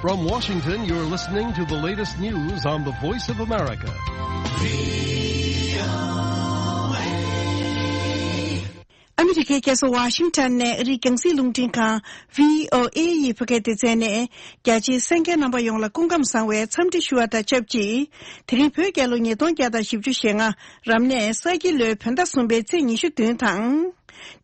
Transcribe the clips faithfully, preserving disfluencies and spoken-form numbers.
From Washington, you're listening to the latest news on the Voice of America. ཨ་མི་རི་ཀའི་རྒྱལ་ས་ཝ་ཤིང་ཊོན་ནས་ཨ་རིའི་རྒྱང་སྲིང་རླུང་འཕྲིན་ཁང་བྷི་ཨོ་ཨེ་ཡི་བོད་སྐད་སྡེ་ཚན་ནས། རྒྱ་ཆེའི་གསན་མཁན་རྣམ་པ་ཡོངས་ལ་སྐུ་ཁམས་བཟང་བའི་འཚམས་འདྲི་ཞུ་བ་དང་ཆབས་ཅིག་དེ་རིང་བོད་རྒྱལ་ལོ་ཉིས་སྟོང་བརྒྱ་དང་བཞི་བཅུ་ཞེ་ལྔ། རབ་གནས་ས་ཁྱི་ལོའི་བོད་ཟླ་གསུམ་པའི་ཚེས་ཉི་ཤུ་བདུན་དང་།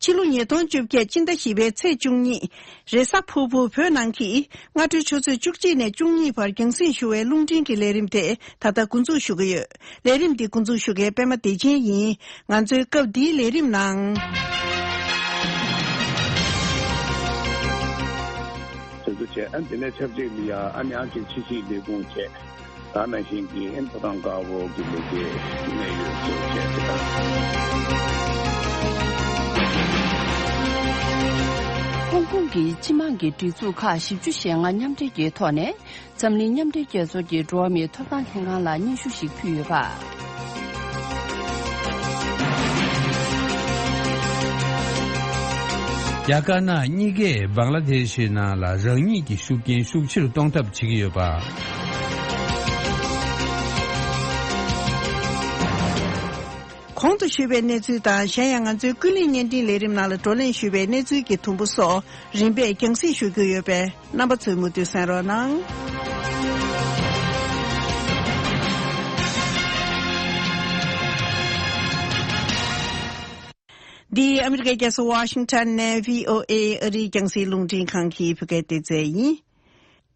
ཕྱི་ལོ་ཉིས་སྟོང་བཅོ་བརྒྱད་སྤྱི་ཟླ་བཞི་པའི་ཚེས་བཅུ་གཉིས། རེས་གཟའ་ཕུར་བུ་བོད་ནང་གི་སྔ་དྲོའི་ཆུ་ཚོད་བཅུ་གཅིག་ནས་བཅུ་གཉིས་བར་རྒྱང་སྲིང་ཞུ་བའི་རླུང་འཕྲིན་གྱི་ལས་རིམ་དེ་ད་ལྟ་འགོ་འཛུགས་ཞུ་གི་ཡོད། ལས་རིམ་འདི་འགོ་འཛུགས་ཞུ་མཁན་པད་མ་བདེ་ཆེན་ཡིན། ང་ཚོའི་སྐབས་འདིའི་ལས་རིམ་ནང་། དེ་ཚོ་བྱས། ཨ་ནི་དེ་ནས་ཆབས་ཅིག་ལ་ཡ་ཨ་ནི་ཨང་ཅིག་ཕྱི་སྲིད་ལས་ཁུངས་བྱས། ད་ནང་བཞིན་གྱི་ཨིན་ཕོ་ཊོན་ཀར་གོ་གི་ལས་ཀའི་གནད་ཡོད་གཙོ་བྱས་ཏེ་དང་། ཧོང་ཀོང་གི་སྤྱི་དམངས་ཀྱི་སྒྲིག་འཛུགས་ཁག་བཞི་བཅུ་ཞེ་ལྔ་མཉམ་འབྲེལ་གྱི་ཐོག་ནས། འཛམ་གླིང་མཉམ་འབྲེལ་རྒྱལ་ཚོགས་ཀྱི་འགྲོ་བ་མིའི་ཐོབ་ཐང་ལྷན་ཁང་ལ་སྙན་ཞུ་ཞིག་ཕུལ་ཡོད་པ། རྒྱ་དཀར་ནག་གཉིས་ཀས་བང་ལ་དེ་ཤི་ནང་ལ་རང་ཉིད་ཀྱི་ཤུགས་རྐྱེན་ཤུགས་ཆེ་རུ་གཏོང་ཐབས་བྱེད་ཀྱི་ཡོད་པ། གོང་དུ་ཞུས་པའི་གནས་ཚུལ་དང་། གཞན་ཡང་ང་ཚོའི་ཀུན་གླེང་བརྙན་འཕྲིན་ལས་རིམ་ནང་ལ་བགྲོ་གླེང་ཞུས་པའི་གནས་ཚུལ་གྱི་དུམ་བུ་སོགས་རིམ་པས་རྒྱང་སྲིང་ཞུ་རྒྱུ་ཡོད་པས། རྣམ་པ་ཚོས་མུ་མཐུད་གསན་རོགས་གནང་། འདི་ཨ་མི་རི་ཀའི་རྒྱལ་ས་ཝ་ཤིང་ཊོན་ནས་བྷི་ཨོ་ཨེ་ཨ་རིའི་རྒྱང་སྲིང་རླུང་འཕྲིན་ཁང་གི་བོད་སྐད་སྡེ་ཚན་ཡིན།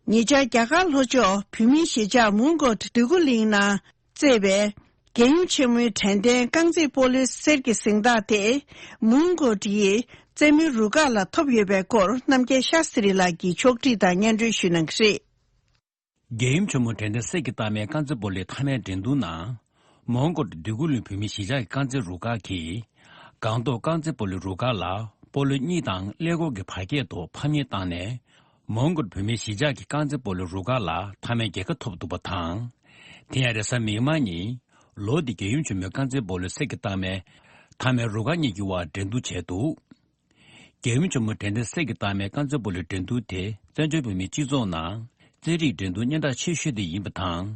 ཉེ་ཆར་རྒྱ་གར་ལྷོ་ཕྱོགས་བོད་མིའི་གཞིས་ཆགས་མོན་གྷོ་འདོད་རྒུ་གླིང་ནང་། བསྩལ་བའི་རྒྱལ་ཡུམ་ཆེན་མོའི་དྲན་རྟེན་རྐང་རྩེད་སྤོ་ལོའི་གསེར་གྱི་གཟེངས་རྟགས་དེ། མོན་གྷོ་ཡི་རྩེད་མོའི་རུ་ཁག་ལ་ཐོབ་ཡོད་པའི་སྐོར། རྣམ་རྒྱལ་ཤཱ་སྟྲི་ལགས་ཀྱིས་ཕྱོགས་སྒྲིག་དང་སྙན་སྒྲོན་ཞུས་གནང་གི་རེད། རྒྱལ་ཡུམ་ཆེན་མོའི་དྲན་རྟེན་གསེར་གྱི་རྟགས་མའི་རྐང་རྩེད་སྤོ་ལོའི་མཐའ་མའི་འགྲན་བསྡུར་ནང་། མོན་གྷོ་འདོད་རྒུ་གླིང་བོད་མིའི་གཞིས་ཆགས་ཀྱི་རྐང་རྩེད་རུ་ཁག་གིས། སྒང་ཏོག་རྐང་རྩེད་སྤོ་ལོའི་རུ་ཁག་ལ་སྤོ་ལོ་གཉིས་དང་ཀླད་ཀོར་གྱི་བར་ཁྱད་ཐོག་ཕམ་ཉེས་བཏང་ནས། མོན་གྷོ་བོད་མིའི་གཞིས་ཆགས་ཀྱི་རྐང་རྩེད་སྤོ་ལོའི་རུ་ཁག་ལ་མཐའ་མའི་རྒྱལ་ཁ་ཐོབ་འདུག་པ་དང་། དེ་ཡང་རེས་གཟའ་མིག་དམར་ཉིན་ལོ་འདིའི་རྒྱལ་ཡུམ་ཆེན་མོའི་རྐང་རྩེད་སྤོ་ལོའི་གསེར་གྱི་རྟགས་མའི་མཐའ་མའི་རུ་ཁག་གཉིས་ཀྱི་དབར་འགྲན་བསྡུར་བྱས་འདུག་རྒྱལ་ཡུམ་ཆེན་མོའི་དྲན་རྟེན་གསེར་གྱི་རྟགས་མའི་རྐང་རྩེད་སྤོ་ལོའི་འགྲན་བསྡུར་དེ་བཙན་བྱོལ་བོད་མིའི་སྤྱི་ཚོགས་ནང་རྩེད་རིགས་འགྲན་བསྡུར་སྙན་གྲགས་ཆེ་ཤོས་དེ་ཡིན་པ་དང་།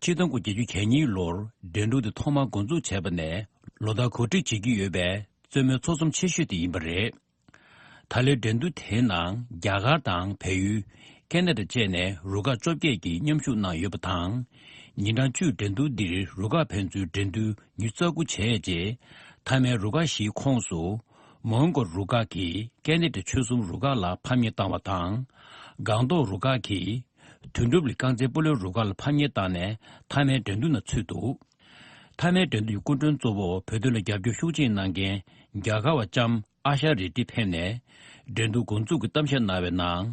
ཆིག་སྟོང་དགུ་བརྒྱ་བརྒྱད་ཅུ་གྱ་གཉིས་ལོར་འགྲན་བསྡུར་དེ་ཐོག་མར་འགོ་འཛུགས་བྱས་པ་ནས་ལོ་ལྟར་གོ་སྒྲིག་བྱེད་ཀྱི་ཡོད་པའི་རྩེད་མོའི་ཚོགས་ཆུང་ཆེ་ཤོས་དེ་ཡིན་པ་རེད། ད་ལོའི་འགྲན་བསྡུར་དེའི་ནང་རྒྱ་གར་དང་བལ་ཡུལ། ཁེ་ན་ཌ་བཅས་ནས་རུ་ཁག་བཅོ་བརྒྱད་ཀྱིས་མཉམ་ཞུགས་གནང་ཡོད་པ་དང་། ཉིན་གྲངས་བཅུའི་འགྲན་བསྡུར་འདིར་རུ་ཁག་ཕན་ཚུན་འགྲན་བསྡུར་ཉི་ཤུ་རྩ་དགུ་བྱས་རྗེས། མཐའ་མའི་རུ་ཁག་བཞིའི་ཁོངས་སུ། མོན་གྷོ་རུ་ཁག་གིས་ཀེ་ན་ཌ་ཆོལ་གསུམ་རུ་ཁག་ལ་ཕམ་ཉེས་བཏང་བ་དང་། སྒང་ཏོག་རུ་ཁག་གིས། དོན་གྲུབ་གླིང་རྐང་རྩེད་སྤོ་ལོའི་རུ་ཁག་ལ་ཕམ་ཉེས་བཏང་ནས་མཐའ་མའི་འགྲན་བསྡུར་ནང་ཚུད་འདུག་མཐའ་མའི་འགྲན་བསྡུར་གྱི་སྐུ་མགྲོན་གཙོ་བོ་བོད་དོན་ལ་རྒྱབ་སྐྱོར་ཤུགས་ཆེ་གནང་མཁན་རྒྱ་གར་བ་ལྕམ་ཨ་ཤ་རེ་ཏི་ཕེབས་ནས། འགྲན་བསྡུར་འགོ་འཛུགས་ཀྱི་གཏམ་བཤད་གནང་བའི་ནང་།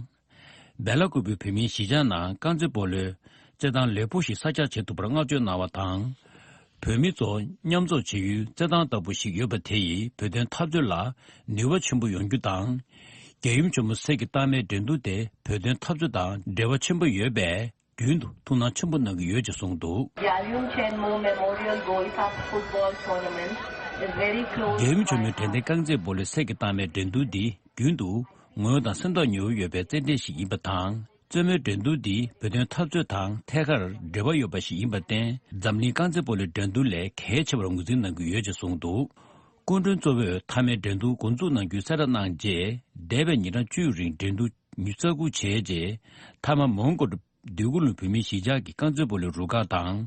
སྦེ་ལ་ཀུ་པའི་བོད་མིའི་གཞིས་ཆགས་ནང་རྐང་རྩེད་སྤོ་ལོའི་རྩེད་ཐང་ལེགས་པོ་ཞིག་གསར་རྒྱག་བྱེད་ཐུབ་པར་བསྔགས་བརྗོད་གནང་བ་དང་། བོད་མི་ཚོ་མཉམ་འཛོམས་བྱེད་ཡུལ་རྩེད་ཐང་ལྟ་བུ་ཞིག་ཡོད་པ་དེ་ཡིས་བོད་དོན་འཐབ་རྩོད་ལ་ནུས་པ་ཆེན་པོ་ཡོང་རྒྱུ་དང་། རྒྱལ་ཡུམ་ཆེན་མོ་གསེར་གྱི་རྟགས་མའི་འགྲན་བསྡུར་དེ་བོད་དོན་འཐབ་རྩོད་དང་འབྲེལ་བ་ཆེན་པོ་ཡོད་པས། རྒྱུན་དུ་ཐུགས་སྣང་ཆེན་པོ་གནང་གི་ཡོད་ཅེས་གསུངས་འདུག Gyalum Chenmo Memorial Golf Football Tournament is very close. རྒྱལ་ཡུམ་ཆེན་མོའི་དྲན་རྟེན་རྐང་རྩེད་སྤོ་ལོའི་གསེར་གྱི་རྟགས་མའི་འགྲན་བསྡུར་འདི་རྒྱུན་དུ་ངོ་བོ་དང་སེམས་ཐག་ཉེ་བོ་ཡོད་པའི་རྩེད་འགྲན་ཞིག་ཡིན་པ་དང་། རྩེད་མོའི་འགྲན་བསྡུར་འདི་བོད་དོན་འཐབ་རྩོད་དང་ཐད་ཀར་འབྲེལ་བ་ཡོད་པ་ཞིག་ཡིན་པར་བརྟེན། འཛམ་གླིང་རྐང་རྩེད་སྤོ་ལོའི་འགྲན་བསྡུར་ལས་གལ་ཆེ་བར་ངོས་འཛིན་གནང་གི་ཡོད་ཅེས་གསུངས་འདུག་སྐུ་མགྲོན་གཙོ་བོས་མཐའ་མའི་འགྲན་བསྡུར་འགོ་འཛུགས་གནང་རྒྱུའི་གསལ་བསྒྲགས་གནང་རྗེས། འདས་པའི་ཉིན་གྲངས་བཅུའི་རིང་འགྲན་བསྡུར་ཉི་ཤུ་རྩ་དགུ་བྱས་རྗེས། མཐའ་མ་མོན་གྷོ་འདོད་རྒུ་གླིང་བོད་མིའི་གཞིས་ཆགས་ཀྱི་རྐང་རྩེད་སྤོ་ལོའི་རུ་ཁག་དང་།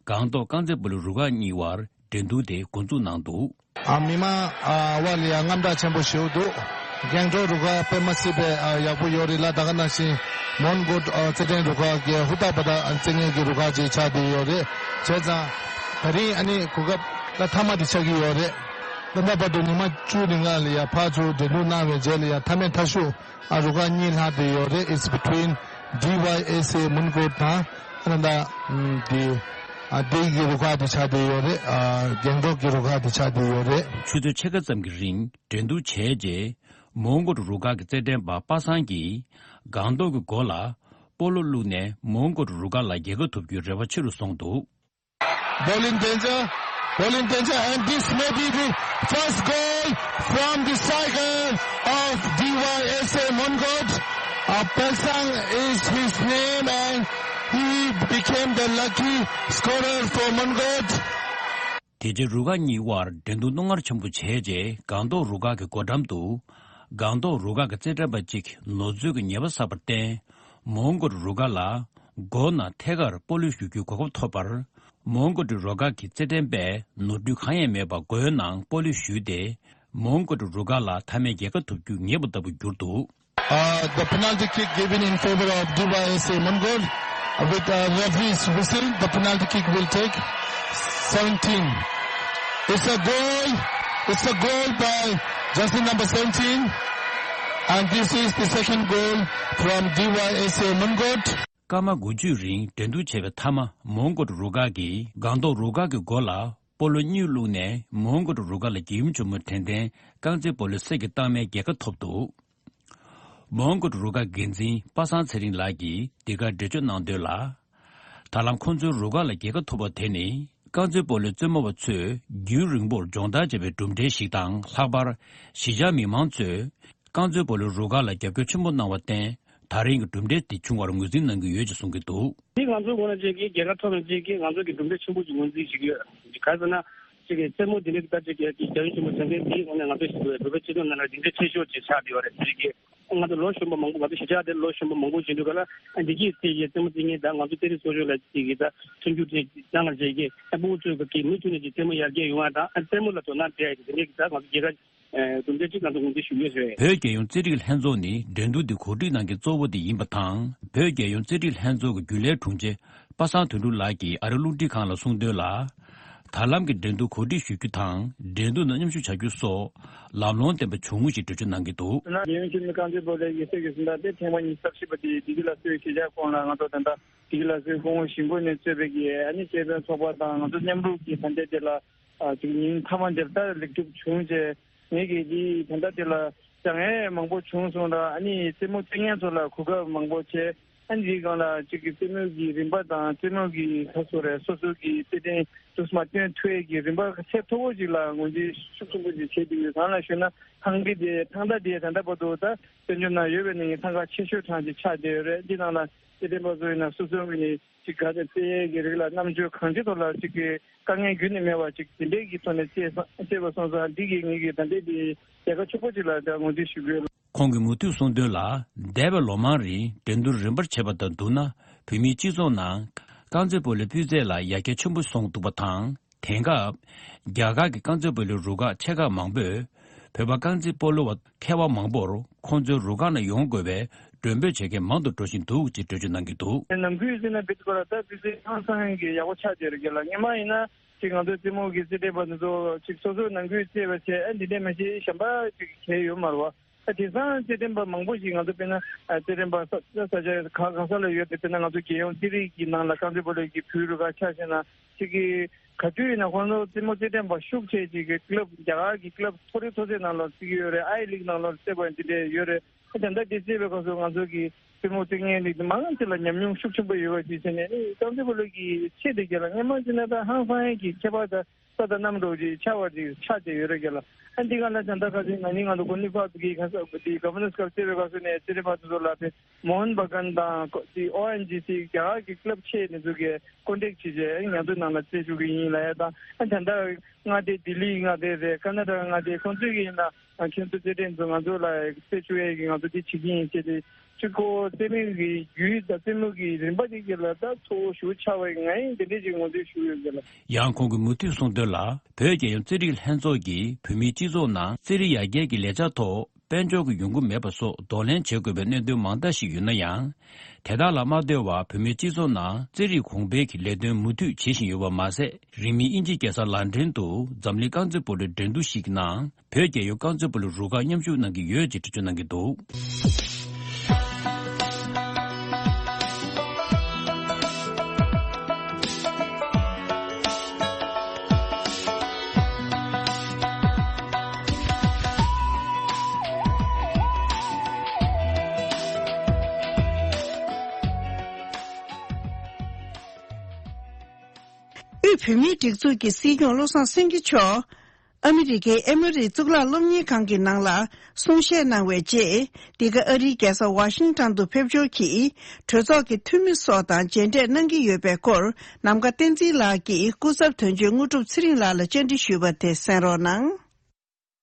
སྒང་ཏོག་རྐང་རྩེད་སྤོ་ལོའི་རུ་ཁག་གཉིས་དབར་འགྲན་བསྡུར་དེ་འགོ་འཛུགས་གནང་འདུག་ཨ། མི་མང་ཨ་བ་ལ་ཡ་དངངས་སྐྲག་ཆེན་པོ་ཞིག་འདུག་སྒང་ཏོག་རུ་ཁག་དཔེ་མ་སྲིད་པའི་ཨ་ཡག་པོ་ཡོད་རེད་ལ། ད་ག་ནང་བཞིན་མོན་གྷོ་ཨ་རྩེད་འགྲན་རུ་ཁག་གི་ཧུར་ཐག་པ་དང་རྩེད་མཁན་གྱི་རུ་ཁག་ཅིག་ཆགས་བསྡད་ཡོད་རེད། བྱས་ཙང་ད་རིང་ཨ་ནི་གོ་སྐབས་ད་མཐའ་མ་དེ་ཆགས་ཀྱི་ཡོད་རེད། ད་ལྟ་བར་དུ་ཉི་མ་བཅུ་རིང་ལ་ཡ་ཕར་ཚུར་འགྲན་བསྡུར་གནང་བའི་རྗེས་ལ་ཡ་མཐའ་མའི་མཐའ་གཞུག་ཨ་རུ་ཁག་གཉིས་ལྷག་བསྡད་ཡོད་རེད། It's between ཌི་ཝའི་ཨེས་ཨེ་མོན་གྷོ་དང་ཨ་ནི་ད་ཨམ་དེ་ཨ་ལྡེ་གི་རུ་ཁག་དེ་ཆགས་བསྡད་ཡོད་རེད། ཨ་སྒང་ཏོག་གི་རུ་ཁག་དེ་ཆགས་བསྡད་ཡོད་རེད། ཆུ་ཚོད་ཕྱེད་ཀ་ཙམ་གྱི་རིང་འགྲན་བསྡུར་བྱས་རྗེས། མོན་གྷོ་རུ་ཁག་གི་རྩེད་འགྲན་པ་པ་སངས་ཀྱིས་སྒང་ཏོག་གི་མགོ་ལ་སྤོ་ལོ་བླུགས་ནས་མོན་གྷོ་རུ་ཁག་ལ་རྒྱལ་ཁ་ཐོབ་རྒྱུའི་རེ་བ་ཆེ་རུ་སོང་འདུག Ball in danger. Ball in danger, and this may be the first goal from the cycle of ཌི་ཝའི་ཨེས་ཨེ་མོན་གྷོ. Apelsang is his name and he became the lucky scorer for Mongkot. དེ་རྗེས་རུ་ཁག་གཉིས་དབར་འགྲན་བསྡུར་རྣོ་ངར་ཆེན་པོ་བྱས་རྗེས་སྒང་ཏོག་རུ་ཁག་གི་སྒོ་འགྲམ་དུ་སྒང་ཏོག་རུ་ཁག་གི་རྩེད་འགྲན་པ་གཅིག་ནོར་འཛོལ་གྱི་ཉེས་པ་བསགས་པར་བརྟེན། མོན་གྷོ་རུ་ཁག་ལ་མགོ་ན་ཐད་ཀར་སྤོ་ལོ་ཞུ་རྒྱུའི་གོ་སྐབས་ཐོབ་པར། མོན་གྷོ་རུ་ཁག་གི་རྩེད་འགྲན་པས་ནོར་འཁྲུལ་གང་ཡང་མེད་པར་མགོའི་ནང་སྤོ་ལོ་ཞུས་ཏེ། མོན་གྷོ་རུ་ཁག་ལ་མཐའ་མའི་རྒྱལ་ཁ་ཐོབ་རྒྱུ་ངེས་པ་ལྟ་བུར་གྱུར་འདུག Uh, the penalty kick given in favor of D Y S A Mongkot with a referee's whistle. The penalty kick will take seventeen. It's a goal. It's a goal by jersey number seventeen. And this is the second goal from D Y S A Mongkot. སྐར་མ་དགུ་བཅུའི་རིང་འགྲན་བསྡུར་བྱས་པའི་མཐའ་མ་མོན་གྷོ་རུ་ཁག་གིས་སྒང་ཏོག་རུ་ཁག་གི་མགོ་ལ་སྤོ་ལོ་གཉིས་བླུགས་ནས་མོན་གྷོ་རུ་ཁག་ལ་རྒྱལ་ཡུམ་ཆེན་མོ་དྲན་རྟེན་རྐང་རྩེད་སྤོ་ལོའི་གསེར་གྱི་རྟགས་མའི་རྒྱལ་ཁ་ཐོབ་འདུག་མོན་གྷོ་རུ་ཁག་འགན་འཛིན་པ་སངས་ཚེ་རིང་ལགས་ཀྱིས་འདི་གར་འགྲེལ་བརྗོད་གནང་དོན་ལ། ད་ལམ་ཁོང་ཚོའི་རུ་ཁག་ལ་རྒྱལ་ཁ་ཐོབ་པ་དེ་ནི་རྐང་རྩེད་སྤོ་ལོའི་རྩེད་མོ་བ་ཚོས་རྒྱུན་རིང་པོར་སྦྱོང་བརྡར་བྱས་པའི་གྲུབ་འབྲས་ཤིག་དང་། ལྷག་པར་གཞིས་ཆགས་མི་མང་ཚོས་རྐང་རྩེད་སྤོ་ལོའི་རུ་ཁག་ལ་རྒྱབ་སྐྱོར་ཆེན་པོ་གནང་བར་བརྟེན། ད་རིང་གི་གྲུབ་འབྲས་དེ་བྱུང་བར་ངོས་འཛིན་གནང་གི་ཡོད་ཅེས་གསུང་གི་འདུག་འདི་ང་ཚོའི་ངོས་ནས་ཅིག་གི་རྒྱལ་ཁ་ཐོབ་ན་ཅིག་གི་ང་ཚོ་གི་གྲུབ་འབྲས་ཆེན་པོ་ཅིག་ངོས་འཛིན་བྱེད་ཀྱི་ཡོད། ག་ཟེར་ན། ཅིག་གི་རྩེད་མོ་འདི་འདྲའི་ད་ཅིག་གི་རྒྱལ་ཡུམ་ཆེན་མོ་དྲན་རྟེན་འདིའི་ངོས་ནས་ང་ཚོ་ཞིག་བོད་པའི་སྤྱི་ཚོགས་ནང་ལ་སྡིངས་ཆ་ཆེ་ཤོས་ཅིག་ཆགས་བསྡད་ཡོད་རེད། དེ་རིང་གི་ང་ཚོ་ལོ་གཞོན་པ་མང་པོ་ང་ཚོ་གཞིས་ཆགས་དེར་ལོ་གཞོན་པ་མང་པོ་ཡིན་དུས་ག་ལ་འདི་གི་རྩེད་ཀྱི་རྩེད་མོ་རྩེད་མཁན་ད་ང་ཚོ་རྩེད་རིགས་སོ་སོ་ལ་ཅིག་གི་ད་མཐུན་འགྱུར་ཅིག་བཏང་བ་བྱེད་ཀྱི་ཨ་ཕྲུ་གུ་ཚོས་གི་མུ་མཐུད་ནས་ཅིག་རྩེད་མོ་ཡར་རྒྱས་ཡོང་བ་དང་ཨ་རྩེད་མོ་ལ་དོ་སྣང་སྤྲད་ཡ་ཅིག་དེ་འདྲའི་གི་ད་ང་ཚོ་རྒྱལ་ཁ། ཨ་གྲུབ་འབྲས་གཅིག་ང་ཚོ་ངོས་འཛིན་ཞུ་གི་ཡོད་རེད། བོད་རྒྱལ་ཡོངས་རྩེད་རིགས་ལྷན་ཚོགས་ནི་འགྲན་བསྡུར་འདི་གོ་སྒྲིག་གནང་མཁན་གཙོ་བོ་དེ་ཡིན་པ་དང་། བོད་རྒྱལ་ཡོངས་རྩེད་རིགས་ལྷན་ཚོགས་ཀྱི་རྒྱུན་ལས་དྲུང་ཆེ་པ་སངས་དོན་གྲུབ་ལགས་ཀྱིས་ཨ་རིའི་རླུང་འཕྲིན་ཁང་ལ་གསུངས་དོན་ལ། ད་ལམ་གྱི་འགྲན་བསྡུར་གོ་སྒྲིག་ཞུ་རྒྱུ་དང་། འགྲན་བསྡུར་ནང་མཉམ་ཞུགས་བྱ་རྒྱུ་སོགས་ལམ་ལྷོང་ལྡན་པ་བྱུང་ངོ་ཞེས་འགྲེལ་བརྗོད་གནང་གི་འདུག་ན་རྒྱལ་ཡོངས་འཆམ་མཐུན་རྐང་རྩེད་སྤོ་ལོའི་ཡིག་ཚད་ཀྱི་གཟེངས་རྟགས་དེ་ཐེངས་མ་ཉི་ཤུ་རྩ་བཞི་པ་དེ་བདེ་སྐྱིད་ལྷ་གསོལ་གྱི་གཞིས་ཆགས་ཁོངས་ལ་ང་ཚོ་ད་ལྟ་བདེ་སྐྱིད་ལྷ་གསོལ་སྐུ་ངོ་གཞིས་འགོ་ནས་གཙོས་པའི་གི་ཨ་ནི་ཤེས་དཔལ་ཚོགས་པ་དང་ང་ཚོ་མཉམ་རུབ་ཀྱིས་ད་ལྟའི་དེ་ལ། ཨ་ཅིག་ཉིན་མཐའ་མ་འདིར་ད་ལེགས་གྲུབ་བྱུང་བྱས། ངེད་ཀྱིས་འདི་ད་ལྟ་འདི་ལ་བྱ་ངན་མང་པོ་བྱུང་སོང་ལ་ཨ་ནི་རྩེད་མོ་རྩེ་མཁན་ཚོ་ལ་གོ་སྐབས་མང་པོ་བྱས། ཨ་ནི་འདིའི་སྒང་ལ་ཅིག་གི་རྩེད་མོ་གི་རིམ་པ་དང་རྩེད་མོ་གི་ཁ་སོ་རེད་སོ་སོ་གི་རྩེད་འགྲན་དུ་མ་སྟོན་ཐུབ་ཡས་ཀྱི་རིམ་པ་ཚད་མཐོ་པོ་ཅིག་ལ་ངོས་འཛིན་ཤུགས་ཆེན་པོ་ཅིག་བྱས་འདུག་ཡོད། གང་ལ་ཞུས་ན་ཐང་གི་དེ་ཐང་ད་དེ་ད་ལྟ་བར་དུ་ད་དཔལ་འབྱོར་ནང་ཡོད་པའི་ནང་གི་ཐང་ག་ཆེ་ཤོས་གྲངས་ཅིག་ཆགས་བསྡད་ཡོད་རེད། འདི་ནང་ལ་རྩེད་འགྲན་པ་ཚོ་ཡིན་ན་སོ་སོ་གི་ནི། ཅིག་ག་ཚད་རྩེད་ཡས་ཀྱི་རིགས་ལ་རྣམ་དཔྱོད་གང་ཅི་ཐོག་ལ་ཅིག་གི་དཀའ་ངལ་རྒྱུན་ནས་མེད་པ་ཅིག་དེ་འདྲས་ཀྱི་ཐོག་ནས་རྩེད་ས་རྩེད་པ་སོང་ཙང་འདི་གི་ངེད་ཀྱི་ད་ལྟའི་འདི་རྒྱལ་ཁ་ཕྱུག་པོ་ཅིག་ལ་ད་ངོས་འཛིན་ཞུ་གི་ཡོད། ཁོང་གིས་མུ་མཐུད་གསུངས་དོན་ལ། འདས་པའི་ལོ་མང་རིང་འགྲན་བསྡུར་རིམ་པར་བྱས་པ་དང་བསྡུར་ན། བོད་མིའི་སྤྱི་ཚོགས་ནང་རྐང་རྩེད་སྤོ་ལོའི་སྤུས་ཚད་ལ་ཡར་རྒྱས་ཆེན་པོ་སོང་འདུག་པ་དང་། དེང་སྐབས། རྒྱ་གར་གྱི་རྐང་རྩེད་སྤོ་ལོའི་རུ་ཁག་ཆེ་ཁག་མང་པོས། བོད་པ་རྐང་རྩེད་སྤོ་ལོ་བ་མཁས་པ་མང་པོར་ཁོང་ཚོའི་རུ་ཁག་ནང་ཡོང་དགོས་པའི་མགྲོན་འབོད་བྱེད་མཁན་མང་དུ་འགྲོ་བཞིན་འདུག་ཅེས་འགྲེལ་བརྗོད་གནང་གི་འདུག་ནམ་རྒྱུན་བརྩིས་ན་བེད་སྐོར་ལ་ད་བེད་སྐོར་ཧང་སང་གི་ཡག་པོ་ཆགས་བསྡད་རེད་ལ། སྔོན་མ་ཡིན་ན་ཅིག་ང་ཚོའི་རྩེད་མོ་གི་རྩེད་འགྲན་པ་འདི་ཚོ་ཅིག་སོ་སོའི་ནམ་རྒྱུན་རྩེད་པ་བྱས་ཨ་འདི་འདྲས་མ་བྱས་གཞན་པ་ཅིག་གལ་ཡོད་མ་རེད་བ། ཨ་དེང་སང་རྩེད་འགྲན་པ་མང་པོ་ཞིག་ང་ཚོ་དཔེར་ན་ཨ་རྩེད་འགྲན་པ་ས་ས་ས་ཆ་ག་ག་ས་ལ་ཡོད་དེ་དཔེར་ན་ང་ཚོ་རྒྱལ་ཡོངས་རྩེད་རིགས་ཀྱི་ནང་ལ་རྐང་རྩེད་སྤོ་ལོ་གི་བོད་རུ་ཁག་ཆ་བཞག་ན་ཅིག་གི་ག་དུས་ཡིན་ན་ཁོང་ཚོ་རྩེད་མོ་རྩེད་འགྲན་པ་ཤུགས་ཆེ་ཅིག་གི་ཀླབ་རྒྱ་གར་གྱི་ཀླབ་མཐོ་རིམ་མཐོ་ཚད་ནང་ལ་རྩེ་གི་ཡོད་རེད། ཨའི་ལིག་ནང་ལ་རྩེ་བ་འདི་འདྲས་ཡོད་རེད། ཨ་ད་ལྟ་འདི་རྩེད་པའི་སྐབས་སུ་ང་ཚོ་གི་རྩེད་མོ་རྩེ་མཁན་རིགས་མང་ཆེ་ལ་ཉམས་མྱོང་ཤུགས་ཆེན་པོ་ཡོད་པ་ཞིག་བྱས་ནས་ཨ་རྐང་རྩེད་སྤོ་ལོ་གི་ཆེད་དུ་རྒྱལ་ལ་སྔོན་མ་བྱས་ན་ད་ཧང་སང་ཡས་ཀྱི་ཁྱད་པར་ད། ས་དང་གནམ་འདྲ་བོ་ཅིག་ཆགས་པ་ཅིག་ཆགས་བསྡད་ཡོད་རེད་རྒྱ་ལ། ཨ་འདི་ག་ལ་ད་ལྟ་ཁ་སང་ང་གཉིས་ང་ཚོ་གོ་ནི་ཕག་གི་ཁ་ས་དེ་ག་བྷ་ནར་སི་ཀབ་རྩེད་པའི་སྐབས་སུ་ནས་རྩེད་རིགས་པ་དེ་ཚོ་ལ་དེ་མོ་ཧན་བྷ་གན་དང་དེ་ཨོ་ཨེན་ཇི་སི་རྒྱ་གར་གྱི་ཀླབ་ཆེ་དེ་ཚོ་གི་ཀོན་ཊེག་བྱས་རྗེས་ང་ཚོའི་ནང་ལ་རྩེད་བཅུག་གི་ཡིན་ལབ་ཡ་དང་། ཨ་ད་ལྟ་མངའ་སྡེ་ལྡི་ལི་མངའ་སྡེ་རེད། ཀར་ན་ཊ་ཀ་མངའ་སྡེ་ཁོང་ཚོས་ཀྱི་ཡིན་ན་ཁྱེད་ཚོ་རྩེད་འགྲན་ཚོ་ང་ཚོ་ལ་རྩེད་བཅུག་ཡས་ཀྱི་ང་ཚོ་འདི་བྱེད་ཀྱི་ཡིན་ཅེས་དེ། གཅིག་པོ་རྩེད་མོ་གི་རྒྱུད་དང་རྩེད་མོ་གི་རིམ་པ་དེ་ག་ལ་ད་གཙོ་བོ་ཞེ་པོ་ཆགས་པའི་ང་ཡིན་དེ་འདྲས་ཅིག་ངོས་འཛིན་ཞུ་ཡོད་ག་ལ། ཡང་ཁོང་གིས་མུ་མཐུད་གསུངས་དོན་ལ། བོད་རྒྱལ་ཡོངས་རྩེད་རིགས་ལྷན་ཚོགས་ཀྱིས་བོད་མིའི་སྤྱི་ཚོགས་ནང་རྩེད་རིགས་ཡར་རྒྱས་ཀྱི་ལས་འཆར་ཐོག་དཔལ་འབྱོར་གྱི་ཡོང་སྒོ་མེད་པ་སོགས་གདོང་ལེན་བྱེད་དགོས་པའི་གནད་དོན་མང་དག་ཞིག་ཡོད་ན་ཡང་། དེ་དག་ལ་མ་ལྟོས་པར་བོད་མིའི་སྤྱི་ཚོགས་ནང་རྩེད་རིགས་གོང་འཕེལ་གྱི་ལས་དོན་མུ་མཐུད་བྱེད་བཞིན་ཡོད་པ་མ་ཟད། རིང་མིན་དབྱིན་ཇིའི་རྒྱལ་ས་ལན་ཀྲན་དུ་འཛམ་གླིང་རྐང་རྩེད་སྤོ་ལོའི་འགྲན་བསྡུར་ཞིག་གི་ནང་། བོད་རྒྱལ་ཡོངས་རྐང་རྩེད་སྤོ་ལོའི་རུ་ཁག་མཉམ་ཞུགས་གནང་གི་ཡོད་ཅེས་འགྲེལ་བརྗོད་གནང་གི་འདུག་དབུས་བོད་མིའི་སྒྲིག་འཛུགས་ཀྱི་སྲིད་སྐྱོང་བློ་བཟང་སེང་གེ་མཆོག་ཨ་མི་རི་ཀའི་ཨེ་མོ་རི་གཙུག་ལག་སློབ་གཉེར་ཁང་གི་ནང་ལ་གསུང་བཤད་གནང་བའི་རྗེས། འདི་ག་ཨ་རིའི་རྒྱལ་ས་ཝ་ཤིང་ཊོན་དུ་ཕེབས་འབྱོར་གྱིས། གྲོས་ཚོགས་ཀྱི་འཐུས་མི་སོགས་དང་མཇལ་འཕྲད་གནང་གི་ཡོད་པའི་སྐོར། ནམ་མཁའ་བསྟན་འཛིན་ལགས་ཀྱིས་སྐུ་ཚབ་དོན་གཅོད་དངོས་གྲུབ་ཚེ་རིང་ལགས་ལ་བཅར་འདྲི་ཞུས་པ་དེ་གསན་རོགས་གནང་།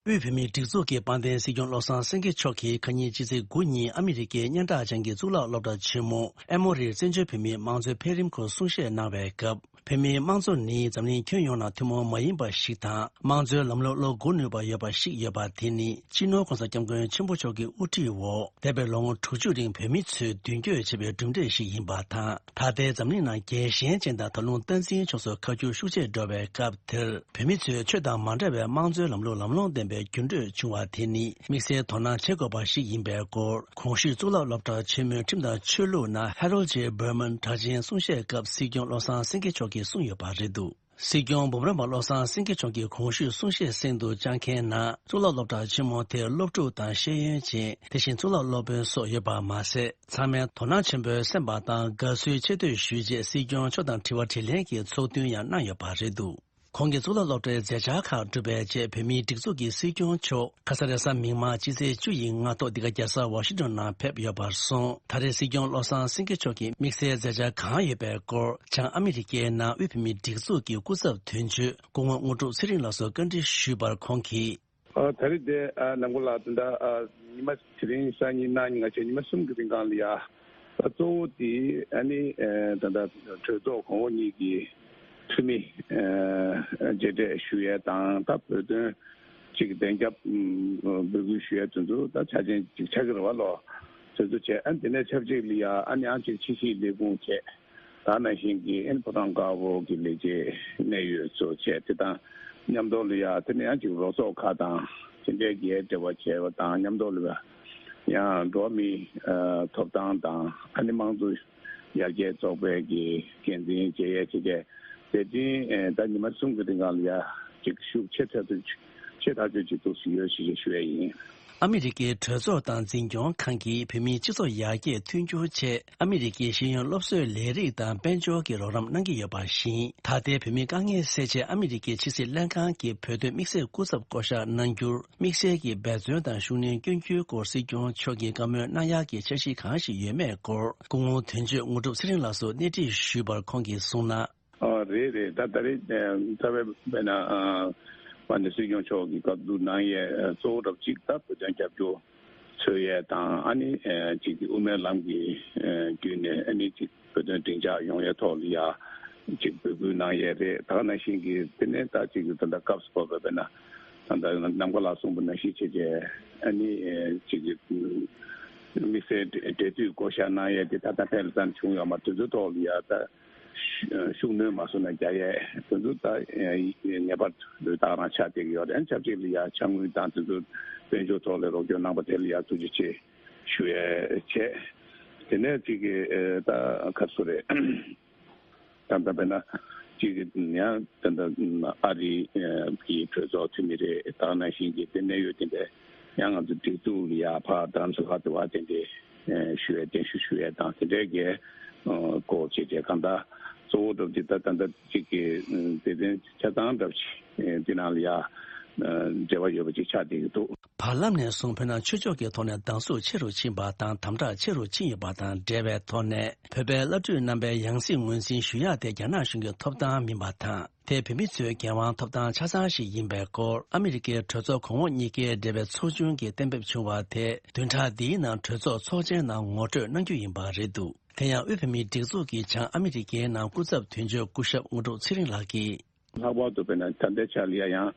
དབུས་བོད་མིའི་སྒྲིག་འཛུགས་ཀྱི་དཔལ་ལྡན་སྲིད་སྐྱོང་བློ་བཟང་སེང་གེ་མཆོག་གིས་ཁ་ཉིན་ཕྱི་ཚེས་དགུ་ཉིན་ཨ་མི་རི་ཀའི་སྙན་གྲགས་ཅན་གྱི་གཙུག་ལག་སློབ་གྲྭ་ཆེན་མོ་ཨེ་མོ་རིར་བཙན་བྱོལ་བོད་མིའི་དམངས་གཙོའི་འཕེལ་རིམ་སྐོར་གསུང་བཤད་གནང་བའི་སྐབས། བོད་མིའི་དམངས་གཙོ་ནི་འཛམ་གླིང་ཁྱོན་ཡོངས་ནང་ཐུན་མོང་མ་ཡིན་པ་ཞིག་དང་། དམངས་གཙོའི་ལམ་ལུགས་བློ་འགུག་ནུས་པ་ཡོད་པ་ཞིག་ཡོད་པ་དེ་ནི་སྤྱི་ནོར་༸གོང་ས་༸སྐྱབས་མགོན་ཆེན་པོ་མཆོག་གི་དབུ་ཁྲིད་འོག་འདས་པའི་ལོ་ངོ་དྲུག་ཅུ་རིང་བོད་མི་ཚོས་མདུན་སྐྱོད་བྱས་པའི་གྲུབ་འབྲས་ཤིག་ཡིན་པ་དང་། ད་ལྟའི་འཛམ་གླིང་ནང་རྒྱལ་ཞེན་ཅན་དང་ད་རུང་སྟངས་འཛིན་ཕྱོགས་སུ་ཁ་བསྒྱུར་ཤུགས་ཆེ་འགྲོ་བའི་སྐབས་དེར། བོད་མི་ཚོས་ཆོས་དང་མ་འདྲ་བའི་དམངས་གཙོའི་ལམ་ལུགས་ལམ་ལྷོང་ལྡན་པའི་འགྱུར་འགྲོས་བྱུང་བ་དེ་ནི་དམིགས་བསལ་དོ་སྣང་བྱེད་དགོས་པ་ཞིག་ཡིན་པའི་སྐོར། གོང་ཞུས་གཙུག་ལག་སློབ་གྲྭ་ཆེན་མོའི་ཁྲིམས་དང་ཆོས་ལུགས་ནང་Harold J Berman་གྲགས་ཅན་གསུང་བཤད་སྐབས་སྲིད་སྐྱོང་བློ་བཟང་སེང་གེ་མཆོག་གིས་གསུངས་ཡོད་པ་རེད་འདུག་སྲིད་སྐྱོང་འབུམ་རམས་པ་བློ་བཟང་སེང་གེ་མཆོག་གིས་གོང་ཞུས་གསུང་བཤད་གསན་དུ་བཅར་མཁན་ནང་གཙུག་ལག་སློབ་གྲྭ་ཆེན་མོ་དེར་སློབ་ཕྲུག་དང་ཤེས་ཡོན་ཅན། དེ་བཞིན་གཙུག་ལག་སློབ་དཔོན་སོགས་ཡོད་པ་མ་ཟད། ཚང་མས་དོ་སྣང་ཆེན་པོས་གསན་པ་དང་དགའ་བསུའི་ཆེ་བསྟོད་ཞུས་རྗེས། སྲིད་སྐྱོང་མཆོག་དང་དྲི་བ་དྲིས་ལན་གྱི་ཚོགས་ཐུན་ཡང་གནང་ཡོད་པ་རེད་འདུག་ཁོང་གིས་གཙུག་ལག་སློབ་གྲྭའི་མཛད་འཆར་ཁག་གྲུབ་པའི་རྗེས། བོད་མིའི་སྒྲིག་འཛུགས་ཀྱི་སྲིད་སྐྱོང་མཆོག་ཁ་ས་རེས་གཟའ་མིག་དམར་སྤྱི་ཚེས་བཅུ་ཡི་སྔ་ཐོག་འདི་ག་རྒྱལ་ས་ཝ་ཤིང་ཊོན་ནང་ཕེབས་ཡོད་པར་སོང་། ད་རེས་སྲིད་སྐྱོང་བློ་བཟང་སེང་གེ་མཆོག་གིས་དམིགས་བསལ་མཛད་འཆར་གང་ཡོད་པའི་སྐོར། བྱང་ཨ་མི་རི་ཀའི་ནང་དབུས་བོད་མིའི་སྒྲིག་འཛུགས་ཀྱི་སྐུ་ཚབ་དོན་གཅོད་སྐུ་ངོ་དངོས་གྲུབ་ཚེ་རིང་ལགས་སུ་བཀའ་འདྲི་ཞུས་པར་ཁོང་གིས། ཨ། ད་རེས་དེ། ཨ། ནམ་མཁའ་ལགས། ད་ལྟ། ཨ། ཉི་མ་དེ་རིང་སང་ཉིན་གནངས་ཉིན་ང་བཅས་ཉི་མ་གསུམ་གྱི་རིང་གང་ལ་ཡ། ད་གཙོ་བོ་དེ་ཨ་ནི། ཨ། ད་ལྟ་གྲོས་ཚོགས་གོང་འོག་གཉིས་ཀྱི་འཐུས་མི། ཨ། མཇལ་འཕྲད་ཞུ་ཡས་དང་། ད་བོད་དོན་ཅིག་གདན་རྒྱབ། ཨ། འབོད་སྐུལ་ཞུ་ཡས་དེ་ཚོ་ད་ཆ་ཅན་ཅིག་ཆགས་ཀྱི་རེད་བ་ལོ། དེ་ཚོ་བྱས། ཨ། དེ་ནས་ཆབས་ཅིག་ལ་ཡ་ཨ་ནི་ཨ་ཅིག་ཕྱི་སྲིད་ལས་ཁུངས་བྱས། ད་ནང་བཞིན་གྱི་ཨ་ནི་ཕོ་བྲང་དཀར་པོ་གི་ལས་བྱེད་གནད་ཡོད་ཚོ་བྱས། དེ་དང་མཉམ་དུ་ལ་ཡ་དེ་ནས་ཡང་ཅིག་རོགས་ཚོགས་ཁག་དང་དེ་འདྲའི་གི་འབྲེལ་བ་བྱས་པ་དང་། མཉམ་དུ་ལ་ཡ་ཡང་འགྲོ་བ་མིའི། ཨ། ཐོབ་ཐང་དང་། ཨ་ནི་དམངས་གཙོ་ཡར་རྒྱས་ཚོགས་པའི་གི་འགན་འཛིན་བྱེད་ཡས་བྱས་བྱས། དེ་དུས། ཨ། ད་ཉི་མ་གསུམ་གྱི་རིང་གང་ལ་ཡ་ཅིག་ཤུགས་ཆེ་ཐག་ཆོད་ཆེ་ཐག་ཆོད་ཅིག་ཏུ་ཡོད་ཞེས་ཞུ་ཡས་ཡིན། ཨ་མི་རི་ཀའི་གྲོས་ཚོགས་དང་འཛིན་སྐྱོང་ཁང་གིས་བོད་མིའི་སྤྱི་ཚོགས་ཡར་རྒྱས་མཐུན་འགྱུར་ཆེད། ཨ་མི་རི་ཀའི་ཤེས་ཡོན་སློབ་གསོའི་ལས་རིགས་དང་དཔལ་འབྱོར་གྱི་རོགས་རམ་གནང་གི་ཡོད་པ་བཞིན། ད་ལྟའི་བོད་མིའི་དཀའ་ངལ་སེལ་ཆེད་ཨ་མི་རི་ཀའི་ཕྱི་སྲིད་ལྷན་ཁང་གིས་བོད་དོན་དམིགས་བསལ་སྐུ་ཚབ་བསྐོ་གཞག་གནང་རྒྱུར། དམིགས་བསལ་གྱི་འབད་བརྩོན་དང་ཤུགས་སྣོན་བསྐྱོན་རྒྱུའི་སྐོར་སྲིད་སྐྱོང་མཆོག་གིས་བཀའ་མོལ་གནང་ཡག་གི་འཆར་གཞི་གང་ཞིག་ཡོད་མེད་སྐོར། སྐུ་ངོ་དོན་གཅོད་དངོས་གྲུབ་ཚེ་རིང་ལགས་སུ་གནས་འདྲི་ཞུས་པར་ཁོང་གིས་གསུངས་ན། ཨ། རེད་རེད། ད་ད་རེས། ཨ། རྩ་བའི་དཔེར་ན། ཨ། མ་ཎི་སྲིད་སྐྱོང་མཆོག་གིས་བཀའ་བསྡུར་གནང་ཡས། ཨ། གཙོ་བོ་འདྲ་པོ་གཅིག་ད་བོད་དོན་རྒྱབ་སྐྱོར་འཚོལ་ཡས་དང་། ཨ་ནི། ཨ། གཅིག་གི་དབུ་མའི་ལམ་གྱི། ཨ། བརྒྱུད་ནས་ཨ་ནི་གཅིག་བོད་དོན་སྡིངས་ཆ་ཡོང་ཡས་ཐོག་ལ་ཡ་གཅིག་འབོད་སྐུལ་གནང་ཡས་རེད། ད་ག་ནང་བཞིན་གྱི་དེ་ནས་ད་གཅིག་གི་ད་ལྟ་སྐབས་སུ་བབས་པའི་དཔེར་ན་ད་ལྟ་ནམ་མཁའ་ལགས་གསུངས་པ་ནང་བཞིན་བྱས་བྱས། ཨ་ནི། ཨ། གཅིག་གི་དམིགས་བསལ་འབྲེལ་མཐུད་བསྐོ་གཞག་གནང་ཡས་དེ་ད་ལྟ་ཕན་ལ་ཙམ་བྱུང་ཡོད་མ། དེ་ཚོའི་ཐོག་ལ་ཡ་ད། ཤུགས་སྣོན་མ་སོང་ན་རྒྱག་ཡས་དེ་ཚོ་ད་ངེས་པར་དུ་ད་རང་ཆགས་བསྡད་ཀྱི་ཡོད་རེད། ཆབས་ཅིག་ལ་ཡ་ཕྱག་དངུལ་དང་དེ་ཚོ་དཔལ་འབྱོར་ཐོག་ལ་རོགས་སྐྱོར་གནང་པ་དེ་ལ་ཡ་ཐུགས་རྗེ་ཆེ་ཞུ་ཡས་བྱས། དེ་ནས་ཅིག་གི་ད་ག་ཚོད་རེད། ད་ལྟ་དཔེར་ན་ཅིག་གི་ཡང་ད་ལྟ་ཨ་རི་གི་གྲོས་ཚོགས་འཐུས་མི་རེད། ད་ནང་བཞིན་གྱི་དེ་གནད་ཡོད་དེ་འདྲའི་ཡང་ང་ཚོ་སྒྲིག་འཛུགས་ལ་ཡ་ཕར་རྡ་རམ་ས་ལ་དེ་བ་དེ་འདྲའི། ཨེ། ཞུ་ཡས་གདན་ཞུ་ཞུ་ཡས་དང་དེ་འདྲའི་གི་ཨ། སྐོར་བྱས་བྱས། གང་ལྟར་གཙོ་བོ་འདྲ་པོ་དེ་ད་ད་ལྟ་ཅིག་གི་ཨ། སྡེ་ཚན་ཆ་ཚང་འདྲ་པོ་ཅིག་ཨེ། འདི་ནང་ལ་ཡ་ཨ། འབྲེལ་བ་ཡོད་པ་ཅིག་ཆགས་བསྡད་ཀྱི་འདུག་བར་ལམ་ནས་བཟུང་བོད་ནང་ཆོས་ཕྱོགས་ཀྱི་ཐོག་ནས་སྡང་ཟུག་ཆེ་རུ་ཕྱིན་པ་དང་། དམ་དྲག་ཆེ་རུ་ཕྱིན་ཡོད་པ་དང་འབྲེལ་བའི་ཐོག་ནས། བོད་པའི་བླ་སྤྲུལ་རྣམ་པའི་ཡང་སྲིད་ངོས་འཛིན་ཞུ་ཡག་དེ་རྒྱ་ནག་གཞུང་གི་ཐོབ་ཐང་མིན་པ་དང་། དེ་བོད་མི་ཚོའི་འགན་དབང་ཐོབ་ཐང་ཆ་ཚང་ཞིག་ཡིན་པའི་སྐོར། ཨ་མི་རི་ཀའི་གྲོས་ཚོགས་གོང་འོག་གཉིས་ཀའི་འབྲེལ་བའི་ཚོགས་ཆུང་གིས་གཏན་འབེབས་བྱུང་བ་དེ། བདུན་ཕྲག་འདིའི་ནང་གྲོས་ཚོགས་ཚོགས་ཆེན་ནང་ངོ་སྤྲོད་གནང་རྒྱུ་ཡིན་པ་རེད་འདུག་དེ་ཡང་དབུས་བོད་མིའི་སྒྲིག་འཛུགས་ཀྱིས་བྱང་ཨ་མི་རི་ཀའི་ནང་སྐུ་ཚབ་དོན་གཅོད་སྐུ་ཞབས་དངོས་གྲུབ་ཚེ་རིང་ལགས་ཀྱིས། ལྷག་པར་དུ་དཔེར་ན་ད་ལྟའི་ཆ་ལ་ཡ་ཡང་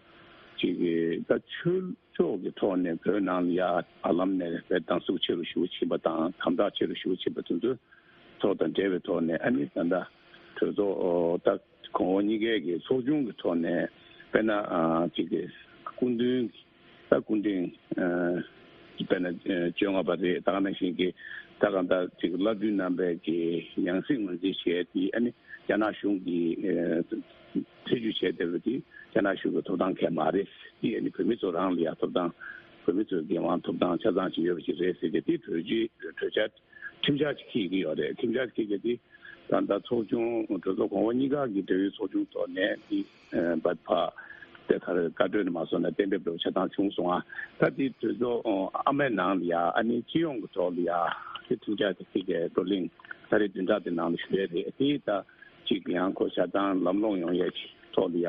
ཅིག་གི་ད་ཆོས་ཕྱོགས་ཀྱི་ཐོག་ནས་བོད་ནང་ལ་ཡ་བར་ལམ་ནས་དཔེ་སྡང་ཟུག་ཆེ་རུ་ཞེ་པོ་ཕྱིན་པ་དང་། དམ་དྲག་ཆེ་རུ་ཞེ་པོ་ཕྱིན་པ་དེ་ཚོའི་ཐོག་དང་འབྲེལ་བའི་ཐོག་ནས། ཨ་ནི་ད་ལྟ་གྲོས་ཚོགས་ད་གོང་འོག་གཉིས་ཀའི་གི་ཚོགས་ཆུང་གི་ཐོག་ནས་དཔེར་ན་ཨ་ཅིག་གི་སྐུ་མདུན་ད་སྐུ་ཕྲེང་ཨ་དཔེར་ན་ཨ་བཅོ་ལྔ་པ་རེད། ད་ག་ནང་བཞིན་གྱི་ད་ག་ད་ཅིག་བླ་སྤྲུལ་རྣམ་པའི་གི་ཡང་སྲིད་ངོས་འཛིན་བྱས་ཏེ། ཨ་ནི་རྒྱ་ནག་གཞུང་གིས་ཨ་ཐེ་ཇུས་བྱས་བསྡད་པ་དེ་རྒྱ་ནག་གཞུང་གི་ཐོབ་ཐང་གང་ཡང་མ་རེད། དེ་ཨ་ནི་བོད་མི་ཚོ་རང་ལ་ཡ་ཐོབ་ཐང་། བོད་མི་ཚོའི་འགན་དབང་ཐོབ་ཐང་ཆ་ཚང་ཅིག་ཡོད་པ་ཅིག་རེད་ཟེར་ཏེ། དེ་གྲོས་གཞི་གྲོས་འཆར་ཁྲིམས་འཆར་ཅིག་འཁྱེར་གྱི་ཡོད་རེད། ཁྲིམས་འཆར་འཁྱེར་རྒྱུ་དེ་ད་ལྟ་ཚོགས་ཆུང་གྲོས་ཚོགས་གོང་འོག་གཉིས་ཀ་གི་འབྲེལ་ཡོད་ཚོགས་ཆུང་ཐོག་ནས་དེ་ཨ་བར་ཕར་ དེ་གར་བཀའ་གྲོས་ནས་མ་སོང་ན་གཏན་འབེབས་འགྲོ་ཆ་ཚང་བྱུང་སོང་ཨ། ད་དེ་གྲོས་ཚོགས་ཨ་མའི་ནང་ལ་ཡ་ཨ་ནི་སྤྱི་ཡོངས་ཀྱི་ཐོག་ལ་ཡ་དེ་ཁྲིམས་འཆར་དེ་གཅིག་གི་བགྲོ་གླེང་ད་རེས་བདུན་ཕྲག་དེ་ནང་ལ་ཞུ་ཡས་རེད། དེ་ད་གཅིག་ཡང་ཁོ་ཆ་ཚང་ལམ་ལྷོང་ཡོང་ཡས་ཀྱི་ཐོག་ལ་ཡ་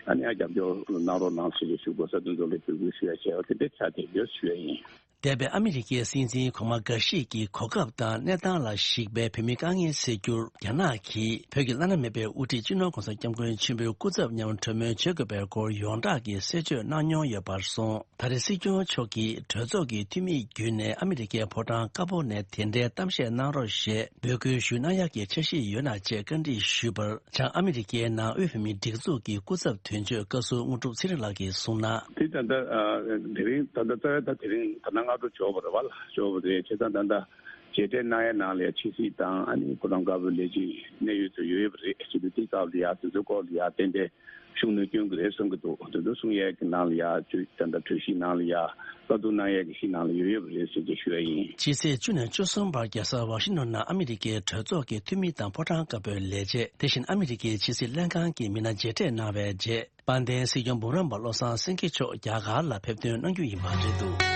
ཨ་ནི་ཡ་རྒྱབ་སྐྱོར་གནང་རོགས་གནང་ཞེས་ཞུ་དགོས་ས་དེ་ཚོ་ལ་འབོད་སྐུལ་ཞུ་ཡས་བྱས་པ་དེ་འདྲ་ཆགས་བསྡད་ཡོད་ཞུ་ཡས་ཡིན། འདས་པའི་ཨ་མི་རི་ཀའི་སྲིད་འཛིན་གོང་མ་འགའ་ཞིག་གི་གོ་སྐབས་དང་གནས་སྟངས་ལ་གཞིགས་པའི་བོད་མིའི་དཀའ་ངལ་སེལ་རྒྱུར་རྒྱ་ནག་གིས་བོད་ཀྱི་བླ་ན་མེད་པའི་དབུ་ཁྲིད་སྤྱི་ནོར་༧གོང་ས་༧སྐྱབས་མགོན་ཆེན་པོའི་སྐུ་ཚབ་མཉམ་གྲོས་མོལ་བྱེད་དགོས་པའི་སྐོར་ཡོངས་གྲགས་ཀྱི་གསལ་བརྗོད་གནང་མྱོང་ཡོད་པར་སོང་། ད་རེས་སྲིད་སྐྱོང་མཆོག་གིས་གྲོས་ཚོགས་ཀྱི་འཐུས་མི་བརྒྱུད་ནས་ཨ་མི་རི་ཀའི་ཕོ་བྲང་དཀར་པོ་ནས་དེ་འདྲའི་གཏམ་བཤད་གནང་རོགས་ཞེས་འབོད་སྐུལ་ཞུ་གནང་ཡག་གི་འཆར་གཞི་ཡོད་ན་ཅེས་བཀའ་འདྲི་ཞུས་པར། བྱང་ཨ་མི་རི་ཀའི་ནང་དབུས་བོད་མིའི་སྒྲིག་འཛུགས་ཀྱི་སྐུ་ཚབ་དོན་གཅོད་བཀའ་ཟུར་དངོས་གྲུབ་ཚེ་རིང་ལགས་ཀྱིས་གསུངས་ན། དེ་ད་ལྟ་ཨ་དེ་རིང་ད་ལྟ་རྩ་བའི་ད་དེ་རིང་ད་ལྟ་སྔ་དྲོ་ཇོ་བོ་རེད་བ་ལ་ཇོ་བོ་རེད་བྱས་ཙང་ད་ལྟ་མཇལ་འཕྲད་གནང་ཡའི་ནང་ལ་ཡ་ཕྱི་སྲིད་དང་ཨ་ནི་ཕོ་བྲང་དཀར་པོའི་ལས་བྱེད་གནད་ཡོད་ཚོ་ཡོད་ཡོད་པ་རེད། བྱས་ཙང་དེ་སྐབས་ལ་ཡ་དེ་ཚོའི་སྐོར་ལ་ཡ་ཏན་ཏན་ཤུགས་སྣོན་སྐྱོན་གྱི་རེད་བསམ་གྱི་འདུག་དེ་ཚོ་གསུང་ཡས་ཀྱི་ནང་ལ་ཡ་ཅུ་ད་ལྟ་གྲོས་གཞི་ནང་ལ་ཡ་བཀའ་བསྡུར་གནང་ཡས་ཀྱི་གཞི་ནང་ལ་ཡོད་ཡོད་པ་རེད་ཟེར་གྱི་ཞུ་ཡ་ཡིན། ཕྱི་ཚེས་བཅུ་ནས་བཅུ་གསུམ་བར་རྒྱལ་ས་ཝ་ཤིང་ཊོན་ནང་ཨ་མི་རི་ཀའི་གྲོས་ཚོགས་ཀྱི་འཐུས་མི་དང་ཕོ་བྲང་དཀར་པོའི་ལས་བྱེད། དེ་བཞིན་ཨ་མི་རི་ཀའི་ཕྱི་སྲིད་ལྷན་ཁང་གི་མི་སྣ་མཇལ་འཕྲད་གནང་བའི་རྗེས། དཔལ་ལྡན་སྲིད་སྐྱོང་འབུམ་རམས་པ་བློ་བཟང་སེང་གེ་མཆོག་རྒྱ་གར་ལ་ཕེབས་ཐོན་གནང་རྒྱུ་ཡིན་པ་རེད་འདུག་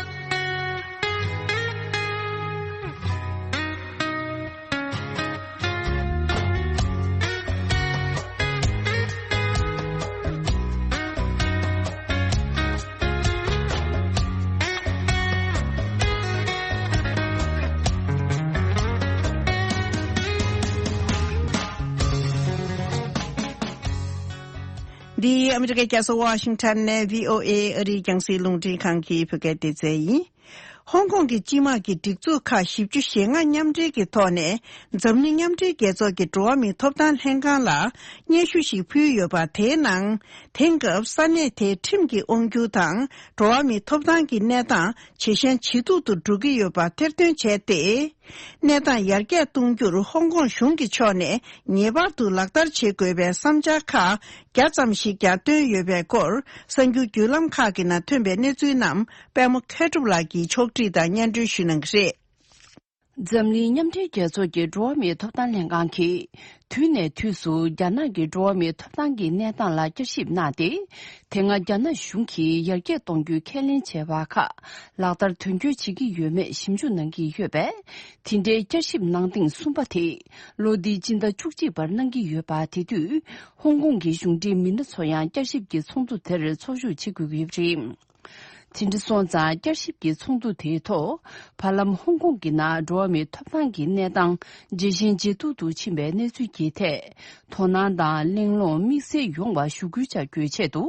འདི་ཨ་མི་རི་ཀའི་རྒྱལ་ས་ཝ་ཤིང་ཊོན་ནས་བྷི་ཨོ་ཨེ་ཨ་རིའི་རྒྱང་སྲིང་རླུང་འཕྲིན་ཁང་གི་བོད་སྐད་སྡེ་ཚན་ཡིན། ཧོང་ཀོང་གི་སྤྱི་དམངས་ཀྱི་སྒྲིག་འཛུགས་ཁག་བཞི་བཅུ་ཞེ་ལྔ་མཉམ་འབྲེལ་གྱི་ཐོག་ནས་འཛམ་གླིང་མཉམ་འབྲེལ་རྒྱལ་ཚོགས་ཀྱི་འགྲོ་བ་མིའི་ཐོབ་ཐང་ལྷན་ཁང་ལ་སྙན་ཞུ་ཞིག་ཕུལ་ཡོད་པ། དེའི་ནང་དེང་སྐབས་ས་གནས་དེའི་ཁྲིམས་ཀྱི་དབང་སྒྱུར་དང་འགྲོ་བ་མིའི་ཐོབ་ཐང་གི་གནས་སྟངས་ཇེ་ཞན་ཇེ་སྡུག་ཏུ་འགྲོ་གི་ཡོད་པ་ཐེར་འདོན་བྱས་ཏེ། གནས་སྟངས་ཡར་རྒྱས་གཏོང་རྒྱུར་ཧོང་ཀོང་གཞུང་གི་ཕྱོགས་ནས་ངེས་པར་དུ་ལག་བསྟར་བྱེད་དགོས་པའི་བསམ་འཆར་ཁག་བརྒྱ་ཙམ་ཞིག་ཀྱང་བཏོན་ཡོད་པའི་སྐོར། གསར་འགྱུར་བརྒྱུད་ལམ་ཁག་གི་ནང་ཐོན་པའི་གནས་ཚུལ་རྣམས་པད་མ་མཁས་གྲུབ་ལགས་ཀྱིས་ཕྱོགས་སྒྲིག་དང་སྙན་སྒྲོན་ཞུ་གནང་གི་རེད། འཛམ་གླིང་མཉམ་འབྲེལ་རྒྱལ་ཚོགས་ཀྱི་འགྲོ་བ་མིའི་ཐོབ་ཐང་ལྷན་ཁང་གིས། དུས་ནས་དུས་སུ་རྒྱ་ནག་གི་འགྲོ་བ་མིའི་ཐོབ་ཐང་གི་གནས་སྟངས་ལ་བསྐྱར་ཞིབ་གནང་སྟེ། དེ་སྔ་རྒྱ་ནག་གཞུང་གིས་ཡར་རྒྱས་གཏོང་རྒྱུའི་ཁས་ལེན་བྱས་པ་ཁག་ལག་བསྟར་དོན་འཁྱོལ་བྱེད་ཀྱི་ཡོད་མེད་ཞིབ་འཇུག་གནང་གི་ཡོད་པས། དེ་འདྲའི་བསྐྱར་ཞིབ་གནང་ཐེངས་གསུམ་པ་དེ་ལོ་འདིའི་སྤྱི་ཟླ་བཅུ་གཅིག་པར་གནང་གི་ཡོད་པ། དེ་དུས་ཧོང་ཀོང་གི་གཞུང་འབྲེལ་མི་སྣ་ཚོ་ཡང་བསྐྱར་ཞིབ་ཀྱི་ཚོགས་འདུ་དེར་ཚོགས་ཞུགས་བྱེད་དགོས་ཀྱི་ཡོད་པ་རེད། དེ་འདྲ་སོང་ཙང་བསྐྱར་ཞིབ་ཀྱི་ཚོགས་འདུ་དེའི་ཐོག་བར་ལམ་ཧོང་ཀོང་གི་ནང་འགྲོ་བ་མིའི་ཐོབ་ཐང་གི་གནས་སྟངས་ཇེ་ཞན་ཇེ་སྡུག་ཏུ་ཕྱིན་པའི་གནས་ཚུལ་གྱི་ཐད་དོ་སྣང་དང་གླེང་སློང་དམིགས་བསལ་ཡོང་བར་ཞུ་སྐུལ་བྱ་རྒྱུའི་ཆེད་དུ།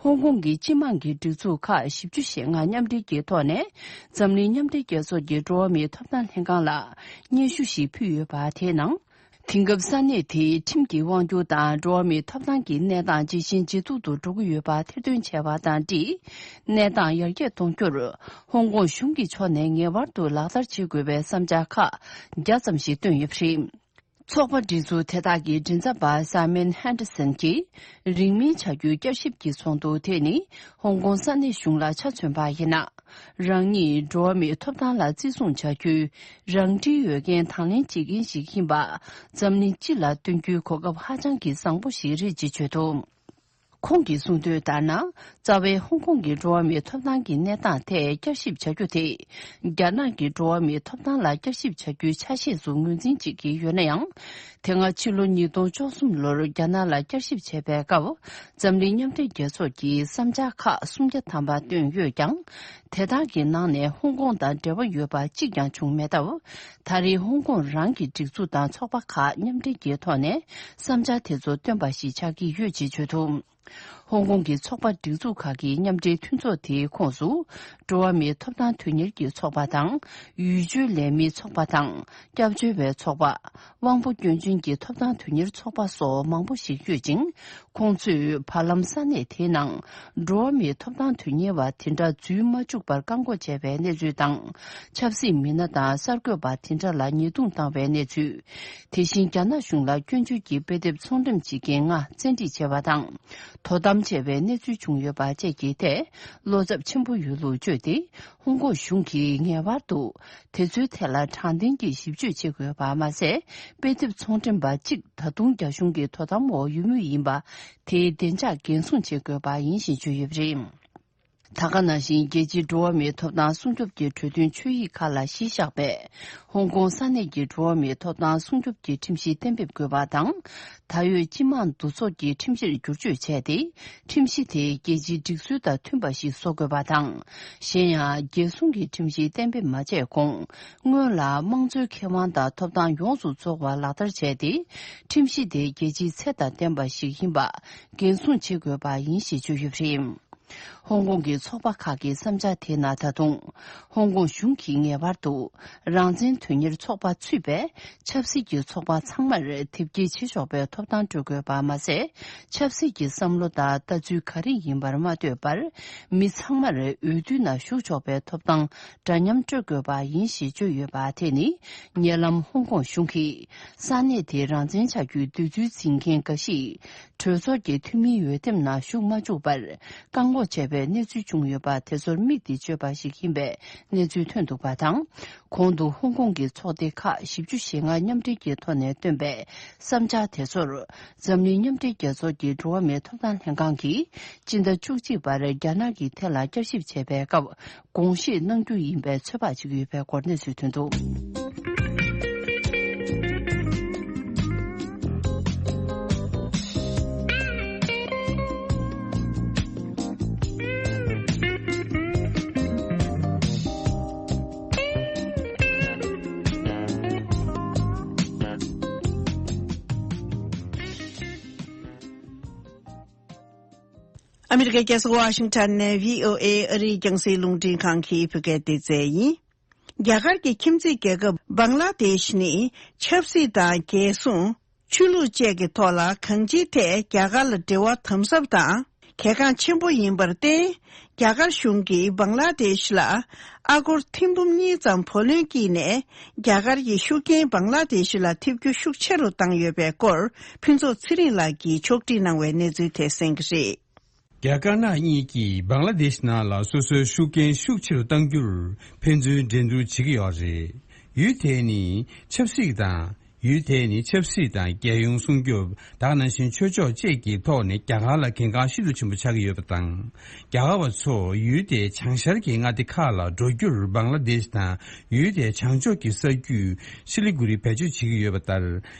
ཧོང་ཀོང་གི་སྤྱི་དམངས་ཀྱི་སྒྲིག་འཛུགས་ཁག་བཞི་བཅུ་ཞེ་ལྔ་མཉམ་འབྲེལ་གྱི་ཐོག་ནས་འཛམ་གླིང་མཉམ་འབྲེལ་རྒྱལ་ཚོགས་ཀྱི་འགྲོ་བ་མིའི་ཐོབ་ཐང་ལྷན་ཁང་ལ་སྙན་ཞུ་ཞིག་ཕུལ་ཡོད་པ། དེའི་ནང་། དེང་སྐབས་ས་གནས་དེའི་ཁྲིམས་ཀྱི་དབང་སྒྱུར་དང་འགྲོ་བ་མིའི་ཐོབ་ཐང་གི་གནས་སྟངས་ཇེ་ཞན་ཇེ་སྡུག་ཏུ་འགྲོ་གི་ཡོད་པ་ཐེར་འདོན་བྱས་པ་དང་འབྲེལ། གནས་སྟངས་ཡར་རྒྱས་གཏོང་རྒྱུར་ཧོང་ཀོང་གཞུང་གི་ཕྱོགས་ནས་ངེས་པར་དུ་ལག་བསྟར་བྱེད་དགོས་པའི་བསམ་འཆར་ཁག་བརྒྱ་ཙམ་ཞིག་བཏོན་ཡོད་པ་རེད། ཚོགས་པ་སྒྲིག་འཛུགས་དེ་དག་གི་མགྲིན་ཚབ་པ་Simon Henderson་གྱིས་རིང་མིན་བྱ་རྒྱུའི་བསྐྱར་ཞིབ་ཀྱི་ཚོགས་འདུ་དེ་ནི་ཧོང་ཀོང་ས་གནས་གཞུང་ལ་ཆ་མཚོན་པ་ཡིན་ན། རང་ཉིད་འགྲོ་བ་མིའི་ཐོབ་ཐང་ལ་བརྩི་སྲུང་བྱ་རྒྱུའི་རང་འཁྲིའི་འོས་འགན་དང་ལེན་བྱེད་མཁན་ཞིག་ཡིན་པ། འཛམ་གླིང་སྤྱི་ལ་སྟོན་རྒྱུའི་གོ་སྐབས་ཧ་ཅང་གི་བཟང་པོ་ཞིག་རེད་ཅེས་བརྗོད་འདུག་ཁོང་གིས་གསུངས་དོན་ལྟར་ན། རྩ་བའི་ཧོང་ཀོང་གི་འགྲོ་བ་མིའི་ཐོབ་ཐང་གི་གནས་སྟངས་ཐད་བསྐྱར་ཞིབ་བྱ་རྒྱུ་དེ། རྒྱ་ནག་གི་འགྲོ་བ་མིའི་ཐོབ་ཐང་ལ་བསྐྱར་ཞིབ་བྱ་རྒྱུའི་ཆ་ཤས་སུ་ངོས་འཛིན་བྱེད་ཀྱི་ཡོད་ན་ཡང་། དེ་སྔ་ཕྱི་ལོ་ཉིས་སྟོང་བཅུ་གསུམ་ལོར་རྒྱ་ནག་ལ་བསྐྱར་ཞིབ་བྱས་པའི་སྐབས། འཛམ་གླིང་མཉམ་འབྲེལ་རྒྱལ་ཚོགས་ཀྱིས་བསམ་འཆར་ཁག་སུམ་བརྒྱ་ཐམ་པ་བཏོན་ཡོད་ཀྱང་། དེ་དག་གི་ནང་ནས་ཧོང་ཀོང་དང་འབྲེལ་བ་ཡོད་པ་གཅིག་ཀྱང་བྱུང་མེད་སྟབས། ད་རེས་ཧོང་ཀོང་རང་གི་སྒྲིག་འཛུགས་དང་ཚོགས་པ་ཁག་མཉམ་འབྲེལ་གྱི་ཐོག་ནས་བསམ་འཆར་དེ་ཚོ་བཏོན་པ་ཞིག་ཆགས་ཀྱི་ཡོད་ཅེས་བརྗོད་འདུག་ཧོང་ཀོང་གི་ཚོགས་པ་སྒྲིག་འཛུགས་ཁག་གི་མཉམ་འབྲེལ་མཐུན་ཚོགས་དེའི་ཁོངས་སུ། འགྲོ་བ་མིའི་ཐོབ་ཐང་དོན་གཉེར་གྱི་ཚོགས་པ་དང་། ཡུལ་སྤྱོད་ལས་མིའི་ཚོགས་པ་དང་། སྐྱབས་བཅོལ་བའི་ཚོགས་པ། དབང་པོ་སྐྱོན་ཅན་གྱི་ཐོབ་ཐང་དོན་གཉེར་ཚོགས་པ་སོགས་མང་པོ་ཞིག་ཡོད་ཅིང་། ཁོང་ཚོས་བར་ལམ་ས་གནས་དེའི་ནང་། འགྲོ་བ་མིའི་ཐོབ་ཐང་དོན་གཉེར་བ་དེ་འདྲ་འཛུལ་མ་བཅུག་པར་བཀག་འགོག་བྱས་པའི་གནས་ཚུལ་དང་། ཆབ་སྲིད་མི་སྣ་དང་གསར་འགོད་པ་དེ་འདྲ་ལ་ཉེས་རྡུང་བཏང་བའི་གནས་ཚུལ། དེ་བཞིན་རྒྱ་ནག་གཞུང་ལ་སྐྱོན་བརྗོད་ཀྱི་དཔེ་དེབ་ཚོང་འགྲེམས་བྱེད་མཁན་ལྔ་བཙན་ཁྲིད་བྱས་པ་དང་། དོ་དམ་ བྱས་པའི་གནས་ཚུལ་བྱུང་ཡོད་པ་བཅས་ཀྱི་ཐད་བློ་འཚབ་ཆེན་པོ་ཡོད་ལུགས་བརྗོད་དེ། ཧོང་ཀོང་གཞུང་གིས་ངེས་པར་དུ་དེ་ཚོའི་ཐད་ལ་དྲང་བདེན་གྱི་ཞིབ་དཔྱོད་བྱེད་དགོས་པ་མ་ཟད། དཔེ་དེབ་ཚོང་འགྲེམས་པ་གཅིག་ད་དུང་རྒྱ་གཞུང་གི་དོ་དམ་འོག་ཡོད་མུས་ཡིན་པ་དེའི་བདེ་འཇགས་འགན་སྲུང་བྱེད་དགོས་པ་ཡིན་ཞེས་བརྗོད་ཡོད་པ་རེད། ད་ག་ནང་བཞིན་རྒྱལ་སྤྱིའི་འགྲོ་བ་མིའི་ཐོབ་ཐང་སྲུང་སྐྱོབ་ཀྱི་གྲོས་མཐུན་ཆོད་ཡིག་ཁག་ལ་གཞི་བཞག་པའི་ཧོང་ཀོང་ས་གནས་ཀྱི་འགྲོ་བ་མིའི་ཐོབ་ཐང་སྲུང་སྐྱོབ་ཀྱི་ཁྲིམས་གཞི་གཏན་འབེབས་དགོས་པ་དང་། ད་ཡོད་སྤྱི་དམངས་འདུ་ཚོགས་ཀྱི་ཁྲིམས་གཞིར་བསྒྱུར་བཅོས་བྱས་ཏེ། ཁྲིམས་གཞི་དེ་རྒྱལ་སྤྱིའི་སྒྲིག་སྲོལ་དང་མཐུན་པ་ཞིག་བཟོ་དགོས་པ་དང་། གཞན་ཡང་། རྒྱལ་སྲུང་གི་ཁྲིམས་གཞི་གཏན་འབེབས་མ་བྱས་གོང་། སྔོན་ལ་དམངས་གཙོའི་ཁེ་དབང་དང་ཐོབ་ཐང་ཡོངས་སུ་རྫོགས་པ་ལག་བསྟར་བྱས་ཏེ། ཁྲིམས་གཞི་དེ་རྒྱལ་སྤྱིའི་ཚད་དང་ལྡན་པ་ཞིག་ཡིན་པ་འགན་སྲུང་བྱེད་དགོས་པ་ཡིན་ཞེས་བརྗོད་ཡོད་པ་རེད། ཧོང་ཀོང་གི་ཚོགས་པ་ཁག་གི་བསམ་འཆར་དེའི་ནང་ད་དུང་། ཧོང་ཀོང་གཞུང་གིས་ངེས་པར་དུ་རང་བཙན་དོན་གཉེར་ཚོགས་པ་ཚུད་པའི་ཆབ་སྲིད་ཀྱི་ཚོགས་པ་ཚང་མར་དེབ་སྐྱེལ་བྱེད་ཆོག་པའི་ཐོབ་ཐང་སྤྲོད་དགོས་པ་མ་ཟད། ཆབ་སྲིད་ཀྱི་བསམ་བློ་དང་ལྟ་ཚུལ་ག་རེ་ཡིན་པར་མ་ལྟོས་པར། མི་ཚང་མར་འོས་བསྡུའི་ནང་ཞུགས་ཆོག་པའི་ཐོབ་ཐང་འདྲ་མཉམ་སྤྲོད་དགོས་པ་ཡིན་ཞེས་བརྗོད་ཡོད་པ་དེ་ནི། ཉེ་ལམ་ཧོང་ཀོང་གཞུང་གིས་ས་གནས་དེའི་རང་བཙན་བྱ་རྒྱུའི་འདོད་ཚུལ་འཛིན་མཁན་འགའ་ཞིག་གྲོས་ཚོགས་ཀྱི་འཐུས་མིའི་འོས་འདེམས་ནང་ཞུགས་མ་བཅུག་པར་བཀག་འགོག་བྱས་པའི་གནས་ཚུལ་བྱུང་ཡོད་པ་དེ་ཚོར་དམིགས་ཏེ་བརྗོད་པ་ཞིག་ཡིན་པའི་གནས་ཚུལ་ཐོན་འདུག་པ་དང་། གོང་དུ་ཧོང་ཀོང་གི་ཚོགས་སྡེ་ཁག་བཞི་བཅུ་ཞེ་ལྔ་མཉམ་འབྲེལ་གྱི་ཐོག་ནས་བཏོན་པའི་བསམ་འཆར་དེ་ཚོར། འཛམ་གླིང་མཉམ་འབྲེལ་རྒྱལ་ཚོགས་ཀྱི་འགྲོ་བ་མིའི་ཐོབ་ཐང་ལྷན་ཁང་གིས་སྤྱི་ཟླ་བཅུ་གཅིག་པར་རྒྱ་ནག་གི་ཐད་ལ་བསྐྱར་ཞིབ་བྱས་པའི་སྐབས། དགོངས་བཞེས་གནང་རྒྱུ་ཡིན་པའི་ཚོད་དཔག་བྱེད་ཀྱི་ཡོད་པའི་སྐོར་གནས་ཚུལ་ཐོན་འདུག། ཨ་མི་རི་ཀའི་རྒྱལ་ས་ཝ་ཤིང་ཊོན་ནས་བྷི་ཨོ་ཨེ་ཨ་རིའི་རྒྱང་སྲིང་རླུང་འཕྲིན་ཁང་གི་བོད་སྐད་སྡེ་ཚན་ཡིན། རྒྱ་གར་གྱི་ཁྱིམ་མཚེས་རྒྱལ་ཁབ་བང་ལ་དེཤ་ནི་ཆབ་སྲིད་དང་རྒྱལ་སྲུང་། ཆོས་ལུགས་བཅས་ཀྱི་ཐོག་ལ་གང་ཅིའི་ཐད་རྒྱ་གར་ལ་འབྲེལ་བ་དམ་ཟབ་དང་གལ་འགངས་ཆེན་པོ་ཡིན་པར་བརྟེན། རྒྱ་གར་གཞུང་གིས་བང་ལ་དེཤ་ལ་ཨ་སྒོར་ཐེར་འབུམ་གཉིས་ཙམ་བུ་ལོན་བསྐྱིས་ནས། རྒྱ་གར་གྱི་ཤུགས་རྐྱེན་བང་ལ་དེཤ་ལ་ཐེབས་རྒྱུ་ཤུགས་ཆེ་རུ་བཏང་ཡོད་པའི་སྐོར། ཕུན་ཚོགས་ཚེ་རིང་ལགས་ཀྱིས་ཕྱོགས་སྒྲིག་གནང་བའི་གནས་ཚུལ་དེ་གསན་གྱི་རེད། རྒྱ་དཀར་ནག་གཉིས་ཀྱིས་བང་ལ་དེཤ་ནང་ལ་སོ་སོའི་ཤུགས་རྐྱེན་ཤུགས་ཆེ་རུ་གཏང་རྒྱུར་ཕན་ཚུན་འགྲན་བསྡུར་བྱེད་ཀྱི་ཡོད་རེད། ཡུལ་དེ་ནི་ཆབ་སྲིད་དང་། ཡུལ་དེ་ནི་ཆབ་སྲིད་དང་། རྒྱལ་ཡོངས་སྲུང་སྐྱོབ། ད་ག་ནང་བཞིན་ཆོས་ཕྱོགས་བཅས་ཀྱི་ཐོག་ནས་རྒྱ་གར་ལ་གལ་འགངས་ཤིན་ཏུ་ཆེན་པོ་ཆགས་ཀྱི་ཡོད་པ་དང་། རྒྱ་གར་བ་ཚོ་ཡུལ་དེའི་བྱང་ཤར་གྱི་མངའ་སྡེ་ཁག་ལ་འགྲོ་རྒྱུར་བང་ལ་དེཤ་དང་། ཡུལ་དེའི་བྱང་ཕྱོགས་ཀྱི་ས་རྒྱུད་ཤི་ལི་གུ་རི་བེད་སྤྱོད་བྱེད་ཀྱི་ཡོད་པ་ལྟར།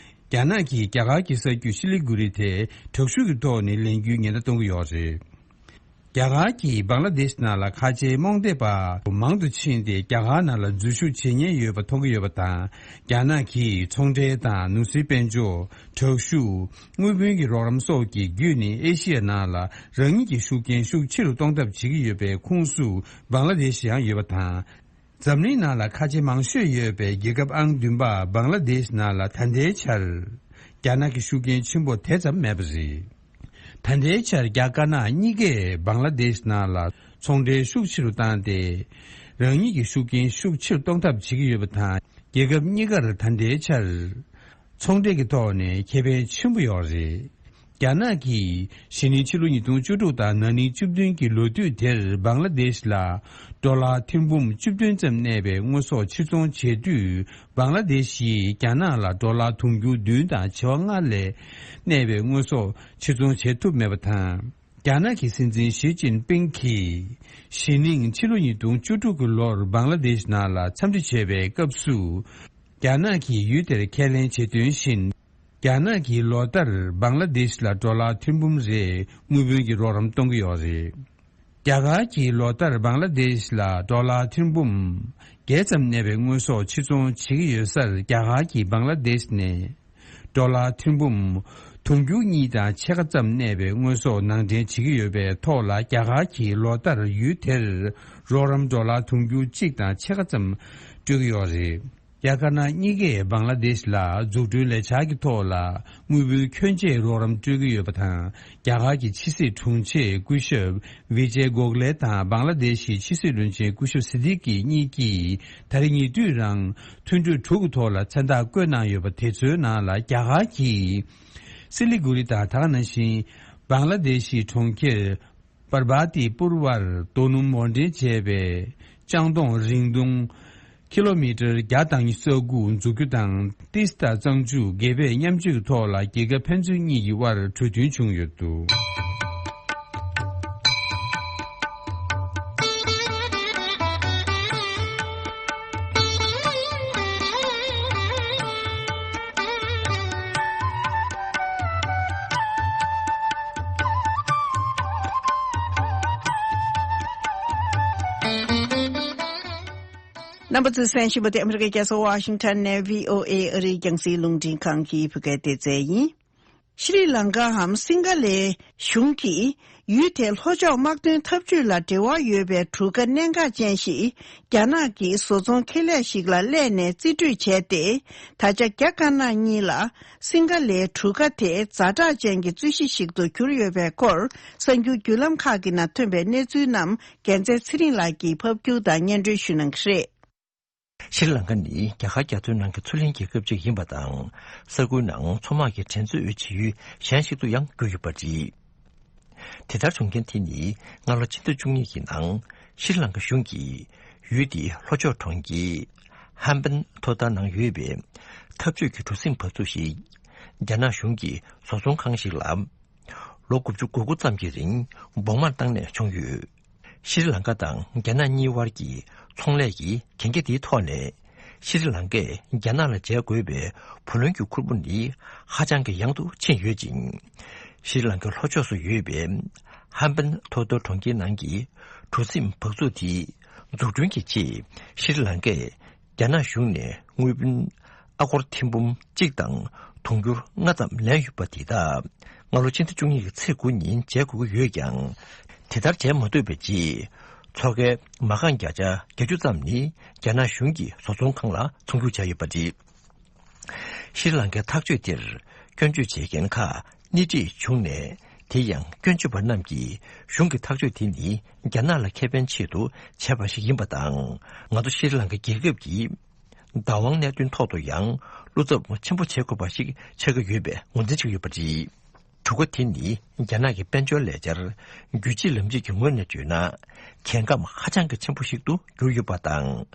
རྒྱ་ནག་གིས་རྒྱ་གར་གྱི་ས་རྒྱུད་ཤི་ལི་གུ་རི་དེ་དྲག་ཤུགས་ཀྱི་ཐོག་ནས་ལེན་རྒྱུའི་ཉེན་བརྡ་གཏོང་གི་ཡོད་རེད། རྒྱ་གར་གྱིས་བང་ལ་དེཤ་ནང་ལ་ཁ་ཆེའི་རྨོངས་དད་པ་མང་དུ་ཕྱིན་ཏེ། རྒྱ་གར་ནང་ལ་འཛུལ་ཞུགས་བྱེད་ཉེན་ཡོད་པ་མཐོང་གི་ཡོད་པ་དང་། རྒྱ་ནག་གིས་ཚོང་འབྲེལ་དང་། ནོར་སྲིད་དཔལ་འབྱོར། དྲག་ཤུགས། དངུལ་བུན་གྱི་རོགས་རམ་སོགས་ཀྱི་བརྒྱུད་ནས་ཨེ་ཤི་ཡ་ནང་ལ་རང་ཉིད་ཀྱི་ཤུགས་རྐྱེན་ཤུགས་ཆེ་རུ་གཏོང་ཐབས་བྱེད་ཀྱི་ཡོད་པའི་ཁོངས་སུ་བང་ལ་དེཤ་ཡང་ཡོད་པ་དང་། འཛམ་གླིང་ནང་ལ་ཁ་ཆེ་མང་ཤོས་ཡོད་པའི་རྒྱལ་ཁབ་ཨང་བདུན་པ་བང་ལ་དེཤ་ནང་ལ་ད་ལྟའི་ཆར་རྒྱ་ནག་གི་ཤུགས་རྐྱེན་ཆེན་པོ་དེ་ཙམ་མེད་པ་རེད། ད་ལྟའི་ཆར་རྒྱ་དཀར་ནག་གཉིས་ཀས་བང་ལ་དེཤ་ནང་ལ་ཚོང་འབྲེལ་ཤུགས་ཆེ་རུ་བཏང་སྟེ། རང་ཉིད་ཀྱི་ཤུགས་རྐྱེན་ཤུགས་ཆེ་རུ་གཏོང་ཐབས་བྱེད་ཀྱི་ཡོད་པ་དང་། རྒྱལ་ཁབ་གཉིས་ཀར་ད་ལྟའི་ཆར་ཚོང་འབྲེལ་གྱི་ཐོག་ནས་ཁེ་ཕན་ཆེན་པོ་ཡོད་རེད། རྒྱ་ནག་གིས་གཞེས་ནིང་ཕྱི་ལོ་ཉིས་སྟོང་བཅུ་དྲུག་དང་ན་ནིང་བཅུ་བདུན་གྱི་ལོ་དུས་དེར་བང་ལ་དེཤ་ལ་ཌོ་ལར་ཐེར་འབུམ་བཅུ་བདུན་ཙམ་གནས་པའི་དངོས་ཟོག་ཕྱིར་ཚོང་བྱེད་དུས། བང་ལ་དེཤ་ཡིས་རྒྱ་ནག་ལ་ཌོ་ལར་དུང་ཕྱུར་བདུན་དང་བྱེ་བ་ལྔ་ལས་གནས་པའི་དངོས་ཟོག་ཕྱིར་ཚོང་བྱེད་ཐུབ་མེད་པ་དང་། རྒྱ་ནག་གི་སྲིད་འཛིན་ཞི་ཅིན་ཕིང་གིས་གཞེས་ནིང་ཕྱི་ལོ་ཉིས་སྟོང་བཅུ་དྲུག་གི་ལོར་བང་ལ་དེཤ་ནང་ལ་འཚམས་འདྲི་བྱས་པའི་སྐབས་སུ། རྒྱ་ནག་གིས་ཡུལ་དེར་ཁས་ལེན་བྱེད་དོན་བཞིན། རྒྱ་ནག་གིས་ལོ་ལྟར་བང་ལ་དེཤ་ལ་ཌོ་ལར་ཐེར་འབུམ་རེ་དངུལ་བུན་གྱི་རོགས་རམ་གཏོང་གི་ཡོད་རེད། རྒྱ་གར་གྱིས་ལོ་ལྟར་བང་ལ་དེཤ་ལ་ཌོ་ལར་ཐེར་འབུམ་བརྒྱད་ཙམ་གནས་པའི་དངོས་ཟོག་ཕྱིར་ཚོང་བྱེད་ཀྱི་ཡོད་སར། རྒྱ་གར་གྱིས་བང་ལ་དེཤ་ནས་ཌོ་ལར་ཐེར་འབུམ་དུང་ཕྱུར་གཉིས་དང་ཕྱེད་ཀ་ཙམ་གནས་པའི་དངོས་ཟོག་ནང་འདྲེན་བྱེད་ཀྱི་ཡོད་པའི་ཐོག་ལ། རྒྱ་གར་གྱིས་ལོ་ལྟར་ཡུལ་དེར་རོགས་རམ་ཌོ་ལར་དུང་ཕྱུར་གཅིག་དང་ཕྱེད་ཀ་ཙམ་སྤྲོད་ཀྱི་ཡོད་རེད། རྒྱ་དཀར་ནག་གཉིས་ཀས་བང་ལ་དེཤ་ལ་འཛུགས་སྐྲུན་ལས་འཆར་གྱི་ཐོག་ལ་དངུལ་བུན་ཁྱོན་ཆེ་རོགས་རམ་སྤྲོད་ཀྱི་ཡོད་པ་དང་། རྒྱ་གར་གྱི་ཕྱི་སྲིད་དྲུང་ཆེ་སྐུ་ཞབས་ཝི་ཇེ་གོག་ལེ་དང་བང་ལ་དེཤ་ཡི་ཕྱི་སྲིད་བློན་ཆེན་སྐུ་ཞབས་སི་ཏི་ཀི་གཉིས་ཀྱིས་ད་རེས་ཉེ་དུས་རང་མཐུན་གྲོས་དྲུག་གི་ཐོག་ལ་མཚན་རྟགས་བཀོད་གནང་ཡོད་པ་དེ་ཚོའི་ནང་ལ། རྒྱ་གར་གྱིས་སི་ལི་གུ་རི་དང་། ད་ག་ནང་བཞིན་ བང་ལ་དེ་ཤི་གྲོང་ཁྱེར་པར་བ་ཏི་པུར་བར་རྡོ་སྣུམ་མོ་འདྲེན་བྱས་པའི་ལྕང་སྡོང་རིང་ཐུང་ཀི་ལོ་མི་ཊར་བརྒྱ་དང་ཉི་ཤུ་རྩ་དགུ་འཛུགས་རྒྱུ་དང་། ཏིས་ཏཱ་གཙང་ཆུ་དགེ་བས་མཉམ་སྤྱོད་ཐོག་ལ་རྒྱལ་ཁབ་ཕན་ཚུན་གཉིས་ཀྱི་དབར་གྲོས་མཐུན་བྱུང་ཡོད་འདུག། རྣམ་པ་ཚོས་གསན་བཞིན་པ་དེ་ཨ་མི་རི་ཀའི་རྒྱལ་ས་ཝ་ཤིང་ཊོན་ནས་བྷི་ཨོ་ཨེ་ཨ་རིའི་རྒྱང་སྲིང་རླུང་འཕྲིན་ཁང་གི་བོད་སྐད་སྡེ་ཚན་ཡིན། ཤྲི་ལང་ཀའམ་སིང་ག་ལའི་གཞུང་གིས་ཡུལ་དེའི་ལྷོ་ཕྱོགས་དམག་དོན་འཐབ་ཇུས་ལ་འབྲེལ་བ་ཡོད་པའི་གྲུ་ཁ་གནད་འགག་ཅན་ཞིག་རྒྱ་ནག་གི་བཟོ་ཚོང་ཁེ་ལས་ཤིག་ལ་གླས་ནས་རྩིས་སྤྲོད་བྱས་ཏེ། ད་ཆ་རྒྱ་དཀར་ནག་གཉིས་ལ་སིང་ག་ལའི་གྲུ་ཁ་དེ་ཛ་དྲག་ཅན་གྱི་རྩོད་གཞི་ཞིག་ཏུ་གྱུར་ཡོད་པའི་སྐོར། གསར་འགྱུར་བརྒྱུད་ལམ་ཁག་གི་ནང་ཐོན་པའི་གནས་ཚུལ་རྣམས་རྒྱལ་མཚན་ཚེ་རིང་ལགས་ཀྱིས་ཕབ་སྒྱུར་དང་སྙན་སྒྲོན་ཞུ་གནང་གི་རེད། ཤྲི་ལང་ཀ་ནི་རྒྱ་གར་རྒྱ་མཚོའི་ནང་གི་མཚོ་གླིང་རྒྱལ་ཁབ་ཅིག་ཡིན་པ་དང་། ས་ཁུལ་ནང་མཚོ་དམག་གི་འགྲན་རྩོད་བྱེད་ཡུལ་གཞན་ཞིག་ཏུ་ཡང་གྱུར་ཡོད་པ་རེད། དེ་ལྟར་བྱུང་རྐྱེན་དེ་ནི་སྔ་ལོ་ཕྱི་ཟླ་བཅུ་གཉིས་ཀྱི་ནང་ཤྲི་ལང་ཀ་གཞུང་གིས་ཡུལ་དེའི་ལྷོ་ཕྱོགས་གྲོང་ཁྱེར་ཧམ་པན་ཐོ་ཏ་ནང་ཡོད་པའི་འཐབ་ཇུས་ཀྱི་གྲུ་གཟིངས་འབག་བཙུགས་ཤིག་རྒྱ་ནག་གཞུང་གི་བཟོ་ཚོང་ཁང་ཞིག་ལ་ལོ་དགུ་བཅུ་གོ་དགུ་ཙམ་གྱི་རིང་སྦོང་མར་བཏང་ནས་བྱུང་ཡོད། ཤྲི་ལང་ཀ་དང་རྒྱ་ནག་གཉིས་དབར་གྱི་ཚོང་ལས་ཀྱི་གན་རྒྱ་དེའི་ཐོག་ནས་ཤྲི་ལང་ཀས་རྒྱ་ནག་ལ་འཇལ་དགོས་པའི་བུ་ལོན་གྱི་ཁུར་པོ་ནི་ཧ་ཅང་གི་ཡང་དུ་ཕྱིན་ཡོད་ཅིང་། ཤྲི་ལང་ཀའི་ལྷོ་ཕྱོགས་སུ་ཡོད་པའི་ཧམ་པན་ཐོ་ཏོ་གྲོང་ཁྱེར་ནང་གི་གྲུ་གཟིངས་འབག་བཙུགས་དེ་འཛུགས་སྐྲུན་གྱི་ཆེད་ཤྲི་ལང་ཀས་རྒྱ་ནག་གཞུང་ནས་དངུལ་བུན་ཨ་སྒོར་ཐེར་འབུམ་གཅིག་དང་དུང་ཕྱུར་ལྔ་ཙམ་ལེན་ཡོད་པ་དེ་དག་སྔ་ལོ་ཕྱི་ཟླ་བཅུ་གཉིས་ཀྱི་ཚེས་དགུ་ཉིན་འཇལ་དགོས་ཀྱི་ཡོད་ཀྱང་། དེ་ལྟར་འཇལ་མ་ཐུབ་པའི་རྗེས། མཚོ་ཁའི་མ་རྐང་བརྒྱ་ཆ་བརྒྱད་ཅུ་ཙམ་ནི་རྒྱ་ནག་གཞུང་གི་བཟོ་ཚོང་ཁང་ལ་ཚོང་བསྒྱུར་བྱས་ཡོད་པ་རེད། ཤྲི་ལང་ཀའི་ཐག་གཅོད་དེར་སྐྱོན་བརྗོད་བྱེད་མཁན་ཁག་སྣེ་ཁྲིད་བྱུང་ནས། དེ་ཡང་སྐྱོན་བརྗོད་པ་རྣམས་ཀྱིས་གཞུང་གི་ཐག་གཅོད་དེ་ནི་རྒྱ་ནག་ལ་ཁེ་ཕན་ཆེད་དུ་བྱས་པ་ཞིག་ཡིན་པ་དང་། ང་ཚོ་ཤྲི་ལང་ཀ་རྒྱལ་ཁབ་ཀྱི་བདག་དབང་གནད་དོན་ཐོག་ཏུ་ཡང་བློ་འཚབ་ཆེན་པོ་བྱེད་དགོས་པ་ཞིག་ཆགས་ཀྱི་ཡོད་པའི་ངོས་འཛིན་བྱེད་ཀྱི་ཡོད་པ་རེད། གྲུ་ཁ་དེ་ནི་རྒྱ་ནག་གི་དཔལ་འབྱོར་ལས་འཆར་རྒྱུད་གཅིག་ལམ་གཅིག་གི་ངོས་ནས་བརྗོད་ན། གལ་འགངས་ཧ་ཅང་གི་ཆེན་པོ་ཞིག་ཏུ་གྱུར་ཡོད་པ་དང་།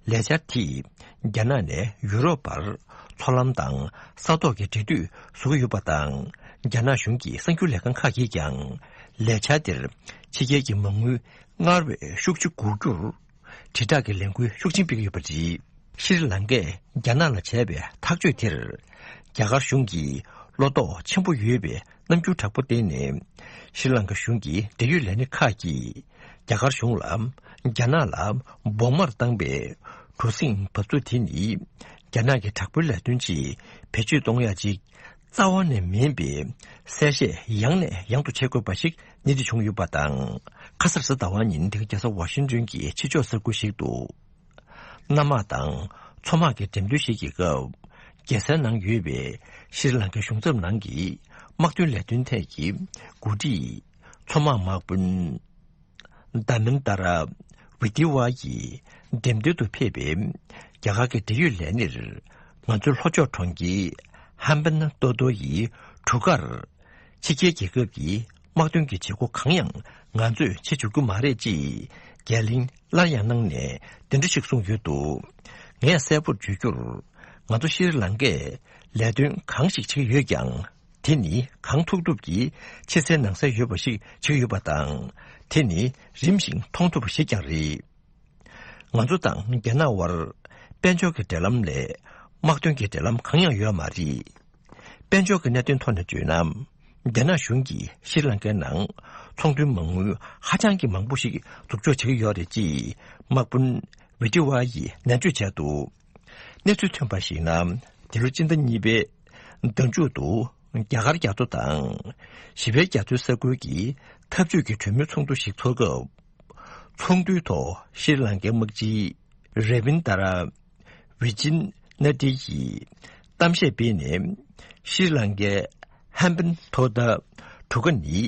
ལས་འཆར་དེས་རྒྱ་ནག་ནས་ཡུ་རོབ་བར་མཚོ་ལམ་དང་ས་ཐོག་གི་འབྲེལ་མཐུད་བཟོ་གི་ཡོད་པ་དང་། རྒྱ་ནག་གཞུང་གི་གསར་འགྱུར་ལས་ཁང་ཁག་གིས་ཀྱང་ལས་འཆར་དེར་ཕྱི་རྒྱལ་གྱི་མ་དངུལ་སྔར་བས་ཤུགས་ཆེ་དགོས་རྒྱུར། དྲིལ་བསྒྲགས་ཀྱི་ལས་འགུལ་ཤུགས་ཆེན་སྤེལ་གྱི་ཡོད་པ་རེད། ཤྲི་ལང་ཀས་རྒྱ་ནག་ལ་བྱས་པའི་ཐག་གཅོད་དེར། རྒྱ་གར་གཞུང་གིས་བློ་དོགས་ཆེན་པོ་ཡོད་པའི་རྣམ་འགྱུར་དྲག་པོ་བསྟན་ནས། ཤྲི་ལང་ཀ་གཞུང་གི་འབྲེལ་ཡོད་ལས་སྣེ་ཁག་གིས་རྒྱ་གར་གཞུང་ལ་རྒྱ་ནག་ལ་སྦོང་མར་བཏང་པའི་གྲུ་གཟིངས་འབག་བཙུགས་དེ་ནི་རྒྱ་ནག་གི་དྲག་པོའི་ལས་དོན་ཆེད་བེད་སྤྱོད་གཏོང་ཡ་ཅིག་རྩ་བ་ནས་མིན་པའི་གསལ་བཤད་ཡང་ནས་ཡང་དུ་བྱེད་དགོས་པ་ཞིག་སྣེ་ཁྲིད་བྱུང་ཡོད་པ་དང་། ཁ་སང་གཟའ་ཟླ་བ་ཉིན་འདི་ག་རྒྱལ་ས་ཝ་ཤིང་ཏོན་གྱི་ཕྱི་ཕྱོགས་ས་ཁུལ་ཞིག་ཏུ། གནམ་དམག་དང་མཚོ་དམག་གི་འགྲེམས་སྟོན་ཞིག་གི་སྐབས། རྒྱལ་སའི་ནང་ཡོད་པའི་ཤྲི་ལང་ཀའི་གཞུང་ཚབ་ནང་གི་དམག་དོན་ལས་དོན་ཐད་ཀྱི་འགོ་ཁྲིད་མཚོ་དམག་དམག་དཔོན་དྷ་མེན་དྷ་ར་ཝི་དི་ཝ་ཡིས་འགྲེམས་སྟོན་དུ་ཕེབས་པའི་རྒྱ་གར་གྱི་འབྲེལ་ཡོད་ལས་སྣེར། ང་ཚོའི་ལྷོ་ཕྱོགས་གྲོང་ཁྱེར་ཧམ་པན་ཏོ་ཏོ་ཡི་གྲུ་ཁར། ཕྱི་རྒྱལ་རྒྱལ་ཁབ་ཀྱི་དམག་དོན་གྱི་བྱེད་སྒོ་གང་ཡང་ང་ཚོས་བྱེད་འཇུག་རྒྱུ་མ་རེད་ཅེས་རྒྱ་གླིང་སླར་ཡང་གནང་ནས་དེ་འདྲ་ཞིག་གསུངས་ཡོད་འདུག། ངས་གསལ་པོར་བརྗོད་རྒྱུར། ང་ཚོ་ཤྲི་ལང་ཀས་ལས་དོན་གང་ཞིག་བྱེད་ཀྱི་ཡོད་ཀྱང་། དེ་ནི་གང་ཐུབ་ཐུབ་ཀྱིས་ཕྱི་གསལ་ནང་གསལ་ཡོད་པ་ཞིག་བྱེད་ཀྱི་ཡོད་པ་དང་། དེ་ནི་རིམ་བཞིན་མཐོང་ཐུབ་པ་ཞིག་ཀྱང་རེད། ང་ཚོ་དང་རྒྱ་ནག་དབར་དཔལ་འབྱོར་གྱི་འབྲེལ་ལམ་ལས་དམག་དོན་གྱི་འབྲེལ་ལམ་གང་ཡང་ཡོད་མ་རེད། དཔལ་འབྱོར་གྱི་གནད་དོན་ཐོག་ནས་བརྗོད་ན། རྒྱ་ནག་གཞུང་གིས་ཤྲི་ལང་ཀའི་ནང་ཚོང་དོན་མ་དངུལ་ཧ་ཅང་གི་མང་པོ་ཞིག་འཛུགས་འཇོག་བྱེད་ཀྱི་ཡོད་རེད་ཅེས་དམག་དཔོན་ཝི་ཏི་ཝ་ཡིས་ནན་བརྗོད་བྱས་འདུག། གནས་ཚུལ་ཐོན་པར་གཞིགས་ན། འདི་ལོ་སྤྱི་ཟླ་གཉིས་པའི་ཟླ་མཇུག་ཏུ་རྒྱ་གར་རྒྱ་མཚོ་དང་། བཞི་པའི་རྒྱ་མཚོའི་ས་ཁུལ་གྱི་འཐབ་ཇུས་ཀྱི་གྲོས་མོལ་ཚོགས་འདུ་ཞིག་ཚོགས་སྐབས། ཚོགས་འདུའི་ཐོག་ཤྲི་ལང་ཀའི་དམག་སྤྱི་རེ་བིན་དྷ་ར་ཝི་ཇིན་ན་ཏི་ཡིས་གཏམ་བཤད་སྤེལ་ནས། ཤྲི་ལང་ཀའི་ཧམ་པན་ཐོ་ཏ་གྲུ་ཁ་ནི་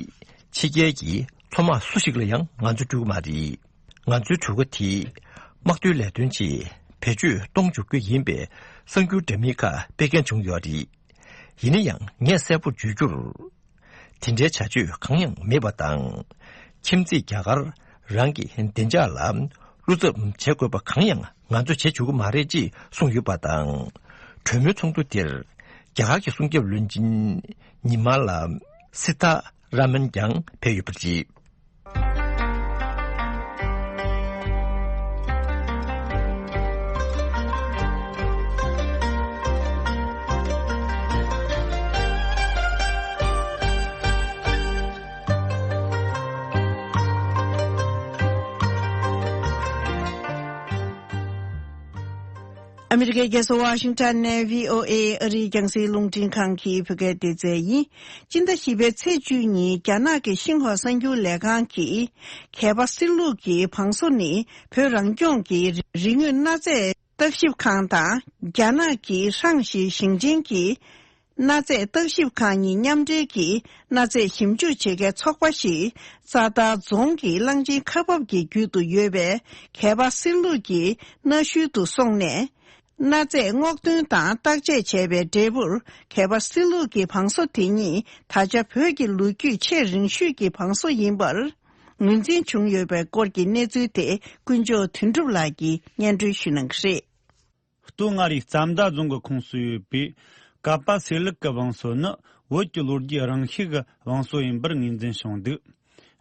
ཕྱི་རྒྱལ་གྱི་མཚོ་དམག་སུ་ཞིག་ལ་ཡང་ང་ཚོས་སྤྲོད་ཀྱི་མ་རེད། ང་ཚོའི་གྲུ་ཁ་དེ་དམག་དོན་ལས་དོན་ཆེད་བེད་སྤྱོད་གཏོང་འཇུག་རྒྱུ་ཡིན་པའི་གསར་འགྱུར་འདྲ་མིན་ཁག་སྤེལ་མཁན་བྱུང་ཡོད་རེད། ཡིན་ན་ཡང་ངས་གསལ་པོར་བརྗོད་རྒྱུར། དེ་འདྲའི་བྱ་སྤྱོད་གང་ཡང་མེད་པ་དང་། ཁྱིམ་མཚེས་རྒྱ་གར་རང་གི་བདེ་འཇགས་ལ་བློ་འཚབ་བྱེད་དགོས་པ་གང་ཡང་ང་ཚོས་བྱེད་ཆོག་གི་མ་རེད་ཅེས་གསུངས་ཡོད་པ་དང་། གྲོས་མོལ་ཚོགས་འདུ་དེར་རྒྱ་གར་གྱི་སྲུང་སྐྱོབ་བློན་ཆེན་ཉི་མ་ལ་སི་ཐ་ར་མན་ཀྱང་ཕེབས་ཡོད་པ་རེད། ཨ་མི་རི་ཀའི་རྒྱལ་ས་ཝ་ཤིང་ཊོན་ནས་བྷི་ཨོ་ཨེ་ཨ་རིའི་རྒྱང་སྲིང་རླུང་འཕྲིན་ཁང་གི་བོད་སྐད་སྡེ་ཚན་ཡིན། སྤྱི་ཟླ་བཞི་པའི་ཚེས་བཅུ་ཉིན་རྒྱ་ནག་གི་ཤིན་ཧྭ་གསར་འགྱུར་ལས་ཁང་གིས་གྷལ་པ་སིལ་ལུགས་ཀྱི་བང་སོ་ནི་བོད་རང་སྐྱོང་གི་རིག་དངོས་གནའ་རྫས་བརྟག་ཞིབ་ཁང་དང་རྒྱ་ནག་གི་ཧྲང་ཞི་ཞིང་ཆེན་གྱི་གནའ་རྫས་བརྟག་ཞིབ་ཁང་གཉིས་མཉམ་འབྲེལ་གྱིས་གནའ་རྫས་ཞིབ་འཇུག་བྱེད་མཁན་ཚོགས་པ་ཞིག་རྩ་དར་རྫོང་གི་གླང་ཆེན་ཁ་འབབ་ཀྱི་རྒྱུད་དུ་ཡོད་པའི་གྷལ་པ་སིལ་ལུགས་ཀྱི་གནའ་ཤུལ་དུ་སོང་ནས། གནའ་རྫས་སྔོག་འདོན་དང་བརྟག་དཔྱད་བྱས་པའི་འབྲས་བུར་གྷལ་པ་སིལ་ལུགས་ཀྱི་བང་སོ་དེ་ཉིད་ད་ཆ་བོད་ཀྱི་ལོ་རྒྱུས་ཆེས་རིང་ཤོས་ཀྱི་བང་སོ་ཡིན་པར་ངོས་འཛིན་བྱུང་ཡོད་པའི་སྐོར་གྱི་གནས་ཚུལ་དེ་དཀོན་མཆོག་དོན་གྲུབ་ལགས་ཀྱིས་སྙན་སྒྲོན་ཞུ་གནང་གི་རེད། སྟོད་མངའ་རིས་རྩ་མདའ་རྫོང་གི་ཁོངས་སུ་ཡོད་པའི་ཀ་པ་སེ་ལུག་གི་བང་སོ་ནི་བོད་ཀྱི་ལོ་རྒྱུས་རིང་ཤོས་ཀྱི་བང་སོ་ཡིན་པར་ངོས་འཛིན་བྱུང་འདུག་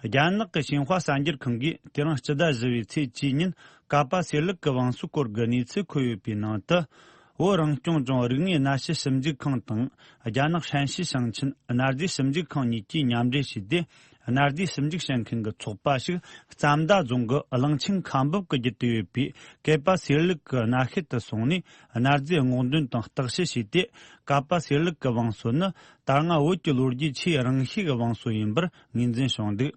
རྒྱ་ནག་གི་ཤིན་ཧྭ་གསར་འགྱུར་ཁང་གིས་དེ་རིང་སྤྱི་ཟླ་བཞི་པའི་ཚེས་བཅུ་ཉིན་ཀ་པ་སེ་ལུག་གི་བང་སོའི་སྐོར་གྱི་གནས་ཚུལ་འཁོད་ཡོད་པའི་ནང་དུ། བོད་རང་སྐྱོང་ལྗོངས་རིག་དངོས་གནའ་ཤུལ་ཞིབ་འཇུག་ཁང་དང་རྒྱ་ནག་ཧྲན་ཞི་ཞིང་ཆེན་གནའ་རྫས་ཞིབ་འཇུག་ཁང་གཉིས་ཀྱིས་མཉམ་འབྲེལ་བྱས་ཏེ། གནའ་རྫས་ཞིབ་འཇུག་བྱེད་མཁན་གྱི་ཚོགས་པ་ཞིག་རྩ་མདའ་རྫོང་གི་གླང་ཆེན་ཁ་འབབ་ཀྱི་རྒྱུད་དུ་ཡོད་པའི་གྷལ་པ་སེ་ལུག་གི་གནའ་ཤུལ་དུ་སོང་ནས། གནའ་རྫས་སྔོག་འདོན་དང་བརྟག་དཔྱད་བྱས་ཏེ། ཀ་པ་སེ་ལུག་གི་བང་སོ་ནི་ད་སྔ་བོད་ཀྱི་ལོ་རྒྱུས་ཆེས་རིང་ཤོས་ཀྱི་བང་སོ་ཡིན་པར་ངོས་འཛིན་བྱུང་འདུག་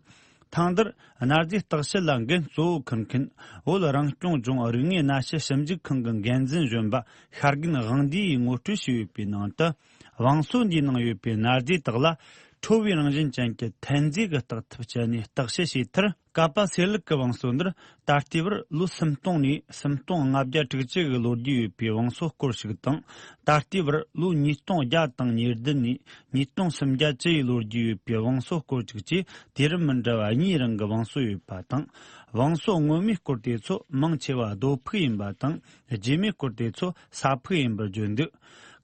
ཐེངས་འདིར་གནའ་རྫས་བརྟག་དཔྱད་ལ་འགན་གཙོ་བོ་འཁུར་མཁན་བོད་རང་སྐྱོང་ལྗོངས་རིག་དངོས་གནའ་ཤུལ་ཞིབ་འཇུག་ཁང་གི་འགན་འཛིན་གཞོན་པ་ཤར་རྒན་དབང་འདུས་ཡིས་ངོ་སྤྲོད་བྱས་ཡོད་པའི་ནང་དུ། བང་སོ་འདིའི་ནང་ཡོད་པའི་གནའ་རྫས་དག་ལ་ཁྲོ་བོའི་རང་བཞིན་ཅན་གྱི་ཐན་རྫས་ཀྱི་བརྟག་ཐབས་སྤྱད་ནས་བརྟག་དཔྱད་བྱས་མཐར། ཀ་པ་སེ་ལུག་གི་བང་སོ་འདིར་ད་ལྟའི་བར་ལོ་སུམ་སྟོང་ནས་སུམ་སྟོང་ལྔ་བརྒྱ་དྲུག་ཅུ་གི་ལོ་རྒྱུས་ཡོད་པའི་བང་སོ་སྐོར་ཞིག་དང་། ད་ལྟའི་བར་ལོ་ཉིས་སྟོང་བརྒྱ་དང་ཉེར་བདུན་ནས་ཉིས་སྟོང་སུམ་བརྒྱ་བཅུ་ཡི་ལོ་རྒྱུས་ཡོད་པའི་བང་སོ་སྐོར་ཅིག་བཅས་དུས་རབས་མི་འདྲ་བ་གཉིས་རིང་གི་བང་སོ་ཡོད་པ་དང་། བང་སོ་སྔོན་མའི་སྐོར་དེ་ཚོ་མང་ཆེ་བ་རྡོ་ཕུག་ཡིན་པ་དང་། རྗེས་མའི་སྐོར་དེ་ཚོ་ས་ཕུག་ཡིན་པར་བརྗོད་འདུག་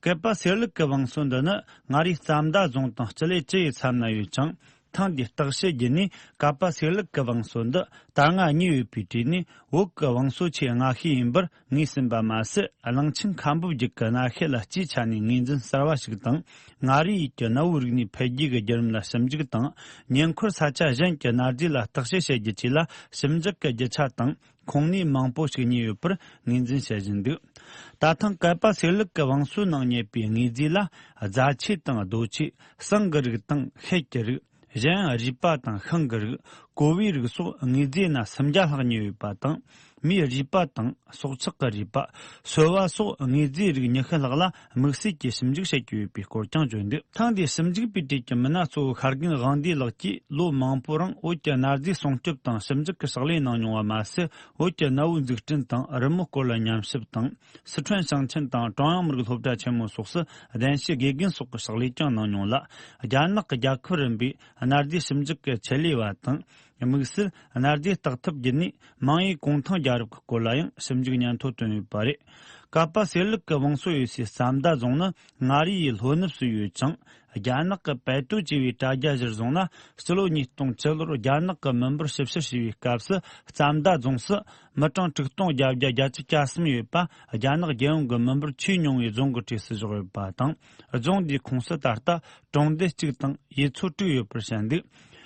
ཀ་པ་སེ་ལུག་གི་བང་སོ་འདི་ནི་མངའ་རིས་རྩ་མདའ་རྫོང་དང་སྤྱི་ལེ་བཅུ་ཡི་མཚམས་ན་ཡོད་ཅིང་། ཐེངས་འདིའི་བརྟག་དཔྱད་བརྒྱུད་ནས་ཀ་པ་སེ་ལུག་གི་བང་སོ་འདི་ད་སྔ་གཉིས་ཡོད་པའི་གྲས་ནས་བོད་ཀྱི་བང་སོ་ཆེས་སྔ་ཤོས་ཡིན་པར་ངོས་ཟིན་པ་མ་ཟད། གླང་ཆེན་ཁ་འབབ་རྒྱུད་ཀྱི་གནའ་ཤུལ་ལ་སྤྱིའི་ཆ་ནས་ངོས་འཛིན་གསར་བ་ཞིག་དང་། མངའ་རིས་ཡུལ་གྱི་གནའ་བོའི་རིག་གནས་འཕེལ་རྒྱས་ཀྱི་བརྒྱུད་རིམ་ལ་ཞིབ་འཇུག་དང་། ཉེ་འཁོར་ས་ཆ་གཞན་གྱི་གནའ་རྫས་ལ་བརྟག་དཔྱད་བྱེད་རྒྱུ་བཅས་ལ་ཞིབ་འཇུག་གི་རྒྱུ་ཆ་དང་། ཁུངས་སྣེ་མང་པོ་ཞིག་རྙེད་ཡོད་པར་ངོས་འཛིན་བྱེད་བཞིན་འདུག་ད་ཐེངས་ཀ་པ་སེ་ལུག་གི་བང་སོའི་ནང་རྙེད་པའི་དངོས་རྫས་ལ། རྫ་ཆས་དང་རྡོ་ཆས། ཟངས་ཀྱི་རིགས་དང་ཤེལ་གྱི་རིགས། གཞན་ཡང་རུས་པ་དང་ཤིང་གི་རིགས། ཀོ་བའི་རིགས་སོགས་དངོས་རྫས་སྣ་སུམ་བརྒྱ་ལྷག་རྙེད་ཡོད་པ་དང་། མིའི་རུས་པ་དང་སྲོག་ཆགས་ཀྱི་རུས་པ། སོལ་བ་སོགས་དངོས་རྫས་རིགས་ཉི་ཤུ་ལྷག་ལ་དམིགས་བསལ་གྱིས་ཞིབ་འཇུག་བྱེད་ཀྱི་ཡོད་པའི་སྐོར་ཀྱང་བརྗོད་འདུག་ཐེངས་འདིའི་ཞིབ་འཇུག་པའི་གྲས་ཀྱི་མི་སྣ་གཙོ་བོ་ཤར་རྒན་དབང་འདུས་ལགས་ཀྱིས་ལོ་མང་པོའི་རིང་བོད་ཀྱི་གནའ་རྫས་སྲུང་སྐྱོབ་དང་ཞིབ་འཇུག་གི་ཕྱག་ལས་གནང་མྱོང་བ་མ་ཟད། བོད་ཀྱི་གནའ་བོའི་འཛུགས་སྐྲུན་དང་རི་མོ་སྐོར་ལ་ཉམས་ཞིབ་དང་། སི་ཁྲོན་ཞིང་ཆེན་དང་ཀྲུང་དབྱང་མི་རིགས་སློབ་གྲྭ་ཆེན་མོ་སོགས་སུ་གདན་ཞུའི་དགེ་རྒན་སོགས་ཀྱི་ཕྱག་ལས་ཀྱང་གནང་མྱོང་ལ། རྒྱ་ནག་གི་རྒྱལ་ཁབ་རིམ་པའི་གནའ་རྫས་ཞིབ་འཇུག་གི་ཆེད་ལས་པ་དང་། དམིགས་བསལ་གནའ་རྫས་བརྟག་ཐབས་བརྒྱུད་ནས་མང་ཡུལ་གུང་ཐང་རྒྱལ་རབས་ཀྱི་སྐོར་ལ་ཡང་ཞིབ་འཇུག་སྙན་ཐོ་བཏོན་ཡོད་པ་རེད། ཀ་པ་སེ་ལུག་གི་བང་སོ་ཡོད་སའི་རྩ་མདའ་རྫོང་ནི་མངའ་རིས་ཡི་ལྷོ་ནུབ་སུ་ཡོད་ཅིང་། རྒྱ་ནག་གི་པད་ཏོ་ཅེས་པའི་དྲ་རྒྱ་གཞིར་བཟུང་ན། སྤྱི་ལོ་ཉིས་སྟོང་བཅུ་ལོར་རྒྱ་ནག་གི་མི་འབོར་ཞིབ་བཤེར་བྱས་པའི་སྐབས་སུ། རྩ་མདའ་རྫོང་སུ་མི་གྲངས་དྲུག་སྟོང་བརྒྱད་བརྒྱ་བརྒྱད་ཅུ་གྱ་གསུམ་ཡོད་པ། རྒྱ་ནག་རྒྱལ་ཡོངས་ཀྱི་མི་འབོར་ཆེས་ཉུང་བའི་རྫོང་གི་གྲས་སུ་བཞག་ཡོད་པ་དང་། རྫོང་འདིའི་ཁོངས་སུ་ད་ལྟ་གྲོང་སྡེ་གཅིག་དང་ཡུལ་ཚོ་དྲུག་ཡོད་པར་བཤད་འདུག་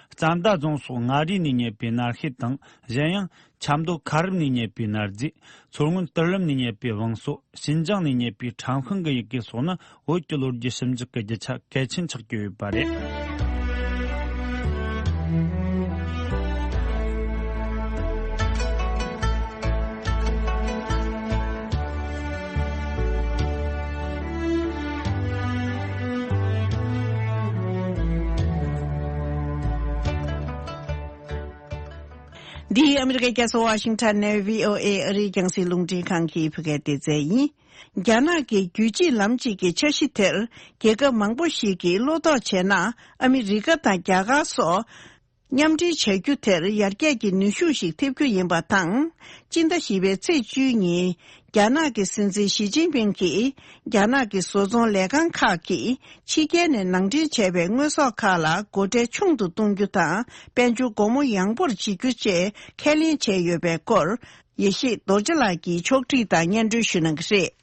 རྩ་མདའ་རྫོང་སོགས་མངའ་རིས་ནས་རྙེད་པའི་གནའ་ཤུལ་དང་། གཞན་ཡང་ཆབ་མདོ་ཁ་རུབ་ནས་རྙེད་པའི་གནའ་རྫས། མཚོ་སྔོན་ཏུར་ལམ་ནས་རྙེད་པའི་བང་སོ། ཤིན་ཅང་ནས་རྙེད་པའི་ཁྲམ་ཤིང་གི་ཡི་གེ་སོགས་ནི་བོད་ཀྱི་ལོ་རྒྱུས་ཞིབ་འཇུག་གི་རྒྱུ་ཆ་གལ་ཆེན་ཆགས་ཀྱི་ཡོད་པ་རེད། འདི་ཨ་མི་རི་ཀའི་རྒྱལ་ས་ཝ་ཤིང་ཊོན་ནས་བྷི་ཨོ་ཨེ་ཨ་རིའི་རྒྱང་སྲིང་རླུང་འཕྲིན་ཁང་གི་བོད་སྐད་སྡེ་ཚན་ཡིན། རྒྱ་ནག་གི་རྒྱུད་གཅིག་ལམ་གཅིག་གི་འཆར་གཞི་དེར་རྒྱལ་ཁབ་མང་པོ་ཞིག་གིས་བློ་དོགས་བྱས་ན། ཨ་མི་རི་ཀ་དང་རྒྱ་གར་སོགས་མཉམ་འབྲེལ་བྱ་རྒྱུ་དེར་ཡར་རྒྱས་ཀྱི་ནུས་ཤུགས་ཤིག་ཐེབས་རྒྱུ་ཡིན་པ་དང་། སྤྱི་ཟླ་བཞི་པའི་ཚེས་བཅུའི་ཉིན། རྒྱ་ནག་གི་སྲིད་འཛིན་ཞི་ཅིན་ཕིང་གིས། རྒྱ་ནག་གི་བཟོ་ཚོང་ལས་ཁང་ཁག་གིས་ཕྱི་རྒྱལ་ནས་ནང་འདྲེན་བྱས་པའི་དངོས་ཟོག་ཁག་ལ་སྒོ་ཁྲལ་ཆུང་དུ་གཏོང་རྒྱུ་དང་། དཔལ་འབྱོར་སྒོ་མོ་ཡངས་པོར་བྱེད་རྒྱུ་བཅས་ཁས་ལེན་བྱས་ཡོད་པའི་སྐོར། ཡེ་ཤེས་རྡོ་རྗེ་ལགས་ཀྱིས་ཕྱོགས་སྒྲིག་དང་སྙན་སྒྲོན་ཞུ་གནང་གི་རེད།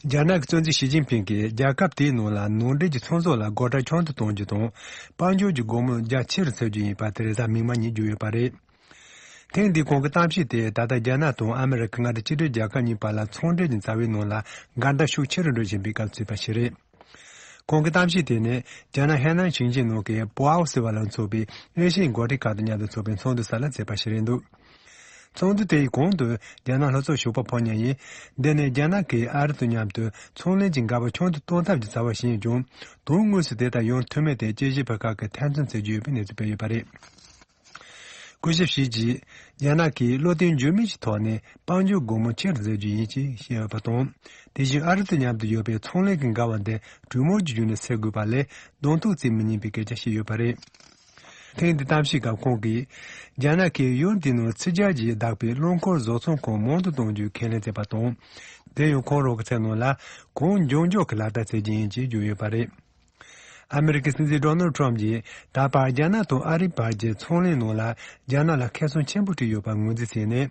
རྒྱ་ནག་གི་གཙོ་འཛིན་ཞི་ཅིན་ཕིང་གིས་རྒྱལ་ཁབ་དེའི་ནང་ལ་ནང་འདྲེན་གྱི་ཚོང་ཟོག་ལ་སྒོ་ཁྲལ་ཆུང་དུ་གཏོང་རྒྱུ་དང་། དཔལ་འབྱོར་གྱི་སྒོ་མོ་རྒྱ་ཆེ་རུ་བཙུགས་རྒྱུ་ཡིན་པ་དེ་རེས་གཟའ་མིག་དམར་ཉིན་བརྗོད་ཡོད་པ་རེད། ཐེངས་འདིའི་ཁོང་གི་གཏམ་བཤད་དེ་ད་ལྟ་རྒྱ་ནག་དང་ཨ་མི་རི་ཀ་མངའ་སྡེ་གཅིག་སྒྲིལ་རྒྱལ་ཁབ་གཉིས་བར་ལ་ཚོང་འབྲེལ་གྱི་རྩ་བའི་ནང་ལ་འགལ་ཟླ་ཤུགས་ཆེ་རུ་འགྲོ་བཞིན་པའི་སྐབས་བྱས་པ་ཞིག་རེད། ཁོང་གི་གཏམ་བཤད་དེ་ནི་རྒྱ་ནག་ཧེ་ནན་ཞིང་ཆེན་ནང་གི་པོའོ་ཟེར་བ་ལ་སོགས་པའི་ཨེ་ཤི་ཡའི་འགོ་ཁྲིད་ཁག་དང་མཉམ་དུ་ཚོགས་པའི་ཚོགས་འདུ་ས་ལ་བྱས་པ་ཞིག་རེད་འདུག་ཚོགས་འདུ་དེའི་གོང་དུ་རྒྱ་ནག་ལྷོ་ཕྱོགས་ཞོགས་པ་ཕོ་ཉ་ཡིས། འདི་ནི་རྒྱ་ནག་གིས་ཨ་རི་དང་མཉམ་དུ་ཚོང་ལས་ཀྱི་འགལ་བ་ཆུང་དུ་གཏོང་ཐབས་ཀྱི་རྩ་བ་ཞིག་ཡིན་ཀྱང་། དོན་དངོས་སུ་དེ་ལྟར་ཡོང་ཐུབ་མིན་དེ་དཔྱད་ཞིབ་པ་ཁག་གིས་ཐེ་ཚོམ་བྱེད་ཀྱི་ཡོད་པའི་གནས་ཚུལ་སྤེལ་ཡོད་པ་རེད། སྐུ་ཞབས་ཞི་ཅིས། རྒྱ་ནག་གིས་བློ་བརྟན་འགྱུར་མེད་ཀྱི་ཐོག་ནས་དཔལ་འབྱོར་སྒོ་མོ་ཆེ་རུ་འཛུགས་རྒྱུ་ཡིན་ཞེས་བཤད་ཡོད་པ་དང་། དེ་བཞིན་ཨ་རི་དང་མཉམ་དུ་ཡོད་པའི་ཚོང་ལས་ཀྱི་འགལ་བ་འདི་གྲོས་མོལ་གྱི་བརྒྱུད་ནས་སེལ་དགོས་པ་ལས་གདོང་ཐུག་བྱེད་མི་ཉན་པའི་སྐད་ཆ་བཤད་ཡོད་པ་རེད། ཐེངས་འདིའི་གཏམ་བཤད་སྐབས་ཁོང་གིས། རྒྱ་ནག་གིས་ཡུལ་འདིའི་ནང་ཚིག་ཇ་གྱིས་བདག་པའི་རླངས་འཁོར་བཟོ་ཚོང་ཁང་མང་དུ་གཏོང་རྒྱུའི་ཁས་ལེན་བྱས་པ་དང་། དེ་ཡང་ཁོང་རང་གི་མཚན་ནང་ལ་གངས་ལྗོངས་རྒྱུག་གི་ལག་བསྟར་བྱེད་རྒྱུ་ཡིན་ཅེས་བརྗོད་ཡོད་པ་རེད། ཨ་མི་རི་ཀའི་སྲིད་འཛིན་ཌོ་ནལ་ཊམ་གྱིས་ད་བར་རྒྱ་ནག་དང་ཨ་རིའི་བར་གྱི་ཚོང་ལས་ནང་ལ་རྒྱ་ནག་ལ་ཁེ་བཟང་ཆེན་པོ་སྤྲད་ཡོད་པར་ངོས་འཛིན་བྱས་ནས།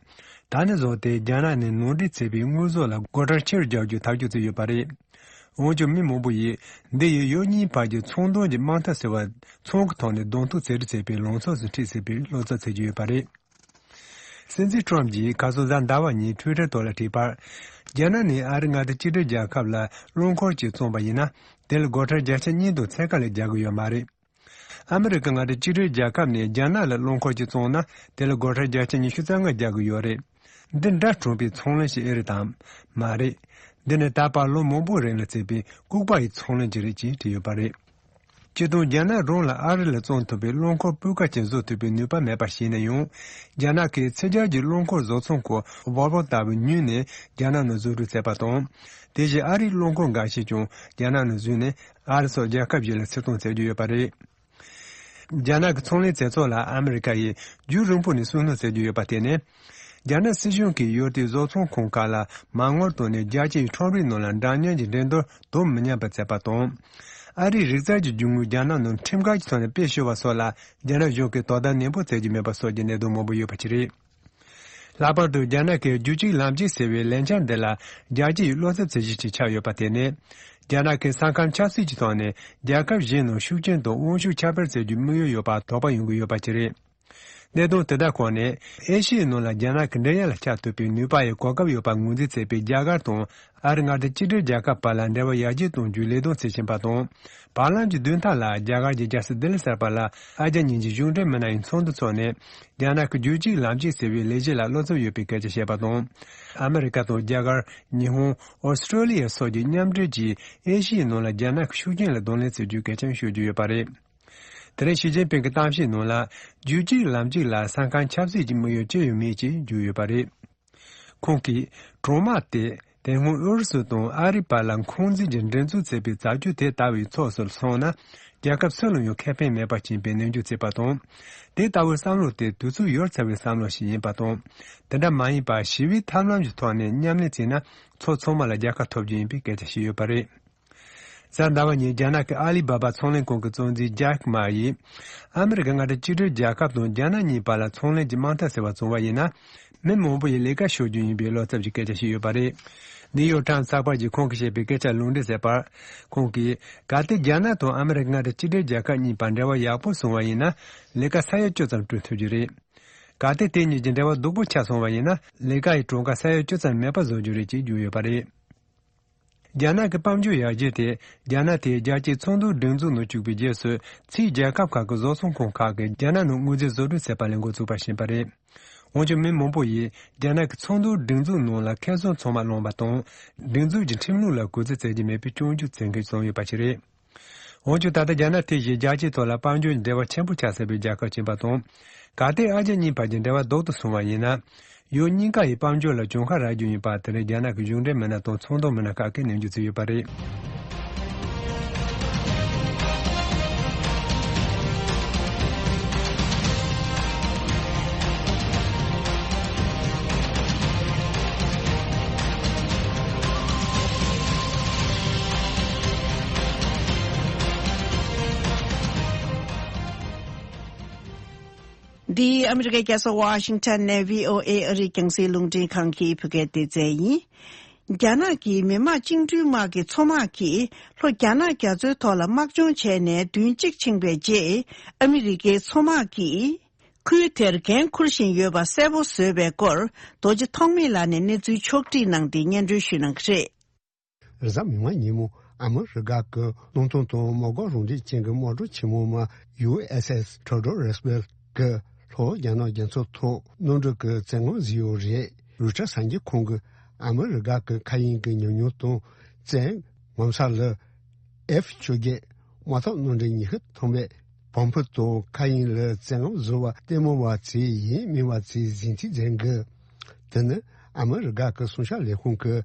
ད་ནས་བཟུང་སྟེ་རྒྱ་ནག་ནས་ནང་འདྲེན་བྱས་པའི་དངོས་ཟོག་ལ་སྒོ་ཁྲལ་ཆེ་རུ་རྒྱག་རྒྱུའི་ཐག་གཅོད་བྱས་ཡོད་པ་རེད། འོན་ཀྱང་མི་མང་པོ་ཡིས་འདི་ཡིས་ཡུལ་གཉིས་བར་གྱི་ཚོང་དོན་གྱི་དམག་འཐབ་ཟེར་བ་ཚོང་གི་ཐོག་ནས་གདོང་ཐུག་རྩེད་འགྲན་བྱས་པའི་ལངས་ཕྱོགས་སུ་འཁྲིད་སྲིད་པའི་བློ་འཚབ་བྱེད་ཀྱི་ཡོད་པ་རེད། སྲིད་འཛིན་ཊམ་གྱིས་ཁ་སང་གཟའ་ཟླ་བ་ཉིན་ཊུའི་ཊར་ཐོག་ལ་བྲིས་པར། རྒྱ་ནག་ནས་ཨ་རི་མངའ་སྡེ་གཅིག་སྒྲིལ་རྒྱལ་ཁབ་ལ་རླངས་འཁོར་གཅིག་བཙོངས་པ་ཡིན་ན། དེ་ལ་སྒོ་ཁྲལ་བརྒྱ་ཆ་གཉིས་དང་ཚད་ཀ་ལས་རྒྱག་གི་ཡོད་མ་རེད། ཨ་མི་རི་ཀ་མངའ་སྡེ་གཅིག་སྒྲིལ་རྒྱལ་ཁབ་ནས་རྒྱ་ནག་ལ་རླངས་འཁོར་གཅིག་བཙོངས་ན། དེ་ལ་སྒོ་ཁྲལ་བརྒྱ་ཆ་ཉི་ཤུ་རྩ་ལྔ་རྒྱག་གི་ཡོད་རེད། འདི་འདྲ་གྲུང་པའི་ཚོང་ལས་ཤིག་ཨེ་རེད་དམ། མ་རེད། འདི་ནི་ད་བར་ལོ་མང་པོའི་རིང་ལ་བྱས་པའི་ལྐུགས་པ་ཡི་ཚོང་ལས་ཅིག་རེད་ཅེས་བྲིས་ཡོད་པ་རེད། སྤྱིར་བཏང་རྒྱ་ནག་རང་ལ་ཨ་རི་ལ་བཙོང་ཐུབ་པའི་རླངས་འཁོར་སྤུས་ཀ་ཅན་བཟོ་ཐུབ་པའི་ནུས་པ་མེད་པ་ཤེས་ནས་ཡང་། རྒྱ་ནག་གིས་ཕྱི་རྒྱལ་གྱི་རླངས་འཁོར་བཟོ་ཚོང་ཁང་ཝོལ་ཝོ་ལྟ་བུ་ཉོས་ནས་རྒྱ་ནག་ནང་བཟོ་སྐྲུན་བྱས་པ་དང་། དེ་བཞིན་ཨ་རིའི་རླངས་འཁོར་འགའ་ཤས་ཀྱང་རྒྱ་ནག་ནང་བཟོས་ནས་ཨ་རི་སོགས་རྒྱལ་ཁབ་གཞན་ལ་ཕྱིར་གཏོང་བྱེད་ཀྱི་ཡོད་པ་རེད། རྒྱ་ནག་གི་ཚོང་ལས་བྱེད་ཕྱོགས་ལ་ཨ་མི་རི་ཀ་ཡིས་རྒྱུན་རིང་པོ་ནས་སུན་སྣང་བྱེད་ཀྱི་ཡོད་པ་དེ་ནི། རྒྱ་ནག་སྲིད་གཞུང་གིས་ཡུལ་དེའི་བཟོ་ཚོང་ཁང་ཁག་ལ་མ་དངུལ་བཏོན་ནས་རྒྱལ་སྤྱིའི་ཁྲོམ་རའི་ནང་ལ་འདྲ་མཉམ་གྱི་འགྲན་བསྡུར་གཏོང་མི་ཉན་པ་བྱས་པ་དང་། ཨ་རིའི་རིག་རྩལ་གྱི་རྒྱུ་དངོས་རྒྱ་ནག་ནང་ཁྲིམས་འགལ་གྱི་ཐོག་ནས་སྤེལ་ཞུ་བ་སོགས་ལ་རྒྱ་ནག་གཞུང་གིས་དོ་དམ་ནན་པོ་བྱེད་ཀྱི་མེད་པ་སོགས་ཀྱི་གནད་དོན་མང་པོ་ཡོད་པ་ཞིག་རེད། ལྷག་པར་དུ་རྒྱ་ནག་གིས་རྒྱུད་གཅིག་ལམ་གཅིག་ཟེར་བའི་ལས་འཆར་འདི་ལ་རྒྱལ་སྤྱིའི་བློ་འཚབ་བྱེད་གཞི་ཞིག་ཆགས་ཡོད་པ་དེ་ནི། རྒྱ་ནག་གིས་ས་ཁམས་ཆབ་སྲིད་ཀྱི་ཐོག་ནས་རྒྱལ་ཁབ་གཞན་ནང་ཤུགས་རྐྱེན་དང་དབང་ཤུགས་ཁྱབ་སྤེལ་བྱེད་རྒྱུའི་དམིགས་ཡུལ་ཡོད་པར་དོགས་པ་ཡོང་གི་ཡོད་པ་ཞིག་རེད། གནད་དོན་དེ་དག་ཁོངས་ནས་ཨེ་ཤི་ཡའི་ནང་ལ་རྒྱ་ནག་གི་འགྲན་ཡ་ལ་ཆགས་ཐུབ་པའི་ནུས་པ་ཡི་གོ་སྐབས་ཡོད་པར་ངོས་འཛིན་བྱས་པའི་རྒྱ་གར་དང་ཨ་རི་མངའ་སྡེ་གཅིག་སྒྲིལ་རྒྱལ་ཁབ་བར་ལ་འབྲེལ་བ་ཡར་རྒྱས་གཏོང་རྒྱུའི་ལས་དོན་བྱེད་བཞིན་པ་དང་། བར་ལམ་གྱི་བདུན་ཕྲག་ལ་རྒྱ་གར་གྱི་རྒྱལ་ས་ལྡི་ལི་གསར་པ་ལ་ཨ་རྒྱ་གཉིས་ཀྱི་གཞུང་འབྲེལ་མི་སྣ་ཡི་ཚོགས་འདུ་འཚོགས་ནས། རྒྱ་ནག་གི་རྒྱུད་གཅིག་ལམ་གཅིག་ཟེར་བའི་ལས་གཞི་ལ་བློ་འཚབ་ཡོད་པའི་སྐད་ཆ་བཤད་པ་དང་། ཨ་མི་རི་ཀ་དང་རྒྱ་གར། ཉི་ཧོང་། ཨོ་སི་ཀྲོ་ལི་ཡ་སོགས་ཀྱི་མཉམ་འབྲེལ་གྱིས་ཨེ་ཤི་ཡའི་ནང་ལ་རྒྱ་ནག་གི་ཤུགས་རྐྱེན་ལ་གདོང་ལེན་བྱེད་རྒྱུའི་སྐད་ཆ་ཤོད་ཀྱི་ཡོད་པ་རེད། དེ་རིང་ཞི་ཅིན་ཕིང་གི་གཏམ་བཤད་ནང་ལ། རྒྱུད་གཅིག་ལམ་གཅིག་ལ་ས་ཁམས་ཆབ་སྲིད་ཀྱི་དམིགས་ཡུལ་ཅི་ཡང་མེད་ཅེས་བརྗོད་ཡོད་པ་རེད། ཁོང་གིས། གྲོང་དམག་དེ་དེ་སྔོན་ཨུ་རུ་སུ་དང་ཨ་རིའི་བར་ལ་འཁོན་འཛིན་གྱི་འགྲན་རྩོད་བྱེད་པའི་བྱ་སྤྱོད་དེ་ལྟ་བུའི་ཕྱོགས་སུ་སོང་ན། རྒྱལ་ཁབ་སུ་ལ་ཡང་ཁེ་ཕན་མེད་པ་ཞིག་ཡིན་པའི་ནན་བརྗོད་བྱས་པ་དང་། དེ་ལྟ་བུའི་བསམ་བློ་དེ་དུས་ཚོད་ཡོལ་ཚར་བའི་བསམ་བློ་ཞིག་ཡིན་པ་དང་། དེ་འདྲ་མ་ཡིན་པར་ཞི་བའི་ཐབས་ལམ་གྱི་ཐོག་ནས་མཉམ་ལས་བྱས་ན་ཕྱོགས་ཚང་མ་ལ་རྒྱལ་ཁ་ཐོབ་རྒྱུ་ཡིན་པའི་སྐད་ཆ་བཤད་ཡོད་པ་རེད། གཟའ་ཟླ་བ་ཉིན་རྒྱ་ནག་གི་ཨ་ལི་བྷ་བྷ་ཚོང་ལས་ཁང་གི་གཙོ་འཛིན་ཇེག་མ་ཡིས། ཨ་མི་རི་ཀ་མངའ་སྡེ་གཅིག་སྒྲིལ་རྒྱལ་ཁབ་དང་རྒྱ་ནག་གཉིས་བར་ལ་ཚོང་ལས་ཀྱི་དམག་འཐབ་ཟེར་བ་བྱུང་བ་ཡིན་ན། མི་མང་པོ་ཡིས་ལས་ཀ་ཤོར་རྒྱུ་ཡིན་པའི་བློ་འཚབ་ཀྱི་སྐད་ཆ་བཤད་ཡོད་པ་རེད། ནིའུ་ཡོག་ཊའིམ་ཚགས་པར་གྱིས་ཁོང་གིས་བཤད་པའི་སྐད་ཆར་ལུང་འདྲེན་བྱས་པར། ཁོང་གིས། གལ་ཏེ་རྒྱ་ནག་དང་ཨ་མི་རི་ཀ་མངའ་སྡེ་གཅིག་སྒྲིལ་རྒྱལ་ཁབ་གཉིས་བར་འབྲེལ་བ་ཡག་པོ་སོང་བ་ཡིན་ན། ལས་ཀ་ས་ཡ་བཅུ་ཙམ་བསྐྲུན་ཐུབ་རྒྱུ་རེད། གལ་ཏེ་དེ་གཉིས་ཀྱི་འབྲེལ་བ་སྡུག་པོ་ཆགས་སོང་བ་ཡིན་ན། ལས་ཀ་ཡི་གྲངས་ཀ་ས་ཡ་བཅུ་ཙམ་མེད་པ་བཟོ་རྒྱུ་རེད་ཅེས་བརྗོད་ཡོད་པ་རེད། རྒྱ་ནག་གི་དཔལ་འབྱོར་ཡར་རྒྱས་དེ། རྒྱ་ནག་དེས་རྒྱལ་སྤྱིའི་ཚོགས་འདུ་སྒྲིག་འཛུགས་ནང་བཅུག་པའི་རྗེས་སུ། ཕྱིའི་རྒྱལ་ཁབ་ཁག་གི་བཟོ་ཚོང་ཁང་ཁག་གིས་རྒྱ་ནག་ནང་དངོས་རྫས་བཟོ་སྐྲུན་བྱེད་པ་ལས་འགོ་བཙུགས་པ་ཞིག་ཡིན་པ་རེད། འོན་ཀྱང་མི་མང་པོ་ཡིས་རྒྱ་ནག་གི་ཚོགས་འདུ་སྒྲིག་འཛུགས་ནང་ལ་ཁེ་བཟང་ཚང་མ་བླངས་པ་དང་། སྒྲིག་འཛུགས་ཀྱི་ཁྲིམས་ལུགས་ལ་གུས་བརྩི་བྱེད་ཀྱི་མེད་པའི་སྐྱོན་བརྗོད་བྱེད་མཁན་བྱུང་ཡོད་པ་ཞིག་རེད། འོན་ཀྱང་ད་ལྟ་རྒྱ་ནག་དེ་བཞིན་རྒྱལ་སྤྱིའི་ཐོག་ལ་དཔལ་འབྱོར་གྱི་འབྲེལ་བ་ཆེན་པོ་ཆགས་ཟིན་པའི་རྒྱལ་ཁབ་ཅིག་ཡིན་པ་དང་། གལ་ཏེ་ཨ་རྒྱ་གཉིས་བར་གྱི་འབྲེལ་བ་ལྡོག་ཏུ་སོང་བ་ཡིན་ན། ཡུལ་གཉིས་ཀ་ཡི་དཔལ་འབྱོར་ལ་གྱོང་ཁ་རག་རྒྱུ་ཡིན་པ་དེ་ནི་རྒྱ་ནག་གི་གཞུང་འབྲེལ་མི་སྣ་དང་ཚོང་དོན་མི་སྣ་ཁག་གིས་ནན་བརྗོད་བྱས་ཡོད་པ་རེད། འདི་ཨ་མི་རི་ཀའི་རྒྱལ་ས་ཝ་ཤིང་ཊོན་ནས་བྷི་ཨོ་ཨེ་ཨ་རིའི་རྒྱང་སྲིང་རླུང་འཕྲིན་ཁང་གི་བོད་སྐད་སྡེ་ཚན་ཡིན། རྒྱ་ནག་གི་མི་དམངས་བཅིངས་འགྲོལ་དམག་གི་མཚོ་དམག་གིས་ལྷོ་རྒྱ་ནག་རྒྱ་མཚོའི་ཐོག་ལ་དམག་སྦྱོང་བྱས་ནས་བདུན་གཅིག་ཕྱིན་པའི་རྗེས། ཨ་མི་རི་ཀའི་མཚོ་དམག་གིས་ཁུལ་དེར་འགན་འཁུར་བཞིན་ཡོད་པ་གསལ་པོ་བཟོས་པའི་སྐོར། རྡོ་རྗེ་ཐོགས་མེད་ལགས་ནས་གནས་ཚུལ་ཕྱོགས་བསྒྲིགས་གནང་སྟེ་སྙན་སྒྲོན་ཞུ་གནང་གི་རེད། རེས་གཟའ་མིག་དམར་ཉིན་མོ་ཨ་མི་རི་ཀ་གི་སྣུམ་ཐོན་དང་མ་དངུལ་རང་འགྲེལ་ཅན་གྱི་དམག་གྲུ་ཆེན་མོ་མ་ཡུ་ཨེས་ཨེས་ཐི་ཡོ་ཌོར་རུ་སི་ཝེལ་གྱིས་ལྷོ་རྒྱ་ནག་རྒྱ་མཚོ་ཐོག་གནམ་གྲུ་གི་བཙན་དབང་བཟུང་ཡོད་རེད། རོའི་ཊར་གསར་འགྱུར་ཁང་གིས་ཨ་མི་རི་ཀ་གི་མཁའ་དབྱིངས་ཀྱི་ཉམས་མྱོང་དང་བཙན་ངོམ་ས་ལ་ཨེཕ་བཅོ་བརྒྱད་དམག་འཐབ་གནམ་གྲུ་ཉི་ཤུ་ཐམ་པའི་བོམ་ཕུ་དང་མཁའ་དབྱིངས་ལ་བཙན་དབང་བཟུང་བ་ལྟད་མོ་བ་ཚོས་ཡིན་མིན་བ་ཚོས་གཟིགས་མཐིལ་འཛིན་གི། དེ་ནི་ཨ་མི་རི་ཀ་གི་སྲུང་སྐྱོབ་ལས་ཁུངས་ཀྱིས་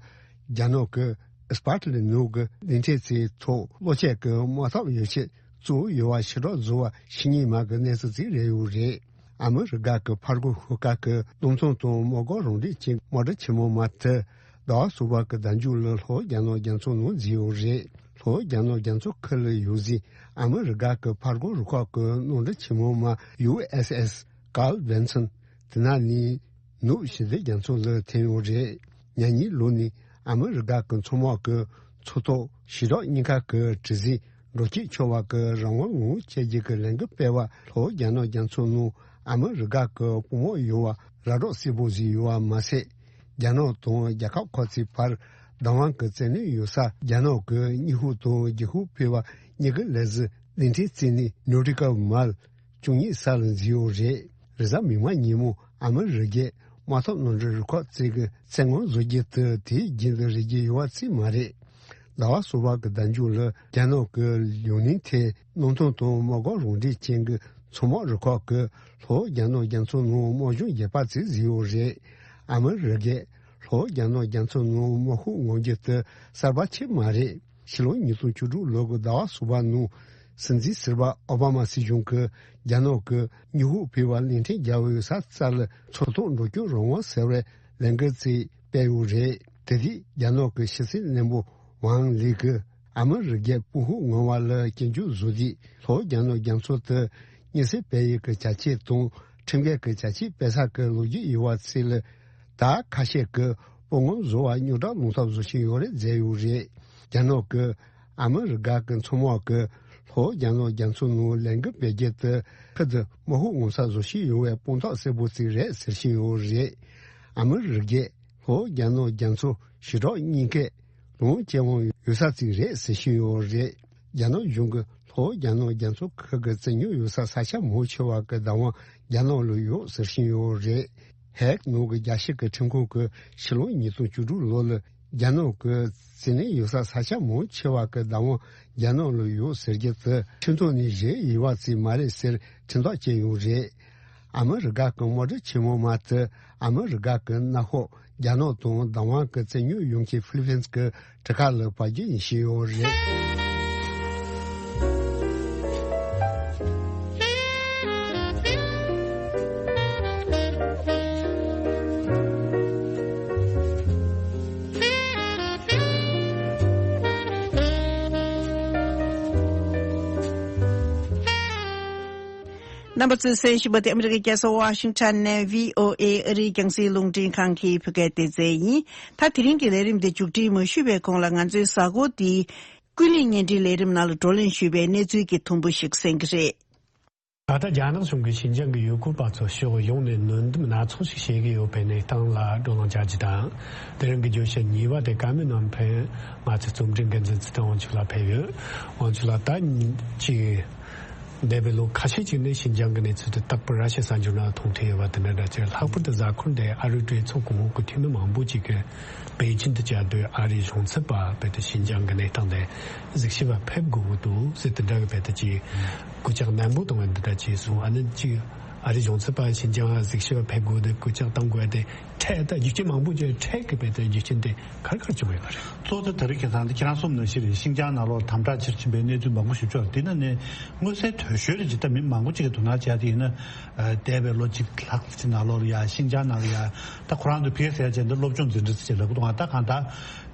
རྒྱ་ནག་གི་ཨིས་པར་ལི་ནུག་གི་གླིང་ཕྲན་ཚོའི་ཐོག་གློག་ཆས་ཀྱི་དམག་འཐབ་ཡོ་བྱད་བཙུགས་ཡོད་པ་ཕྱིར་སློག་བཟོ་བ་ཕྱི་ཉིན་མ་གི་གནས་ཚུལ་ཅིག་རེད་ཡོད་རེད། ཨ་མི་རི་ཀ་གི་ཕར་རྒོལ་ཤོག་ཁག་གི་སྣུམ་ཐོན་དང་མ་དངུལ་རང་འགྲེལ་ཅན་དམག་གྲུ་ཆེན་མོ་མ་དེ་ཟླ་བ་གསུམ་པ་གི་ཟླ་མཇུག་ལ་ལྷོ་རྒྱ་ནག་རྒྱ་མཚོ་ནང་འཛུལ་ཡོད་རེད། ལྷོ་རྒྱ་ནག་རྒྱ་མཚོ་ཁུལ་ལ་ཡོད་ཟིན་ཨ་མི་རི་ཀ་གི་ཕར་རྒོལ་རུ་ཁག་གི་གནམ་གྲུ་ཆེན་མོ་མ་ཡུ་ཨེས་ཨེས་ཀཱརལ་བྷན་སོན། དེ་ནས་ནུབ་ཞི་བདེ་རྒྱ་མཚོ་ལ་ཐོན་ཡོད་རེད། ཉེ་གཉིས་ལོ་ནས་ཨ་མི་རི་ཀ་གི་མཚོ་དམག་གི་མཚོ་ཐོག་ཞི་དྲག་གཉིས་ཀ་གི་གྲུ་གཟིངས་འགྲོ་སྐྱོད་ཆོག་པ་གི་རང་དབང་ངོ་སྤྲོད་རྒྱུ་གི་ལས་འགུལ་སྤེལ་བ་ལྷོ་རྒྱ་ནག་རྒྱ་མཚོ་ནང་ཨ་མི་རི་ཀ་གི་དཔུང་དམག་ཡོད་པ་ར་སྤྲོད་གསལ་པོ་བཟོས་ཡོད་པ་མ་ཟད། རྒྱ་ནག་དང་རྒྱལ་ཁབ་ཁག་ཅིག་བར་བདག་དབང་གི་བཙན་གནོན་ཡོད་ས་རྒྱ་ནག་གི་དངུལ་ཤུགས་དང་རྒྱུ་ཤུགས་སྤེལ་བ་གཉིས་ཀྱི་ལས་གཞི་གླིང་ཕྲན་རྩིས་ནས་ནོ་ཊི་ཀལ་མལ་བཅུ་གཉིས་ས་ལ་འཛུལ་ཡོད་རེད། རེས་གཟའ་མིག་དམར་ཉིན་མོ་ཨ་མི་རི་ཀའི་དམག་འཐབ་གནམ་གྲུ་རུ་ཁག་ཅིག་གི་བཙན་དབང་བཟོ་རྒྱུ་དེ་དེའི་རྒྱུན་དུ་རེ་རྒྱུ་ཡོད་པ་ཅིག་མ་རེད། ཟླ་བ་གསུམ་པ་གི་ཟླ་མཇུག་ལ་རྒྱ་ནག་གི་ཡུན་ནན་ཐའེ་གནམ་ཐང་དང་མ་དངུལ་རང་འགྲེལ་ཅན་གྱི་མཚོ་དམག་རུ་ཁག་གིས་ལྷོ་རྒྱ་ནག་རྒྱ་མཚོ་ནང་དམག་སྦྱོང་རྒྱག་པ་ཅིག་བཟོས་ཡོད་རེད། ཨ་མི་རི་ཀས་ལྷོ་རྒྱ་ནག་རྒྱ་མཚོ་ནང་དམག་ཤུགས་མངོན་འགྱུར་དེ་གསར་པ་ཆེ་མ་རེད། ཕྱི་ལོ་ཉིས་སྟོང་བཅུ་དྲུག་ལོ་གི་ཟླ་བ་གསུམ་པ་ནང་སྲིད་འཛིན་ཟུར་པ་ཨོ་བྷ་མ་སྲིད་གཞུང་གིས་རྒྱ་ནག་གི་དངུལ་ཤུགས་སྤེལ་བ་གླིང་ཕྲན་རྒྱལ་བའི་ས་ཚ་ལ་མཚོ་ཐོག་འགྲོ་སྐྱོད་རང་དབང་ཟེར་བའི་ལས་འགུལ་ཅིག་སྤེལ་ཡོད་རེད། དེ་དུས་རྒྱ་ནག་གི་ཕྱི་སྲིད་བློན་པོ་ཝང་ལི་གིས་ཨ་མི་རི་ཀའི་དཔུང་ཤུགས་ངང་བ་ལ་སྐྱོན་བརྗོད་བཟོ་དུས་ལྷོ་རྒྱ་ནག་རྒྱ་མཚོ་དེ་མཉེན་གསོད་སྤེལ་ཡུལ་གྱི་བྱ་སྤྱོད་དང་ཁྲིམས་འགལ་གྱི་བྱ་སྤྱོད་སྤེལ་ས་གི་ལོ་རྒྱུས་ཡོད་པ་ཚོ་ལ་ད་ཁ་ཤས་ཀྱིས་དཔུང་ངོམ་བཟོ་བ་རྙོག་དྲ་སློང་ཐབས་བཟོ་བཞིན་ཡོད་རེད་བརྗོད་ཡོད་རེད། རྒྱ་ནག་གི་ཨ་མི་རི་ཀ་གི་མཚོ་དམག་གིས་ལྷོ་རྒྱ་ནག་རྒྱ་མཚོ་ནང་ལས་འགུལ་སྤེལ་རྒྱུ་དེ་ཁུལ་དུ་དམག་ཤུགས་མངོན་གསལ་བཟོ་བཞིན་ཡོད་པའི་དཔང་རྟགས་གསལ་པོ་ཅིག་རེད་ཟེར་བཞིན་ཡོད་རེད། ཨ་མི་རི་ཀས་ལྷོ་རྒྱ་ནག་རྒྱ་མཚོ་ཞི་དྲག་གཉིས་ཀའི་ལུང་སྐྱེ་དབང་ཡོད་ས་ཅིག་རེད་ཟེར་བཞིན་ཡོད་རེད། རྒྱ་ནག་གཞུང་གིས་ལྷོ་རྒྱ་ནག་རྒྱ་མཚོ་ཁུལ་གྱི་བཙན་ཉོ་ཡོད་ས་ས་ཆ་མང་ཆེ་བ་གི་བདག་དབང་རྒྱ་ནག་ལ་ཡོད་ཟེར་བཞིན་ཡོད་རེད། ཧེག་ནང་གི་རྒྱལ་སྤྱི་གི་ཁྲིམས་ཁང་གིས་ཕྱི་ལོ་ཉིས་སྟོང་བཅུ་དྲུག་ལོ་ལ་རྒྱ་ནག་གི་བཙན་གནོན་ཡོད་ས་ས་ཆ་མང་ཆེ་བ་གི་བདག་དབང་རྒྱ་ནག་ལ་ཡོད་ཟེར་རྒྱུ་དེ་ཁྲིམས་ཐོག་ནས་བཞེས་ཡོད་པ་ཅིག་མ་རེད་ཟེར་ཁྲིམས་ཐག་བཅད་ཡོད་རེད། ཨ་མི་རི་ཀ་གི་དམག་གྲུ་ཆེན་མོ་མ་དེ་ཨ་མི་རི་ཀ་གི་མནའ་འཁོར་རྒྱ་ནག་དང་བདག་དབང་གི་བཙན་ཉོ་ཡོང་མཁན་ཧྥི་ལི་ཕིན་གྱི་གྲུ་ཁ་ལ་བབས་རྒྱུ་ཡིན་བཤད་ཡོད་རེད། རྣམ་པ་ཚོས་གསན་བཞིན་པ་དེ་ཨ་མི་རི་ཀའི་རྒྱལ་ས་ཝ་ཤིང་ཊོན་ནས་བྷི་ཨོ་ཨེ་ཨ་རིའི་རྒྱང་སྲིང་རླུང་འཕྲིན་ཁང་གི་བོད་སྐད་སྡེ་ཚན་ཡིན། ད་དེ་རིང་གི་ལས་རིམ་དེ་མཇུག་སྒྲིལ་མ་ཞུས་པའི་གོང་ལ་ང་ཚོའི་གཟའ་འཁོར་འདིའི་ཀུན་གླེང་བརྙན་འཕྲིན་ལས་རིམ་ནང་ལ་བགྲོ་གླེང་ཞུས་པའི་གནས་ཚུལ་གྱི་དུམ་བུ་ཞིག་གསན་གྱི་རེད། ད་ལྟ་རྒྱ་ནག་གཞུང་གིས་ཞིན་ཅང་གི་ཡུལ་སྐོར་བ་ཚོར་ཕྱོགས་ཡོངས་ནས་གནོན་སྡུམ་སྣ་ཚོགས་ཤིག་བྱེད་ཀྱི་ཡོད་པའི་གནས་སྟངས་ལ་བགྲོ་གླེང་བྱ་རྒྱུ་དང་། དེ་རིང་གི་བརྗོད་བྱ་གཉིས་པ་དེ་བཀའ་མོལ་གནང་མཁན་ང་ཚོའི་རྩོམ་སྒྲིག་འགན་འཛིན་ཚེ་བརྟན་དབང་ཕྱུག་ལགས་ཕེབས་ཡོད། དབང་ཕྱུག་ལགས། ད་ཅིག་འདས་པའི་ལོ་ཁ་ཤས་ཅིག་ནས་ཞིན་ཅང་གི་གནས་ཚུལ་དེ་རྟག་པར་ར་ཤི་ཡའི་གསར་འགྱུར་ནང་མཐོང་ཐུབ་ཡོད་པ་དེ་འདྲ་འདྲ་ཅིག་ལྷག་པར་དུ་གཟའ་འཁོར་འདིར་ཨ་རིའི་གྲོས་ཚོགས་གོང་འོག་གི་འཐུས་མི་མང་པོ་ཅིག་གིས་པེ་ཅིན་དུ་བཅའ་སྡོད་ཨ་རིའི་གཞུང་ཚབ་པ་བོད་དུ་ཞིན་ཅང་གི་གནས་སྟངས་དེ་གཟིགས་ཞིབ་པ་ཕེབས་དགོས་ཀྱི་འདུག་ཟེར་དེ་འདྲ་གི་བོད་དུ་ཅིག་སྐུལ་ལྕག་ནན་པོ་བཏང་བ་འདི་འདྲ་ཅིག་སོང་། ཨ་ནི་ཅིག་ཨ་རིའི་གཞུང་ཚབ་པ་ཤིན་ཅང་གཟིགས་ཞིབ་ཕེབས་དགོས་དེ་སྐུལ་ལྕག་གཏོང་དགོས་དེ་འཕྲལ་ད་རྒྱུ་རྐྱེན་མང་པོ་ཅིག་འཕྲལ་གྱི་བེད་དེ་རྒྱུ་རྐྱེན་དེ་ག་རེ་ག་རེ་བྱུང་ཡོད་པ་རེད། གཙོ་བོ་དེ་ད་རེས་ཁ་སང་དེ་ཁྱེད་རང་གསུངས་ནང་བཞིན་རེད། ཤིན་ཅང་ནང་ལོགས་དམ་དྲག་ཆེར་ཕྱིན་པའི་གནས་ཚུལ་མང་པོ་ཞིག་བྱུང་། དེ་ནང་ནས་མངོན་གསལ་དོད་ཤོས་རེད་ཅེས་ད་མི་མང་པོ་ཅིག་གིས་དོ་སྣང་བྱས། དེ་ཡིན་ན་འདས་པའི་ལོ་གཅིག་ལྷག་ཙམ་ནང་ལོགས་ལ་ཡ་ཤིན་ཅང་ནང་ལ་ཡ་ད་ཁོ་རང་ཚོ་ཕ་གིར་ཟེར་བྱས་འདི་སློབ་སྦྱོང་འཛིན་གྲྭ་ཟེར་བྱས་ལབ་གི་འདུག་ད་གང་ལྟར་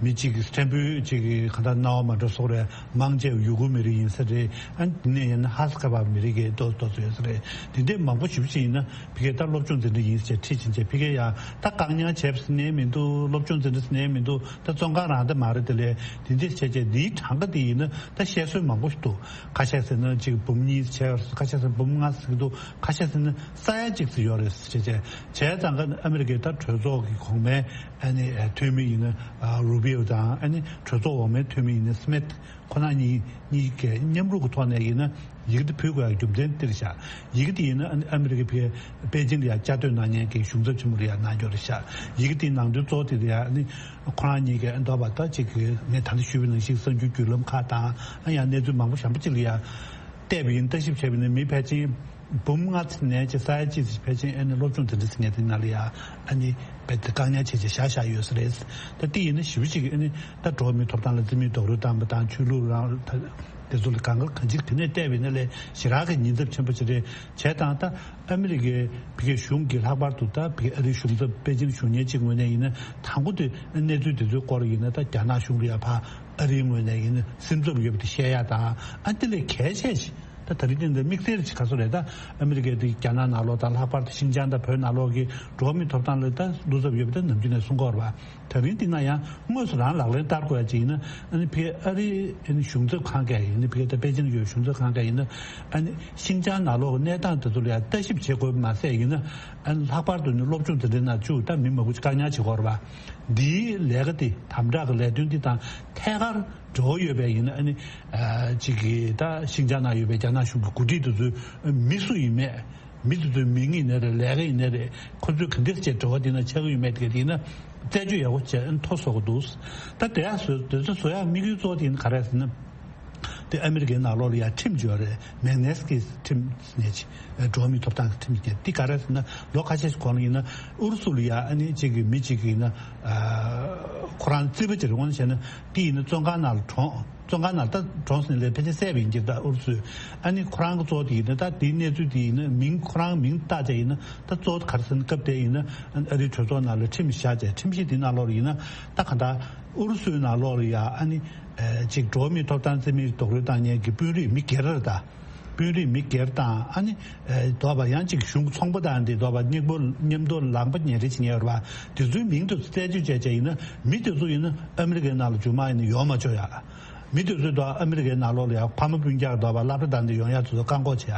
མི་གཅིག་གི་ཕྲན་བུ་གཅིག་གི་གང་ལྟར་སྣང་བ་མ་འགྲོ་སོགས་རེད། མང་ཆེ་བ་ཡུ་གུར་མི་རིགས་ཡིན་ས་རེད། ཨ་ནི་དེ་ནས་ཡིན་ན་ཧ་སི་ཁ་པར་མི་རིགས་ཀྱི་ཏོག་ཏོག་ཙམ་ཡོད་ས་རེད། དེ་འདྲས་མང་པོ་ཞེ་པོ་ཅིག་ཡིན་ན་ཕ་གིར་ད་སློབ་སྦྱོང་འཛིན་གྲྭ་ཡིན་ཟེར་ཁྲིད་ཕྱིན་བྱས། ཕ་གིར་ཡང་ད་བཀག་ཉར་བྱས་པ་ཟེར་ནའི་མི་འདུག་སློབ་སྦྱོང་འཛིན་གྲྭ་ཟེར་ནའི་མི་འདུག་ད་བཙོན་ཁང་རང་ད་མ་རེད། དེ་ལས་དེ་འདྲས་བྱས་བྱས་འདིའི་གྲངས་ཀ་དེ་ཡིན་ན་ད་བཤད་སྲོལ་མང་པོ་ཞིག་འདུག་ཁ་ཤས་ཟེར་ན་གཅིག་འབུམ་གཉིས་བྱས། ཁ་ཤས་ཟེར་ན་འབུམ་ལྔ་ཟེར་གྱི་འདུག་ཁ་ཤས་ཟེར་ན་ས་ཡ་གཅིག་ཙམ་ཡོད་རེད་ཟེར་བྱས་བྱས། བྱས་ཙང་ཀ་ཨ་མི་རི་ཀའི་ད་གྲོས་ཚོགས་ཀྱི་གོང་མའི་ཨ་ནི་འཐུས་མི་ཡིན་ན་རུ་བིའོ་དང་། ཨ་ནི་གྲོས་ཚོགས་འོག་མའི་འཐུས་མི་ཡིན་ན་སི་མིད། ཁོ་རང་གཉིས་གཉིས་ཀས་མཉམ་རུབ་ཀྱི་ཐོག་ནས་ཡིན་ན་ཡི་གེ་དེ་ཕུལ་དགོས་ཡ་རྒྱུ་མཚན་དེ་རེད་ཤག་ཡི་གེ་དེ་ཡིན་ན་ཨ་ནི་ཨ་མི་རི་ཀའི་ཕའི་པེ་ཅིང་ལ་ཡ་བཅའ་སྡོད་གནང་མཁན་གྱི་གཞུང་ཚབ་ཆེན་མོ་ལ་ཡ་གནང་རྒྱུ་རེད་ཤག་ཡི་གེ་དེའི་ནང་དོན་གཙོ་བོ་དེ་རེད་ཡ། ཨ་ནི་ཁོ་རང་གཉིས་ཀས་འདོད་པ་ད་ཅིག་གི་ངས་ད་ལྟ་ཞུས་པའི་ནང་བཞིན་གསར་འགྱུར་བརྒྱུད་ལམ་ཁག་དང་། ཨ་ཡང་གནས་ཚུལ་མང་པོ་གཞན་པ་ཅིག་ལ་ཡ་བལྟས་པ་ཡིན། ལྟ་ཞིབ་བྱས་པ་ཡིན་ན་མི་ཕལ་ཆེར་འབུམ་ལྔ་ཙམ་ནས་ཅིག་ས་ཡ་གཅིག་ཙམ་ཕལ་ཆེར་ཨ་ནི་སློབ་སྦྱོང་འཛིན་གྲྭ་ཟེར་མཁན་དེ་ནང་ལ་ཡ་ཨ་ནི་རྦད་དེ་བཀག་ཉར་བྱས་བྱས་བཞག་བཞག་ཡོད་ས་རེད། ད་དེ་ཡིན་ན་ཞེ་པོ་ཅིག་ཨ་ནི་ད་འགྲོ་བ་མིའི་ཐོབ་ཐང་ལ་བརྩི་མེད་རྡོག་རོལ་བཏང་པ་དང་། ཆོས་ལུགས་རང་ད་དེ་ཚོ་ལ་གང་ག་གང་ཅིར་དེ་ནས་བལྟས་པ་ཡིན་ན་ལས་ཞེ་དྲག་གི་ཉེན་ཚབས་ཆེན་པོ་ཅིག་རེད། བྱས་ཙང་ད་ཨ་མི་རི་ཀའི་ཕ་གི་གཞུང་གིས་ལྷག་པར་དུ་ད་ཕ་གི་ཨ་རིའི་གཞུང་ཚབ་པེ་ཅིང་གཞུང་གཉེར་གཅིག་ངོས་ནས་ཡིན་ན་དང་པོ་དེ་གནས་ཚུལ་དེ་ཚོའི་སྐོར་ཡིན་ན་ད་རྒྱ་ནག་གཞུང་ལ་ཡ་ཕར་ཨ་རིའི་ངོས་ནས་ཡིན་ན་སེམས་འཚབ་ཡོད་པ་དེ་བཤད་ཡ་དང་། ཨ་དེ་ལས་གལ་ཆེ་ཞིག་ད་ད་རེས་དེ་འདི་དམིགས་བསལ་ཞིག་ག་ཚོད་རེད། ད་ཨ་མི་རི་ཀའི་དེ་རྒྱ་ནག་ནང་ལོགས་དང་། ལྷག་པར་དུ་ཤིན་ཅང་དང་བོད་ནང་ལོགས་ཀྱི་འགྲོ་བ་མིའི་ཐོབ་ཐང་ལ་ད་བློ་འཚབ་ཡོད་པ་དེ་ནམ་རྒྱུན་ནས་གསུང་གི་ཡོད་རེད་པ། ད་རིང་འདི་ན་ཡང་དངོས་སུ་རང་ལག་ལེན་བསྟར་དགོས་ཡ་ཅིག་ཡིན་ན། ཨ་ནི་ཕ་གི་ཨ་རིའི་ཨ་ནི་གཞུང་ཚབ་ཁང་གིས་ཡིན་ན། ཕ་གི་ད་པེ་ཅིང་ཡོད་གཞུང་ཚབ་ཁང་གིས་ཡིན་ན། ཨ་ནི་ཤིན་ཅང་ནང་ལོགས་ཀྱི་གནས་སྟངས་དེ་ཚོ་ལ་ཡང་ལྟ་ཞིབ་བྱེད་དགོས་པ་མ་ཟད་ཡིན་ན། ཨ་ནི་ལྷག་པར་དུ་ནི་སློབ་སྦྱོང་དེ་འདྲའི་ནང་བཅུག་ད་མི་མང་པོ་ཅིག་བཀག་ཉར་བྱེད་དགོས་རེད་པ། འདིའི་ལས་ཀ་དེ་དམ་དྲག་གི་ལས་དོན་འདི་དང་ཐད་ཀར་འབྲེལ་བ་ཡོད་པའི་ཡིན་ན། ཨ་ནི་ཨ་ཅིག་གིས་ད་ཤིན་ཅང་ནང་ཡོད་པའི་རྒྱ་ནག་གཞུང་གི་འགོ་ཁྲིད་དེ་ཚོའི་མི་སུ་ཡིན་མེད། མི་དེ་ཚོའི་མིང་ཡིན་ནའི་རེད། ལས་ཀ་ཡིན་ནའི་རེད། ཁོ་ཚོས་ག་འདྲ་བྱས་འབྲེལ་བ་དེ་ན་ཆགས་ཀྱི་ཡོད་མེད་དེ་ག་དེ་ཡིན་ན་རྩད་གཅོད་ཡག་པོ་བྱས་ཐོ་བཟོ་གི་འདུག་ད་དེ་ཡག་བཟོ་དེ་ཚོ་བཟོ་ཡག་དམིགས་ཡུལ་གཙོ་བོ་དེ་ཡིན་ག་རེ་ཟེར་ན། དེ་ཨ་མི་རི་ཀའི་ནང་ལོགས་ལ་ཡ་ཁྲིམས་ཡོད་རེད། མེག་ནེ་སི་ཀི་ཁྲིམས་ཟེར་ནས་ཅིག་འགྲོ་བ་མིའི་ཐོབ་ཐང་གི་ཁྲིམས་ཟེར་ནས། དེ་ག་རེ་ཟེར་ན་ལོ་ཁ་ཤས་ཤིག་གོང་ལ་ཡིན་ན་ཨུ་རུ་སུ་ལ་ཡ་ཨ་ནི་གཅིག་གི་མི་གཅིག་གིས་ཡིན་ན་ཁོ་རང་རྩིས་པ་ཅིག་རེད། དངོས་གནས་བྱས་ན་དེ་ཡིན་ན་བཙོན་ཁང་ནང་ལ་གྲོངས། བཙོན་ཁང་ནང་ད་གྲོངས་ཟིན་ལས་ཕལ་ཆེར་བསད་པ་ཡིན་གྱི། ད་ཨུ་རུ་སུས་ཨ་ནི་ཁོ་རང་གི་གཙོ་བོ་དེ་ཡིན་ན། ད་དེའི་གནས་ཚུལ་དེ་ཡིན་ན་མིང་ཁོ་རང་མིང་བཏགས་བྱས་ཡིན་ན། ད་གཙོ་བོ་ག་རེ་ཟེར་ན་སྐབས་དེ་ཡིན་ན་ཨ་རིའི་གྲོས་ཚོགས་ནང་ལ་ཁྲིམས་བཞག་བྱས། ཁྲིམས་གཞི་དེ་ནང་ལོགས་ལ་ཡིན་ན་ད་ག་ད་ཨུ་རུ་སུའི་ནང་ལོགས་ལ་ཡ་ཨ་ནི་ཅིག་འགྲོ་བ་མིའི་ཐོབ་ཐང་རྩིས་མེད་རྡོག་རོལ་བཏང་མཁན་གྱི་དཔོན་རིགས་མི་སྒེར་རེད། ད་དཔོན་རིགས་མི་སྒེར་དང་། ཨ་ནི་ཨེ་འདོད་པ་ཡང་ཅིག་གཞུང་གི་ཚོང་པ་དང་དེ་འདོད་པ་སྙིང་པོ་མཉམ་དུ་ལངས་པ་ཉེ་རེ་བྱེད་མཁན་ཡོད་རེད་པ། དེ་ཚོའི་མིང་དེ་ཚོ་རྩད་གཅོད་བྱས་བྱས་ཡིན་ན་མི་དེ་ཚོ་ཡིན་ན་ཨ་མི་རི་ཀའི་ནང་ལ་རྗེས་མ་ཡིན་ན་ཡོང་མ་ཆོག་ཡ། མི་དེ་ཚོའི་འདོད་ཨ་མི་རི་ཀའི་ནང་ལོགས་ལ་ཡ་ཕ་མ་སྤུན་ཀྱག་འདོད་པ་སློབ་གྲྭ་དང་དེ་ཡོང་ཡ་དེ་ཚོ་བཀག་འགོག་བྱེད་ཡ།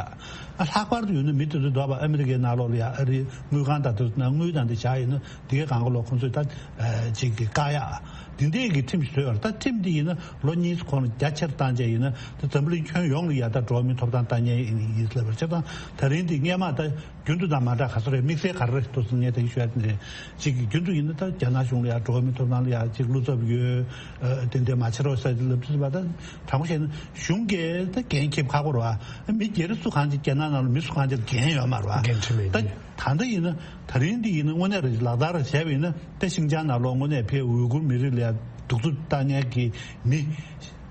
ཨ་ལྷག་པར་དུ་ཡིན་ན་མི་དེ་ཚོའི་འདོད་པ་ཨ་མི་རི་ཀའི་ནང་ལོགས་ལ་ཡ་ཨ་རིའི་དངུལ་ཁང་དང་དེ་ཚོ་ནང་དངུལ་དང་དེ་བཞག་ཡིན་ན་དེ་གའི་གང་ག་ལོག་ཁོང་ཚོས་ད་ཨ་ཅིག་གི་བཀག་ཡ། དེ་འདྲའི་གི་ཁྲིམས་ཤིག་བཟོས་ཡོད་རེད། ད་ཁྲིམས་འདི་ཡིན་ན་ལོ་གཉིས་གོང་ལ་རྒྱ་ཆེར་བཏང་བྱས་ཡིན་ན་ད་འཛམ་བུ་གླིང་ཁྱོན་ཡོངས་ལ་ཡ་ད་འགྲོ་བ་མིའི་ཐོབ་ཐང་བཏང་མཁན་ཡིན་ལབ་པ་རེད། བྱས་ཙང་ད་རིང་འདི་སྔས་མ་ད་རྒྱུན་དུ་དང་མ་འདྲ་ག་ཚོད་རེད། དམིགས་བསལ་ག་རེ་རེད་འདུག་ཟེར་ངས་ད་ཞུ་ཡ་དེ་རེད། ཅིག་གི་རྒྱུན་དུ་ཡིན་ན་ད་རྒྱ་ནག་གཞུང་ལ་ཡ་འགྲོ་བ་མིའི་ཐོབ་ཐང་ལ་ཡ་ཅིག་བློ་འཚབ་ཡོད། ཨ་དེ་འདྲ་མ་བྱེད་རོགས་ཟེར་ལབ་དུས་ཙམ་པ་ད་དྲང་པོ་བཤད་ན་གཞུང་གིས་ད་འགན་འཁྱེར་ཁག་པོ་རེད་པ། མི་སྒེར་སུ་གང་ཅིག་རྒྱ་ནག་ནང་ལ་མི་སུ་གང་ཅིག་ལ་འགན་ཡོད་མ་རེད་པ། འགན་འཁྲི་མེད་ད། ད་ལྟ་ཡིན་ན་ད་རིང་འདི་ཡིན་ན་དངོས་གནས་རེད། ལག་བསྟར་བྱས་པ་ཡིན་ན་ད་ཤིང་ཅང་ནང་ལོགས་དངོས་གནས་ཕའི་ཝུ་གུར་མི་རིགས་ལ་ཡ་གདུག་རྩུབ་བཏང་མཁན་གྱི་མི།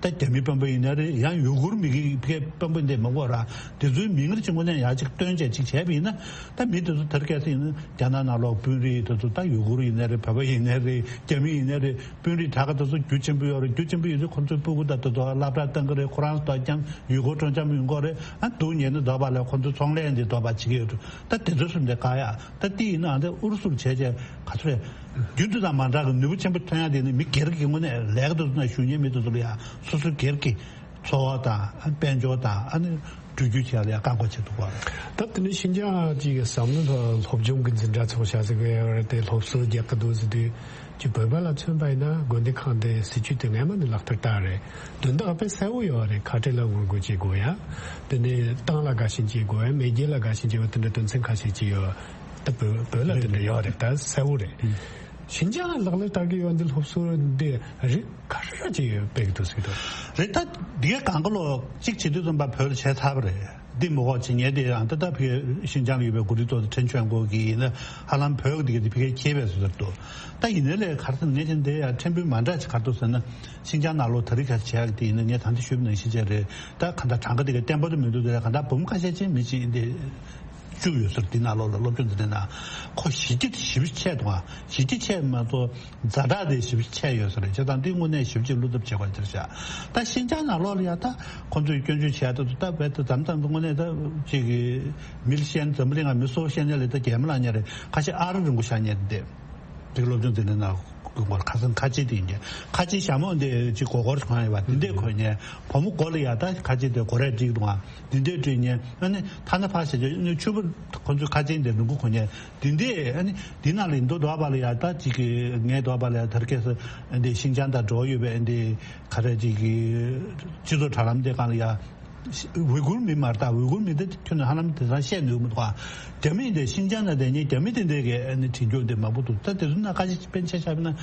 ད་རྒྱ་མི་དཔོན་པོ་ཡིན་ན་རེད། ཡང་ཡུ་གུར་མི་གི་ཕའི་དཔོན་པོ་འདི་མང་པོ་ར། དེ་ཚོའི་མིང་རེ་ཅིག་དངོས་གནས་ཡ་ཅིག་བཏོན་བྱས་ཅིག་བྱས་པ་ཡིན་ན་ད་མི་དེ་ཚོ་དེར་སྐད་ཆ་ཡིན་ན་རྒྱ་ནག་ནང་ལོགས་དཔོན་རིགས་དེ་ཚོ་ད་ཡུ་གུར་ཡིན་ན་རེད། བོད་པ་ཡིན་ན་རེད། རྒྱ་མི་ཡིན་ན་རེད། དཔོན་རིགས་ད་ག་དེ་ཚོ་རྒྱུ་ཆེན་པོ་ཡོད་རེད། རྒྱུ་ཆེན་པོ་ཡོད་དུས་ཁོང་ཚོའི་སྤུ་གུ་དང་དེ་ཚོ་སློབ་གྲྭ་བཏང་གི་རེད། ཁོ་རང་ཚོ་རྐྱང་ཡུལ་སྐོར་སྤྲོ་འཆམ་ཡོང་གི་རེད། ཨ་འདུག་ཉེ་ནི་འདོད་པ་ལས་ཁོ་ཚོ་ཚོང་ལས་འདི་འདོད་པ་བྱེད་ཀྱི་ཡོད་འདུག་ད་དེ་ཚོ་སུ་འདི་བཀག་ཡ། ད་དེ་ཡིན་ནའང་དེ་ཨུ་རུ་སུར་བྱས་བྱས་ག་ཚོད་རེད། རྒྱུན་དུ་དང་མ་འདྲ་གི་ནུས་པ་ཆེན་པོ་ཐོན་ཡ་དེ་ནི་མི་སྒེར་གྱི་ངོས་ནས་ལས་ཀ་དེ་ཚོ་ན་ཞུགས་མཁན་མི་དེ་ཚོ་ལ་ཡ་སོ་སོ་སྒེར་གྱི་འཚོ་བ་དང་དཔལ་འབྱོར་དང་ཨ་ནི་འགྲུལ་བསྐྱོད་བྱེད་ཡ་ལ་ཡ་བཀག་འགོག་བྱེད་ཐུབ་པ་རེད། ད་དེ་ནི་ཤིན་ཅང་གི་བསམ་བློ་སློབ་སྦྱོང་གི་འཛིན་གྲྭ་ཚོགས་བྱ་ཟིག་ཡོད་རེད། དེ་སློབ་གསོ་རྒྱག་གི་འདུག་ཟེར་དུས། ཀྱི་བོད་པ་ལ་མཚོན་པ་ཡིན་ན་དགོན་སྡེ་ཁག་འདི་སྲིད་ཇུས་དེ་སྔས་མ་ནས་ལག་བསྟར་བསྟར་རེད། དོན་དག་དཔེ་གསལ་བོ་ཡོད་རེད། ཁ་བྲལ་ལ་ངོ་རྒོལ་བྱེད་དགོས་ཡ། དེ་ནས་ཏང་ལ་དགའ་ཞེན་བྱེད་དགོས་ཡ། མེས་རྒྱལ་ལ་དགའ་ཞེན་བྱེད་པ་དེ་འདྲ་དོན་ཚན་ཁ་ཤས་ཅིག་ཡོད། ད་བོད་བོད་ལ་དེ་འདྲ་ཡོད་རེད། ད་གསལ་བོ་རེད། ཞིན་ཅང་ལ་ལག་ལེན་བསྟར་གྱི་ཡོད་འདི་སློབ་གསོ་འདི་རིགས་ག་རེ་ཅིག་ཡོད་པའི་འདུག་ཟེར་གྱི་འདུག་རེད། ད་འདི་གའི་གང་ག་ལོ་གཅིག་བྱེད་དུས་ཙམ་པ་བོད་ལ་བྱས་ཚར་བ་རེད། འདི་མོ་གོ་ཅི་ཉེ་དེ་ཡང་ད་ལྟ་ཕི་གའི་ཞིན་ཅང་ལ་ཡོད་པའི་གོ་རི་ཏོ་ཁྲེན་ཆོན་གོ་གི་ཡིན་ན་ཧ་ལམ་བོད་འདི་གའི་འདི་ཕི་གའི་ཁྱེད་པས་སུ་ཟེར་འདུག་ད་ཡིན་ནའི་ལས་གར་ས་ངས་ཅན་དེ་ཡང་ཕྲན་བུ་མ་འདྲ་ཅིག་གར་འདུག་ཟེར་ན་ཞིན་ཅང་ནང་ལོ་ད་རིག་ག་བྱས་ཀྱི་དེ་ཡིན་ན་ངས་ད་ལྟ་ཞུས་པ་ནང་བཞིན་བྱས་རེད། ད་ག་ད་གྲངས་ཀ་འདི་གའི་བརྟན་པོ་དུ་མི་འདུག་དེ་ག་ད་བུམ་ཁ་ཤས་ཅན་མི་ཅིག་ཡིན་དེ། བཅུག་ཡོད་ཟེར། འདི་ནང་ལོགས་ལ་སློབ་སྦྱོང་འདི་འདྲ་ན་ཁོ་ཞི་རྒྱས་ཞི་བ་ཆད་འདུག་ཨ། ཞི་རྒྱས་ཆད་མ་གཏོགས་ཛ་དྲག་དེ་ཞི་བ་ཆད་ཡོད་ཟེར། བྱས་ཙང་འདི་དངོས་གནས་ཞི་བ་ཅིག་བློ་འཚབ་བྱེད་དགོས་ཅིག་ཤག་ད་ཤིན་ཅང་ནང་ལོགས་ལ་ཡ་ད་ཁོ་ཚོས་སྐྱོན་བརྗོད་བྱས་ད་དུ་ད་བས་ད་མཚམས་མཚམས་དངོས་གནས་ད་ཅིག་མི་ལ་བཤད་ན་འཛམ་བུ་གླིང་ང་མི་སོ་བཤད་ན་ལས་ད་རྒྱལ་མོ་ལ་ཉེ་རེད། ཁ་ཤས་ཨ་རུ་རིང་པོ་ཤ་ཉེ་རེད། དེ་སློབ་སྦྱོང་འདི་འདྲ་ན་དགོས་ཁ་སང་ཁ་ཆེ་དེ་ཡིན་གྱི་ཁ་ཆེ་ཞྭ་མོ་འདི་ཅིག་གོ་གོར་གང་ཡོད་པ་འདི་འདྲས་གོན་ཉེ་བུ་མོ་མགོ་ལ་ཡ་ད་ཁ་ཆེ་དེ་གོ་རེ་བསྒྲིགས་འདུག་ཨ། འདི་འདྲའི་བྲིས་ཉེ་ཨ་ནི་ཐ་ན་ཕ་ཞེས་བྱ་ནི་ཆུ་བུར་ཁོ་ཚོའི་ཁ་ཆེན་དེ་ལུང་ཁུག་གོ་ཉེ་འདི་འདྲའི་ཨ་ནི་འདི་ནང་ལ་འདུག་འདུག་པ་ལ་ཡ་ད་ཅིག་གི་ངས་འདུག་པ་ལ་ཡ་དར་སྐད་སུ་འདི་ཤིན་ཅང་དང་འབྲེལ་བ་ཡོད་པའི་འདི་ག་རེ་ཅིག་གི་སྤྱི་ཚོགས་དྲ་ལམ་དེ་སྒང་ལ་ཡ་ཝི་གུར་མི་མར་ད་ཝི་གུར་མི་འདི་ཁྱོན་ནས་ཧ་ལམ་དེ་ཚང་བཤད་ནུས་མི་འདུག་ཨ། རྒྱ་མི་འདི་ཤིན་ཅང་ན་བསྡད་ཉེ་རྒྱ་མི་དེ་འདྲའི་གི་ཨ་ནི་བྲིས་རྒྱུ་འདི་མང་པོ་འདུག་ད་དེ་ཚོ་ན་ཁ་ཅིག་དཔེ་ཆ་བཞག་པ་ན་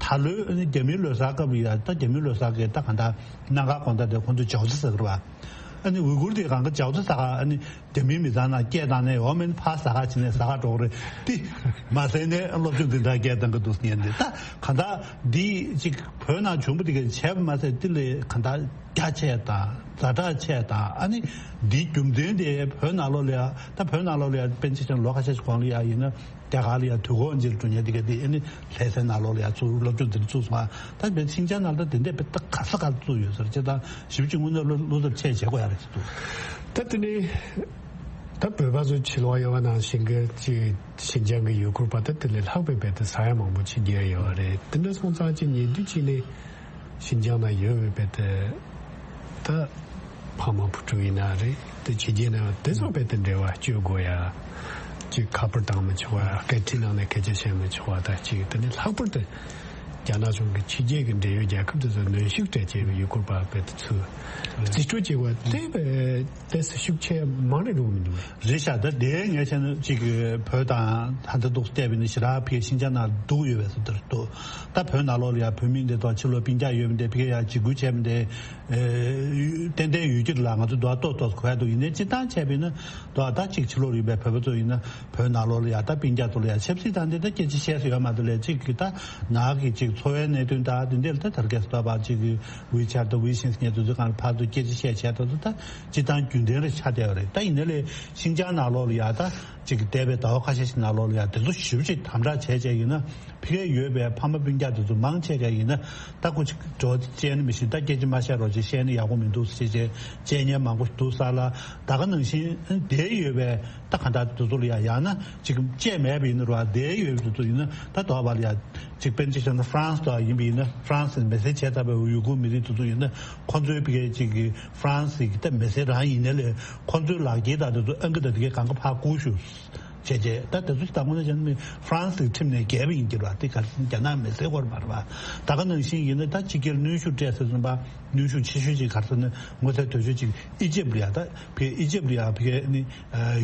ད་ལོའི་ཨ་ནི་རྒྱ་མིའི་ལོ་གསར་སྐབས་ལ་ཡ་ད་རྒྱ་མིའི་ལོ་གསར་གི་ད་ག་ད་གནམ་གང་དགོང་དག་དེ་ཁོང་ཚོས་ཇའོ་ཙི་ཟ་གི་རེད་པ། ཨ་ནི་ཝི་གུར་དེ་གང་ག་ཇའོ་ཙི་ཟ་ག་ཨ་ནི་རྒྱ་མིའི་མི་ཚང་ནང་སྐད་བཏང་ནས་འོ་མེན་ཕ་ཟ་ག་བྱས་ནས་ཟ་ག་འགྲོ་གི་རེད་དེ། མ་ཟད་ནས་སློབ་སྦྱོང་འཛིན་གྲྭ་སྐད་བཏང་གི་འདུག་ཟེར་ཉན་དེ་ད་གང་ལྟར་འདི་ཅིག་བོད་ནང་བྱུང་བ་དེ་ག་བྱས་པ་མ་ཟད་དེ་ལས་གང་ལྟར་རྒྱ་ཆེ་དང་ཛ་དྲག་ཆེ་དང་ཨ་ནི་འདིའི་རྒྱུ་མཚན་དེ་བོད་ནང་ལོགས་ལ་ཡ་ད་བོད་ནང་ལོགས་ལ་ཡ་དཔེ་ཆ་ཅན་ལོ་ཁ་ཤས་ཤིག་གོང་ལ་ཡ་ཡིན་ན། རྒྱ་གར་ལ་ཡང་དུས་འཁོར་འཇིར་འགྲོ་ཉེ་དེ་ག་དེ་ཨ་ནི་ལྷ་སའི་ནང་ལོགས་ལ་ཡང་ཚུར་སློབ་སྦྱོང་འདིར་བཙུགས་སོང་ཨ། ད་མི་ཤིན་ཅང་ནང་ལ་དེ་འདྲས་དཔེ་ད་ག་ས་ག་བཙུགས་ཡོད་ཟེར་ཅེས་དང་ཞིབ་ཅིག་དངོས་གནས་བློ་བློ་འཚབ་ཆེ་བྱེད་དགོས་ཡ་རེད་ཟེར་འདུག་ད་དེ་ནི་ད་བོད་པ་ཚོ་ཕྱི་ལོགས་ཡོད་པ་ནང་བཞིན་གྱི་ཅིག་ཤིན་ཅང་གི་ཡུལ་སྐོར་པ་ད་དེ་ལས་ལྷག་པའི་བེད་དེ་ས་ཡ་མང་པོ་ཕྱི་རྒྱལ་ཡོད་རེད། དེ་འདྲ་སོང་ཙང་ཅིག་ཉེ་དུས་ཅིག་ནས། ཤིན་ཅང་ན་ཡོད་པའི་བེད་དེ། ད། ཕ་མ་བུ་ཕྲུག་ཡིན་ན་རེད་དེ་ཕྱི་རྒྱལ་ན་དེ་ཚོ་བེད་དེ་འབྲེལ་བ་གཅོད་དགོས་ཡ། ཅིག་ཁ་པར་བཏང་མི་ཆོག་ཡ་སྐད་འཕྲིན་ནང་ནས་སྐད་ཆ་བཤད་མི་ཆོག་ཡ་ད་ཅིག་དེ་ནི་ལྷག་པར་དུ། རྒྱ་ནག་གཞུང་གི་ཕྱི་རྒྱལ་གྱི་འབྲེལ་ཡོད་རྒྱལ་ཁབ་དེ་ཚོ་གནོན་ཤུགས་སྤྲད་བྱས་པའི་ཡུལ་སྐོར་པ་བེད་དེ་ཚུར། རྩིས་སྤྲོད་བྱེད་དགོས་དེ་བེད་དེ་ཤུགས་ཆེ་མང་རེད་འགྲོ་མི་འདུག་རེད་ཤག་ད་དེ་ངས་བྱས་ན་ཅིག་བོད་དང་ད་ལྟ་འདུག་བལྟས་པ་ཡིན་ན་ཞེ་དྲག་ཕ་གི་ཤིན་ཅང་ནང་འདུག་ཡོད་པའི་བཟོ་འདྲ་འདུག་ད་བོད་ནང་ལོགས་ལ་ཡང་བོད་མི་འདི་དང་ཕྱི་ལོགས་སྤུན་ཀྱག་ཡོད་མི་འདི་ཕ་གི་ཡང་འཇིགས་སྐུལ་བྱས་མི་འདི་ཏན་ཏན་ཡོད་ཀྱི་རེད་ལ། ང་ཚོ་འདུག་ཏོག་ཏོག་གོ་ཡ་འདུག་ཡིན་ནའི་སྤྱིར་བཏང་བྱས་པ་ཡིན་ན་འདུག་ད་ཅིག་ཕྱི་ལོགས་ཡོད་པའི་བོད་པ་ཚོ་ཡིན་ན་བོད་ནང་ལོགས་ལ་ཡང་ད་སྤུན་ཀྱག་ཚོ་ལ་ཡང་ཆབ་སྲིད་དང་འདི་ད་སྐད་ཆ་བཤད་ས་ཡོད་མ་འདུག་ལས་ཅིག་གི་ད་ནག་གི་ཅིག་འཚོ་བའི་གནད་དོན་དང་འདི་འདྲ་ལ་ད་དར་རྒྱས་སུ་འགྲོ་བ་ཅིག་གི་ཝི་ཆར་དང་ཝི་ཤིན་སི་ངས་དུས་ཚོད་གང་ལ་ཕར་ཚུར་སྐད་ཆ་བཤད་བྱས་ད་ཚོ་ད་སྤྱིར་བཏང་རྒྱུན་ལྡན་རེ་ཆགས་བསྡད་པ་རེད། ད་ཡིན་ནའི་ལས་ཤིན་ཅང་ནང་ལོགས་ལ་ཡ་ད་ཅིག་གི་འདས་པའི་ཟླ་བ་ཁ་ཤས་ཤིག་ནང་ལོགས་ལ་ཡ་དེ་ཚོ་ཞིབ་ཅིག་དམ་དྲག་བྱས་བྱས་ཡིན་ན་ཕ་གིར་ཡོད་པའི་ཕ་མ་སྤུན་ཀྱག་དེ་ཚོ་མང་ཆེ་ག་ཡིན་ན་ད་ཁོ་ཅིག་འགྲོ་བྱས་ན་མི་ཤེས། ད་སྐད་ཆ་མ་བཤད་རོགས་ཅིག་བཤད་ན་ཡག་པོ་མི་འདུག་ཟེར་བྱས་བྱས་ཉན་མང་པོ་འདུག་ས་ལ་ད་ག་ནང་བཞིན་དེ་ཡོད་པའི་ད་ག་འདྲ་དེ་ཚོ་ལ་ཡ་ཡང་ན་ཅིག་བཅས་མེད་པ་ཡིན་ན་རོགས་དེ་ཡོད་པའི་དེ་ཚོ་ཡིན་ན་ད་དོགས་པ་ལ་ཡ། ཅིག་དཔེར་ན་ཅིག་བྱས་ན་ཧྥ་རན་སི་དང་ཡིན་པ་ཡིན་ན་ཧྥ་རན་སིས་མེ་སྲེག་བྱས་ཚར་བའི་ཡུ་གུར་མི་རིགས་དེ་ཚོ་ཡིན་ན་ཁོ་ཚོའི་ཕ་གིའི་ཅིག་གི་ཧྥ་རན་སི་གི་ད་མེ་སྲེག་རང་ཡིན་ནའི་ལས་ཁོ་ཚོའི་ལག་འཁྱེར་དང་དེ་ཚོ་ཨང་ཀི་དང་དེ་གའི་གང་ག་ཕར་བསྐུར་ཤོག་བྱས་རྗེས་ད་དེ་ཚོ་ད་དངོས་གནས་བྱས་ན་ཧྥ་རན་སི་གི་ཁྲིམས་ནས་འགལ་བ་ཡིན་གྱི་རེད་བ། དེ་ག་རེ་ཟེར་ན་རྒྱ་ནག་མེ་སྲེག་དགོས་རེད་མ་རེད་བ། ད་ག་ནང་བཞིན་ཡིན་ན་ད་ཕྱི་རྒྱལ་གནོན་ཤུགས་སྤྲད་ཟེར་སོང་བ་གནོན་ཤུགས་ཆེ་ཤོས་ཅིག་ག་རེ་ཟེར་ན་ངོ་ཚ་དོད་ཤོས་ཅིག་ཨི་ཇིབ་ལ་ཡ་ད་ཕ་གི་ཨི་ཇིབ་ལ་ཡ་ཕ་གི་ནི།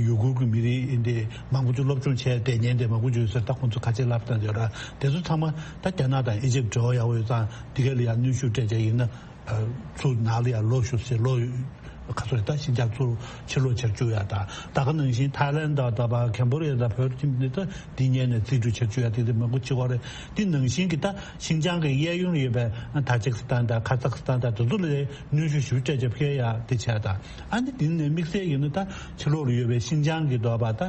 ཡུ་གུར་གྱི་མི་རིགས་ཨིན་དེ་མང་པོ་ཅིག་སློབ་སྦྱོང་བྱས་བསྡད་མཁན་དེ་མང་པོ་ཅིག་ཡོད་ཟེར། ད་ཁོང་ཚོ་ཁ་ཆེ་ལབ་སྟངས་ཡོད་ར། དེ་ཚོ་ཚང་མ་ད་རྒྱ་ནག་དང་ཨི་ཇིབ་འབྲེལ་བ་ཡག་པོ་ཡོད་ཙང་དེ་ག་ལ་ཡང་གནོན་ཤུགས་སྤྲད་བྱས་ཡིན་ན། ཚུར་ནང་ལ་ཡང་ལོག་ཤོག་ཟེར་ལོག་ཁ་ཚོ་ད་ཤིན་ཅང་ཚུར་ཕྱིར་ལོག་བྱ་རྒྱུ་ཡ་ད་ད་ག་ནང་བཞིན་ཐའི་ལེན་དང་ད་བ་ཁེམ་བོ་ཌི་ཡ་དང་བོད་ཁྱིམ་དེ་ད་འདི་ཉན་ནས་རྩིས་སྤྲོད་བྱ་རྒྱུ་ཡ་དེ་དེ་མང་པོ་ཅིག་ཡོད་རེད། དེ་ནང་བཞིན་གྱི་ད་ཤིན་ཅང་གི་གཡས་གཡོན་ལ་ཡོད་པའི་ཏཱ་ཇིག་སི་ཐན་དང་ཁ་ཛག་སི་ཐན་དང་དེ་ཚོ་ལ་གནོན་ཤུགས་ཞེ་པོ་སྤྲད་བྱས་ཕ་གིར་ཡ་དེ་བྱས་ད། ཨ་ནི་དེ་ནས་དམིགས་བསལ་ཡིན་ན་ད་ཕྱི་ལོགས་ལ་ཡོད་པའི་ཤིན་ཅང་གི་འདོད་པ་ད་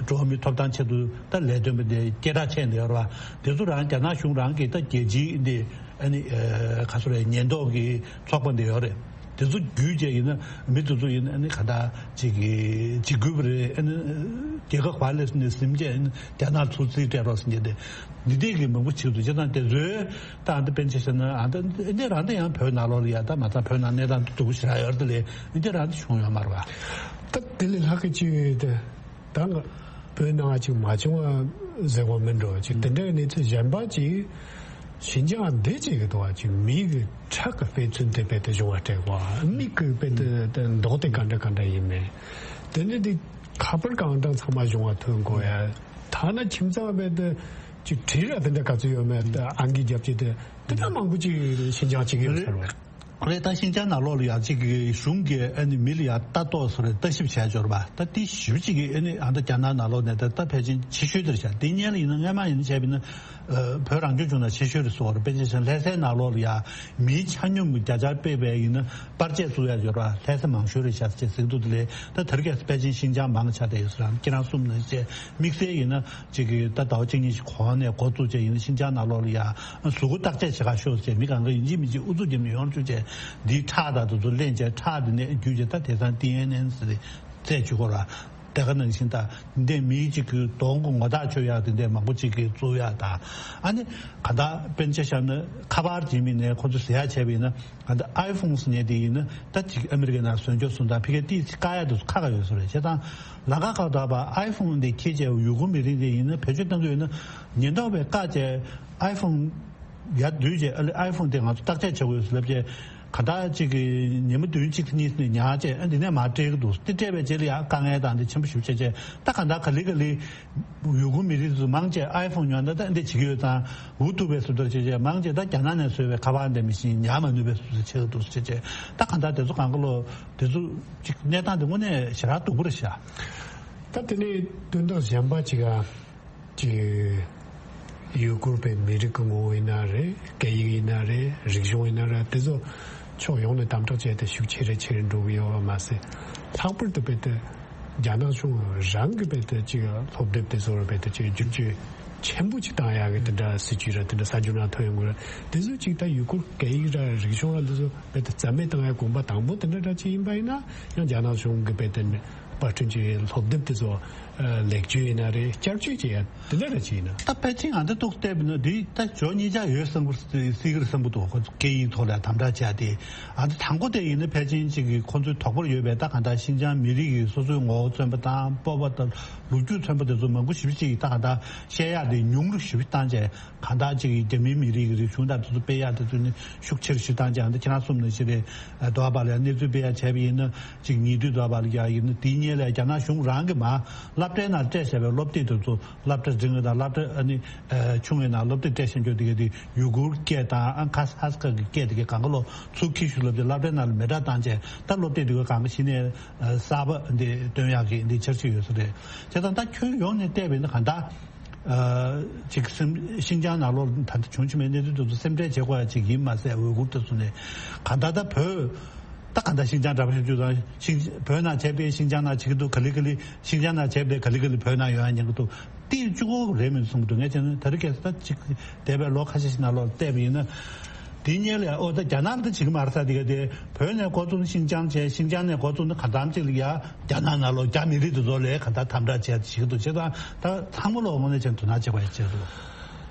འགྲོ་བ་མིའི་ཐོབ་ཐང་ཆེད་དུ་ད་ལས་དོན་པ་དེ་སྐད་གྲགས་ཆེ་འདི་ཡོད་རེད་བ། དེ་ཚོ་རང་རྒྱ་ནག་གཞུང་རང་གིས་ད་རྒྱལ་སྤྱིའི་འདི་ཨ་ནི་ག་ཚོད་རེད་ཉེན་རྟོག་གི་ཚོགས་པ་འདི་ཡོད་རེད། དེ་ཚོ་བརྒྱུད་བྱས་ཡིན་ན་མི་དེ་ཚོ་ཡིན་ན་ཨ་ནི་ག་ད་ཅིག་གི་འཇིགས་སྐུལ་བ་རེད། ཨ་ནི་རྒྱལ་ཁབ་ག་ལས་ནས་ཟིན་བྱས་ཨ་ནི་རྒྱ་ནག་ཚུར་རྩིས་སྤྲད་རོགས་ཟེར་མཁན་དེ་འདི་འདྲས་ཀྱི་མང་པོ་བྱེད་འདུག་བྱས་ཙང་དེ་ཚོའི། ད་ཨ་འདི་པན་ཆེ་ཤེ་ན་ཨ་འདི་འདི་རང་འདི་ཡང་བོད་ནང་ལོགས་ལ་ཡ་ད་མ་ཚང་བོད་ནང་གནས་སྟངས་སྡུག་པོ་ཞེ་དྲག་ཡོད་རེད་དེ་ལས་འདི་རང་འདི་བྱུང་ཡོད་མ་རེད་བ། ད་དེ་ལས་ལྷག་གི་ཅིག་ད་ད་ང་བོད་ནང་ཅིག་མ་བྱུང་བ་ཟེར་བ་མིན་འགྲོ་ཅིག་དེ་འདྲའི་གནས་ཚུལ་གཞན་པ་ཅིག་ཤིན་ཅང་འདི་ཅིག་གི་འདུག་བ་ཅིག་མི་གི་ཁྲག་གི་དཔེ་མཚོན་དེ་དཔེ་དེ་བྱུང་བ་སྤྲད་གོ་མིག་གི་དཔེ་དེ་མདོག་དེ་ག་འདྲ་ག་འདྲ་ཡིན་མིན་དེ་ནི་འདི་ཁ་པར་གང་དྲང་ཚང་མ་བྱུང་བ་ཐོན་གོ་ཡ་ཐ་ན་ཁྱིམ་ཚང་དཔེ་དེ། ཅིག་བྲིས་ར་དེ་འདྲ་ག་ཚོད་ཡོད་མེད་ཨང་ཀི་རྒྱབ་ཀྱི་དེ་དེ་འདྲ་མང་པོ་ཅིག་ཤིན་ཅང་ཅིག་ཡོད་ཟེར་བ། རེད། ད་ཤིན་ཅང་ནང་ལོགས་ལ་ཡང་ཅིག་གི་གཞུང་གིས་ཨ་ནི་མི་ལ་ཡང་ལྟ་རྟོག་སོགས་རེད། ལྟ་ཞིབ་བྱས་འབྱོར་བ་ད་དེ་ཞིབ་ཅིག་གིས་ཨ་ནི་ཨ་ད་རྒྱ་ནག་ནང་ལོགས་ནས་ད་ད་ཕལ་ཆེར་ཆེ་ཤོས་དེར་བཞག་དེ་སྔོན་ལ་ཡིན་ན་སྔོན་མ་ཡིན་ན་བྱས་པ་ཡིན་ན་བོད་རང་སྐྱོང་ལྗོངས་ནང་ཆེ་ཤོས་རེད་ཟེར་བ་རེད། དཔེར་ན་ཆ་བཞག་ལྷ་སའི་ནང་ལོགས་ལ་ཡང་མིའི་ཆ་སྙོམས་ཀྱི་བརྒྱ་ཆ་དཔེ་བས་ཡིན་ན་པར་ཆས་བཙུགས་ཡ་འབྱོར་བ་ལྷ་ས་མང་ཤོས་རེད་བཞག་ཅེས་ཟེར་གྱི་འདུག་དེ་ལས་ད་དེ་རིང་ཁ་སང་ཕལ་ཆེར་ཤིན་ཅང་མང་ཆགས་བསྡད་ཡོད་ཟེར་རམ། ཁྱེད་རང་གསུངས་ནང་བཞིན་དམིགས་བསལ་ཡིན་ན་ཅིག་གི་ད་ཟླ་བ་གཅིག་གཉིས་ཤིག་གོང་ནས་འགོ་བཙུགས་བྱས་ཡིན་ན་ཤིན་ཅང་ནང་ལོགས་ལ་ཡ་གཟུགས་པོ་བརྟག་དཔྱད་བྱེད་ག་ཤོག་ཅེས་མི་གང་ག་ཡིན་གཅིག་མིན་གཅིག་ཨུ་ཚུགས་བརྒྱབ་ནས་ཡོང་བཅུག་བྱས་འདིའི་ཁྲག་དང་དེ་ཚོ་ལེན་བྱས་ཁྲག་དེ་ནས་བརྒྱུད་བྱས་ད་དེང་སང་ཏི་ཨེན་ཨེན་ཟེར་ཏེ་རྩད་གཅོད་དགོས་ར། དེ་ག་ནང་བཞིན་ད་འདི་མི་གཅིག་གི་གདོང་གི་ངོ་རྟགས་ཆོད་ཡག་དེ་འདྲ་མང་པོ་གཅིག་གིས་བཙུགས་ཡག་དང་། ཨ་ནི་ག་ད་དཔེར་ན་ཆ་བཞག་ན་ཁ་པར་གྱི་མི་ནས་ཁོ་ཚོ་ཟེར་ཡག་བྱས་པ་ཡིན་ན། ག་ད་ཨའི་ཕོན་ཟེར་མཁན་དེ་ཡིན་ན་ད་ཅིག་ཨ་མི་རི་ཀའི་ནང་བཟོ་འཇོག་སོང་ཙང་ཕ་གིར་ཏིས་བཀག་ཡག་དེ་ཚོ་ཁག་ཁག་ཡོད་ས་རེད། བྱས་ཙང་ལམ་ཁ་ཁག་ཏུ་ཨའི་ཕོན་དེ་འཁྱེར་བྱས་ཡུ་གུར་མི་རིགས་དེ་ཡིན་ན་བེད་སྤྱོད་གཏང་གི་ཡོད་ན་ཉེན་རྟོག་པས་བཀག་བྱས་ཨའི་ཕོན་ཡར་བསྡུས་བྱས་ཨ་ལེ་ཨའི་ཕོན་དེ་ང་ཚོ་བརྟག་དཔྱད་བྱེད་དགོས་ཟེར་ལབ་བྱས། ག་ད་ཅིག་གི་ཉིན་མོ་བདུན་གཅིག་གཉིས་ནས་ཉར་བྱས་ཨ་འདི་ནས་མར་སྤྲད་ཀྱི་འདུག་དེ་སྤྲད་པའི་རྗེས་ལ་ཡང་དཀའ་ངལ་དང་འདི་ཆེན་པོ་ཞེ་པོ་བྱས་བྱས་ད་ག་ད་ག་ལེ་ག་ལེ་ཡུ་གུར་མི་རིགས་ཚོ་མང་ཆེ་ཨའི་ཕོན་ཉོ་ན་ད་འདི་བྱེད་ཀྱི་ཡོད་ཙང་འུ་ཐུག་པའི་བཟོ་ལྟར་བྱས་བྱས་མང་ཆེ་ད་རྒྱ་ནག་ནས་བཟོས་པའི་ཁ་པར་འདི་མི་ཤེས་ཉར་མ་ནུས་པའི་བཟོ་ལྟར་བྱེད་ཀྱི་འདུག་བྱས་བྱས་ད་ག་ད་དེ་ཚོ་གང་ག་ལོ་དེ་ཚོ་ཅིག་གནས་སྟངས་འདི་དངོས་གནས་ཞེ་དྲག་སྡུག་པོ་རེད་ཤག་ད་དེ་ནས་དོན་དག་གཞན་པ་ཅིག་ཨ། ཅིག་ཡུ་གུར་བའི་མི་རིགས་ཀྱི་ངོ་བོ་ཡིན་ན་རེད། སྐད་ཡིག་ཡིན་ན་རེད། རིག་གཞུང་ཡིན་ན་རེད། དེ་ཚོ་ཕྱོགས་ཡོངས་ནས་དམ་དྲག་བྱས་ཏེ་ཤུགས་ཆེ་རུ་ཆེ་རུ་འགྲོ་གི་ཡོད་པ་མ་ཟད། ལྷག་པར་དུ་བལ་ཏེ་རྒྱ་ནག་གཞུང་རང་གི་བལ་ཏེ་ཅིག་སློབ་དེབ་དེ་ཚོར་བལ་ཏེ་ཅིག་བསྒྱུར་བཅོས་ཆེན་པོ་ཅིག་བཏང་ཡག་གི་དེ་འདྲ་སྲིད་ཇུས་ར་དེ་འདྲ་གསར་འགྱུར་ནང་ཐོན་ཡོང་གི་རེད། དེ་ཚོ་ཅིག་ད་ཡུ་གུར་སྐད་ཡིག་ར་རིག་གཞུང་ར་འདི་ཚོ་བལ་ཏེ་རྩ་མེད་བཏང་ཡག་གོམ་པ་དང་པོ་དེ་འདྲ་འདྲ་ཅིག་ཡིན་པ་ཡིན་ན་ཡང་རྒྱ་ནག་གཞུང་གི་བལ་ཏེ་པར་སྐྲུན་གྱི་སློབ་དེབ་དེ་ཚོ། ལེགས་བཅོས་ཡིན་ན་རེད། བསྐྱར་བཅོས་བྱེད་ཡ་དེ་འདྲ་རེ་བྱས་ཡིན་ན། ད་ཕལ་ཆེར་ང་འདི་ཐུག་བལྟས་པ་ན་འདི་ད་ཇོ་གཉིས་ཆ་ཡོད་བསམ་གི་སྲིད་གི་རེད་བསམ་གི་འདུག་ཁོ་ཚོ་སྐད་ཡིག་ཐོག་ལ་དམ་དྲག་བྱས་ཏེ། ཨ་ད་དང་པོ་དེ་ཡིན་ན་ཕལ་ཆེར་ཅིག་གི་ཁོ་ཚོའི་དོགས་པ་ཡོད་པས་ད་གང་ལྟར་ཤིན་ཅང་མི་རིགས་ཀྱི་སོ་སོའི་ངོ་བོ་མཚོན་པ་དང་སྤོབས་པ་དང་ལོ་རྒྱུས་མཚོན་པ་དེ་ཚོ་མང་པོ་ཞེ་པོ་ཅིག་ད་གང་ལྟར་བཤད་ཡག་དེ་ཉུང་རུ་ཞེ་པོ་བཏང་བྱས། གང་ལྟར་ཅིག་རྒྱ་མིའི་མི་རིགས་ཀྱི་རིག་གཞུང་དང་དེ་ཚོ་སྤེལ་ཡག་དེ་ཚོ་ནི་ཤུགས་ཆེ་རུ་ཞུ་སྟངས་ཀྱང་འདི་ཁྱེད་རང་གསུངས་ནང་བཞིན་རེད། དོ་བ་ལ་གནས་ཚུལ་སྤེལ་ཡག་བྱས་པ་ཡིན་ན་ཅིག་ཉེ་དུས་དོ་བ་ལ་ཡག་ཡིན་ན་དེའི་སྔོན་ལ་རྒྱ་ནག་གཞུང་རང་གིས་མར་སློབ་གྲྭའི་ནང་སྤྲད་བཞག་པའི་སློབ་དེབ་དེ་ཚོ་སློབ་གྲྭ་འབྲིང་བ་དང་སློབ་གྲྭ་ཨ་ནི་ཆུང་བའི་ནང་སློབ་དེབ་སྤྲད་བཞག་རྒྱུ་དེ་ག་དེ་ཡུ་གུར་སྐད་དང་ཨ་ཁ་ཧ་སི་ཁ་གི་སྐད་དེ་ག་གང་ག་ལོ་ཚུར་ཁྱེར་ཤོག་ལབ་སྟེ་སློབ་གྲྭའི་ནང་ལ་མེ་སྲེག་བཏང་བྱས་ད་སློབ་དེབ་དེ་ག་གང་ག་གཞི་ནས་གསར་པ་འདི་བཏོན་ཡག་གི་འདི་འཆར་གཞི་ཡོད་ས་རེད། བྱས་ཙང་ད་ཁྱོན་ཡོངས་ནས་བལྟས་པ་ཡིན་ན་གང་ལྟར། ཅིག་སེམས་ཤིན་ཅང་ནང་ལོགས་ད་ལྟ་བྱུང་བྱུང་བའི་གནས་ཚུལ་དེ་ཚོ་སེམས་ཁྲལ་བྱེད་དགོས་ཡ་ཅིག་ཡིན་མ་ཟད་ཝེ་གུར་དེ་ཚོ་ནས་གང་ལྟར་ད་བོད་ད་གང་ལྟར་ཤིན་ཅང་འདྲ་པོ་ཞིག་བཅུག་དང་ཤིན་བོད་ནང་བྱས་པའི་ཤིན་ཅང་ནང་བྱེད་ཀྱི་འདུག་ག་ལེ་ག་ལེ་ཤིན་ཅང་ནང་བྱས་པའི་ག་ལེ་ག་ལེ་བོད་ནང་ཡོང་ཡ་ཉན་གྱི་འདུག་དེ་གཅིག་པོ་རེད་མིན་གསུང་གི་འདུག་ངས་བྱས་ན་ད་རེས་ཁ་སང་ད་ཅིག་འདས་པའི་ལོ་ཁ་ཤས་ཤིག་ནང་ལོགས་བལྟས་པ་ཡིན་ན། དེ་སྔོན་ལ་ཨོ་ད་རྒྱ་ནག་ལ་ད་བྱེད་ཀྱི་མ་རེད་ས་དེ་ག་དེ་བོད་ནས་འགོ་བཙུགས་ཤིན་ཅང་བྱས་ཤིན་ཅང་ནས་འགོ་བཙུགས་ན་ག་འདམ་ཅིག་ལ་ཡ་རྒྱ་ནག་ནང་ལོགས་རྒྱ་མི་རིགས་དེ་ཚོ་ལ་ག་ད་དམ་དྲག་བྱས་བྱེད་ཀྱི་འདུག་བྱས་ཙང་ད་ཚང་མ་ལོ་དངོས་གནས་ཅན་དོ་སྣང་བྱེད་དགོས་ཡ་བྱེད་འདུག་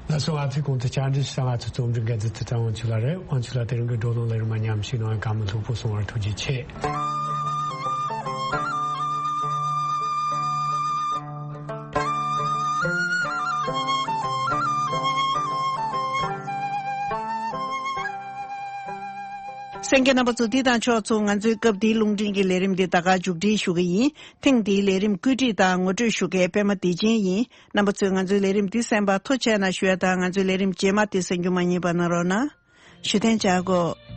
ལགས་སོ། ང་ཚོའི་གོང་དུ་བཅར་འདྲི་ཞུ་ས་ང་ཚོའི་རྩོམ་སྒྲིག་འགན་འཛིན་ཐུབ་བསྟན་དབང་ཕྱུག་ལགས་རེད། དབང་ཕྱུག་ལགས་དེ་རིང་གི་བགྲོ་གླེང་ལས་རིམ་མ་ཉམས་ཞིག་གནང་བའི་བཀའ་མོལ་ལྷུག་པོ་གསུང་བར་ཐུགས་རྗེ་ཆེ། གསན་མཁན་རྣམ་པ་ཚོ་འདི་དང་ཕྱོགས་མཚུངས་ང་ཚོའི་སྐབས་འདིའི་རླུང་འཕྲིན་གྱི་ལས་རིམ་འདི་ད་ག་མཇུག་སྒྲིལ་ཞུ་གི་ཡིན། ཐེངས་འདིའི་ལས་རིམ་བཀོད་སྒྲིག་དང་ངོ་སྤྲོད་ཞུ་མཁན་པད་མ་བདེ་ཆེན་ཡིན། རྣམ་པ་ཚོས་ང་ཚོའི་ལས་རིམ་འདི་གསན་པར་ཐུགས་རྗེ་གནང་ཞུ་ཡ་དང་ང་ཚོའི་ལས་རིམ་རྗེས་མ་དེ་གསན་རྒྱུ་མ་བསྙེལ་བ་གནང་རོགས་གནང་། ཞུ་གཏན་འཇགས་གོ།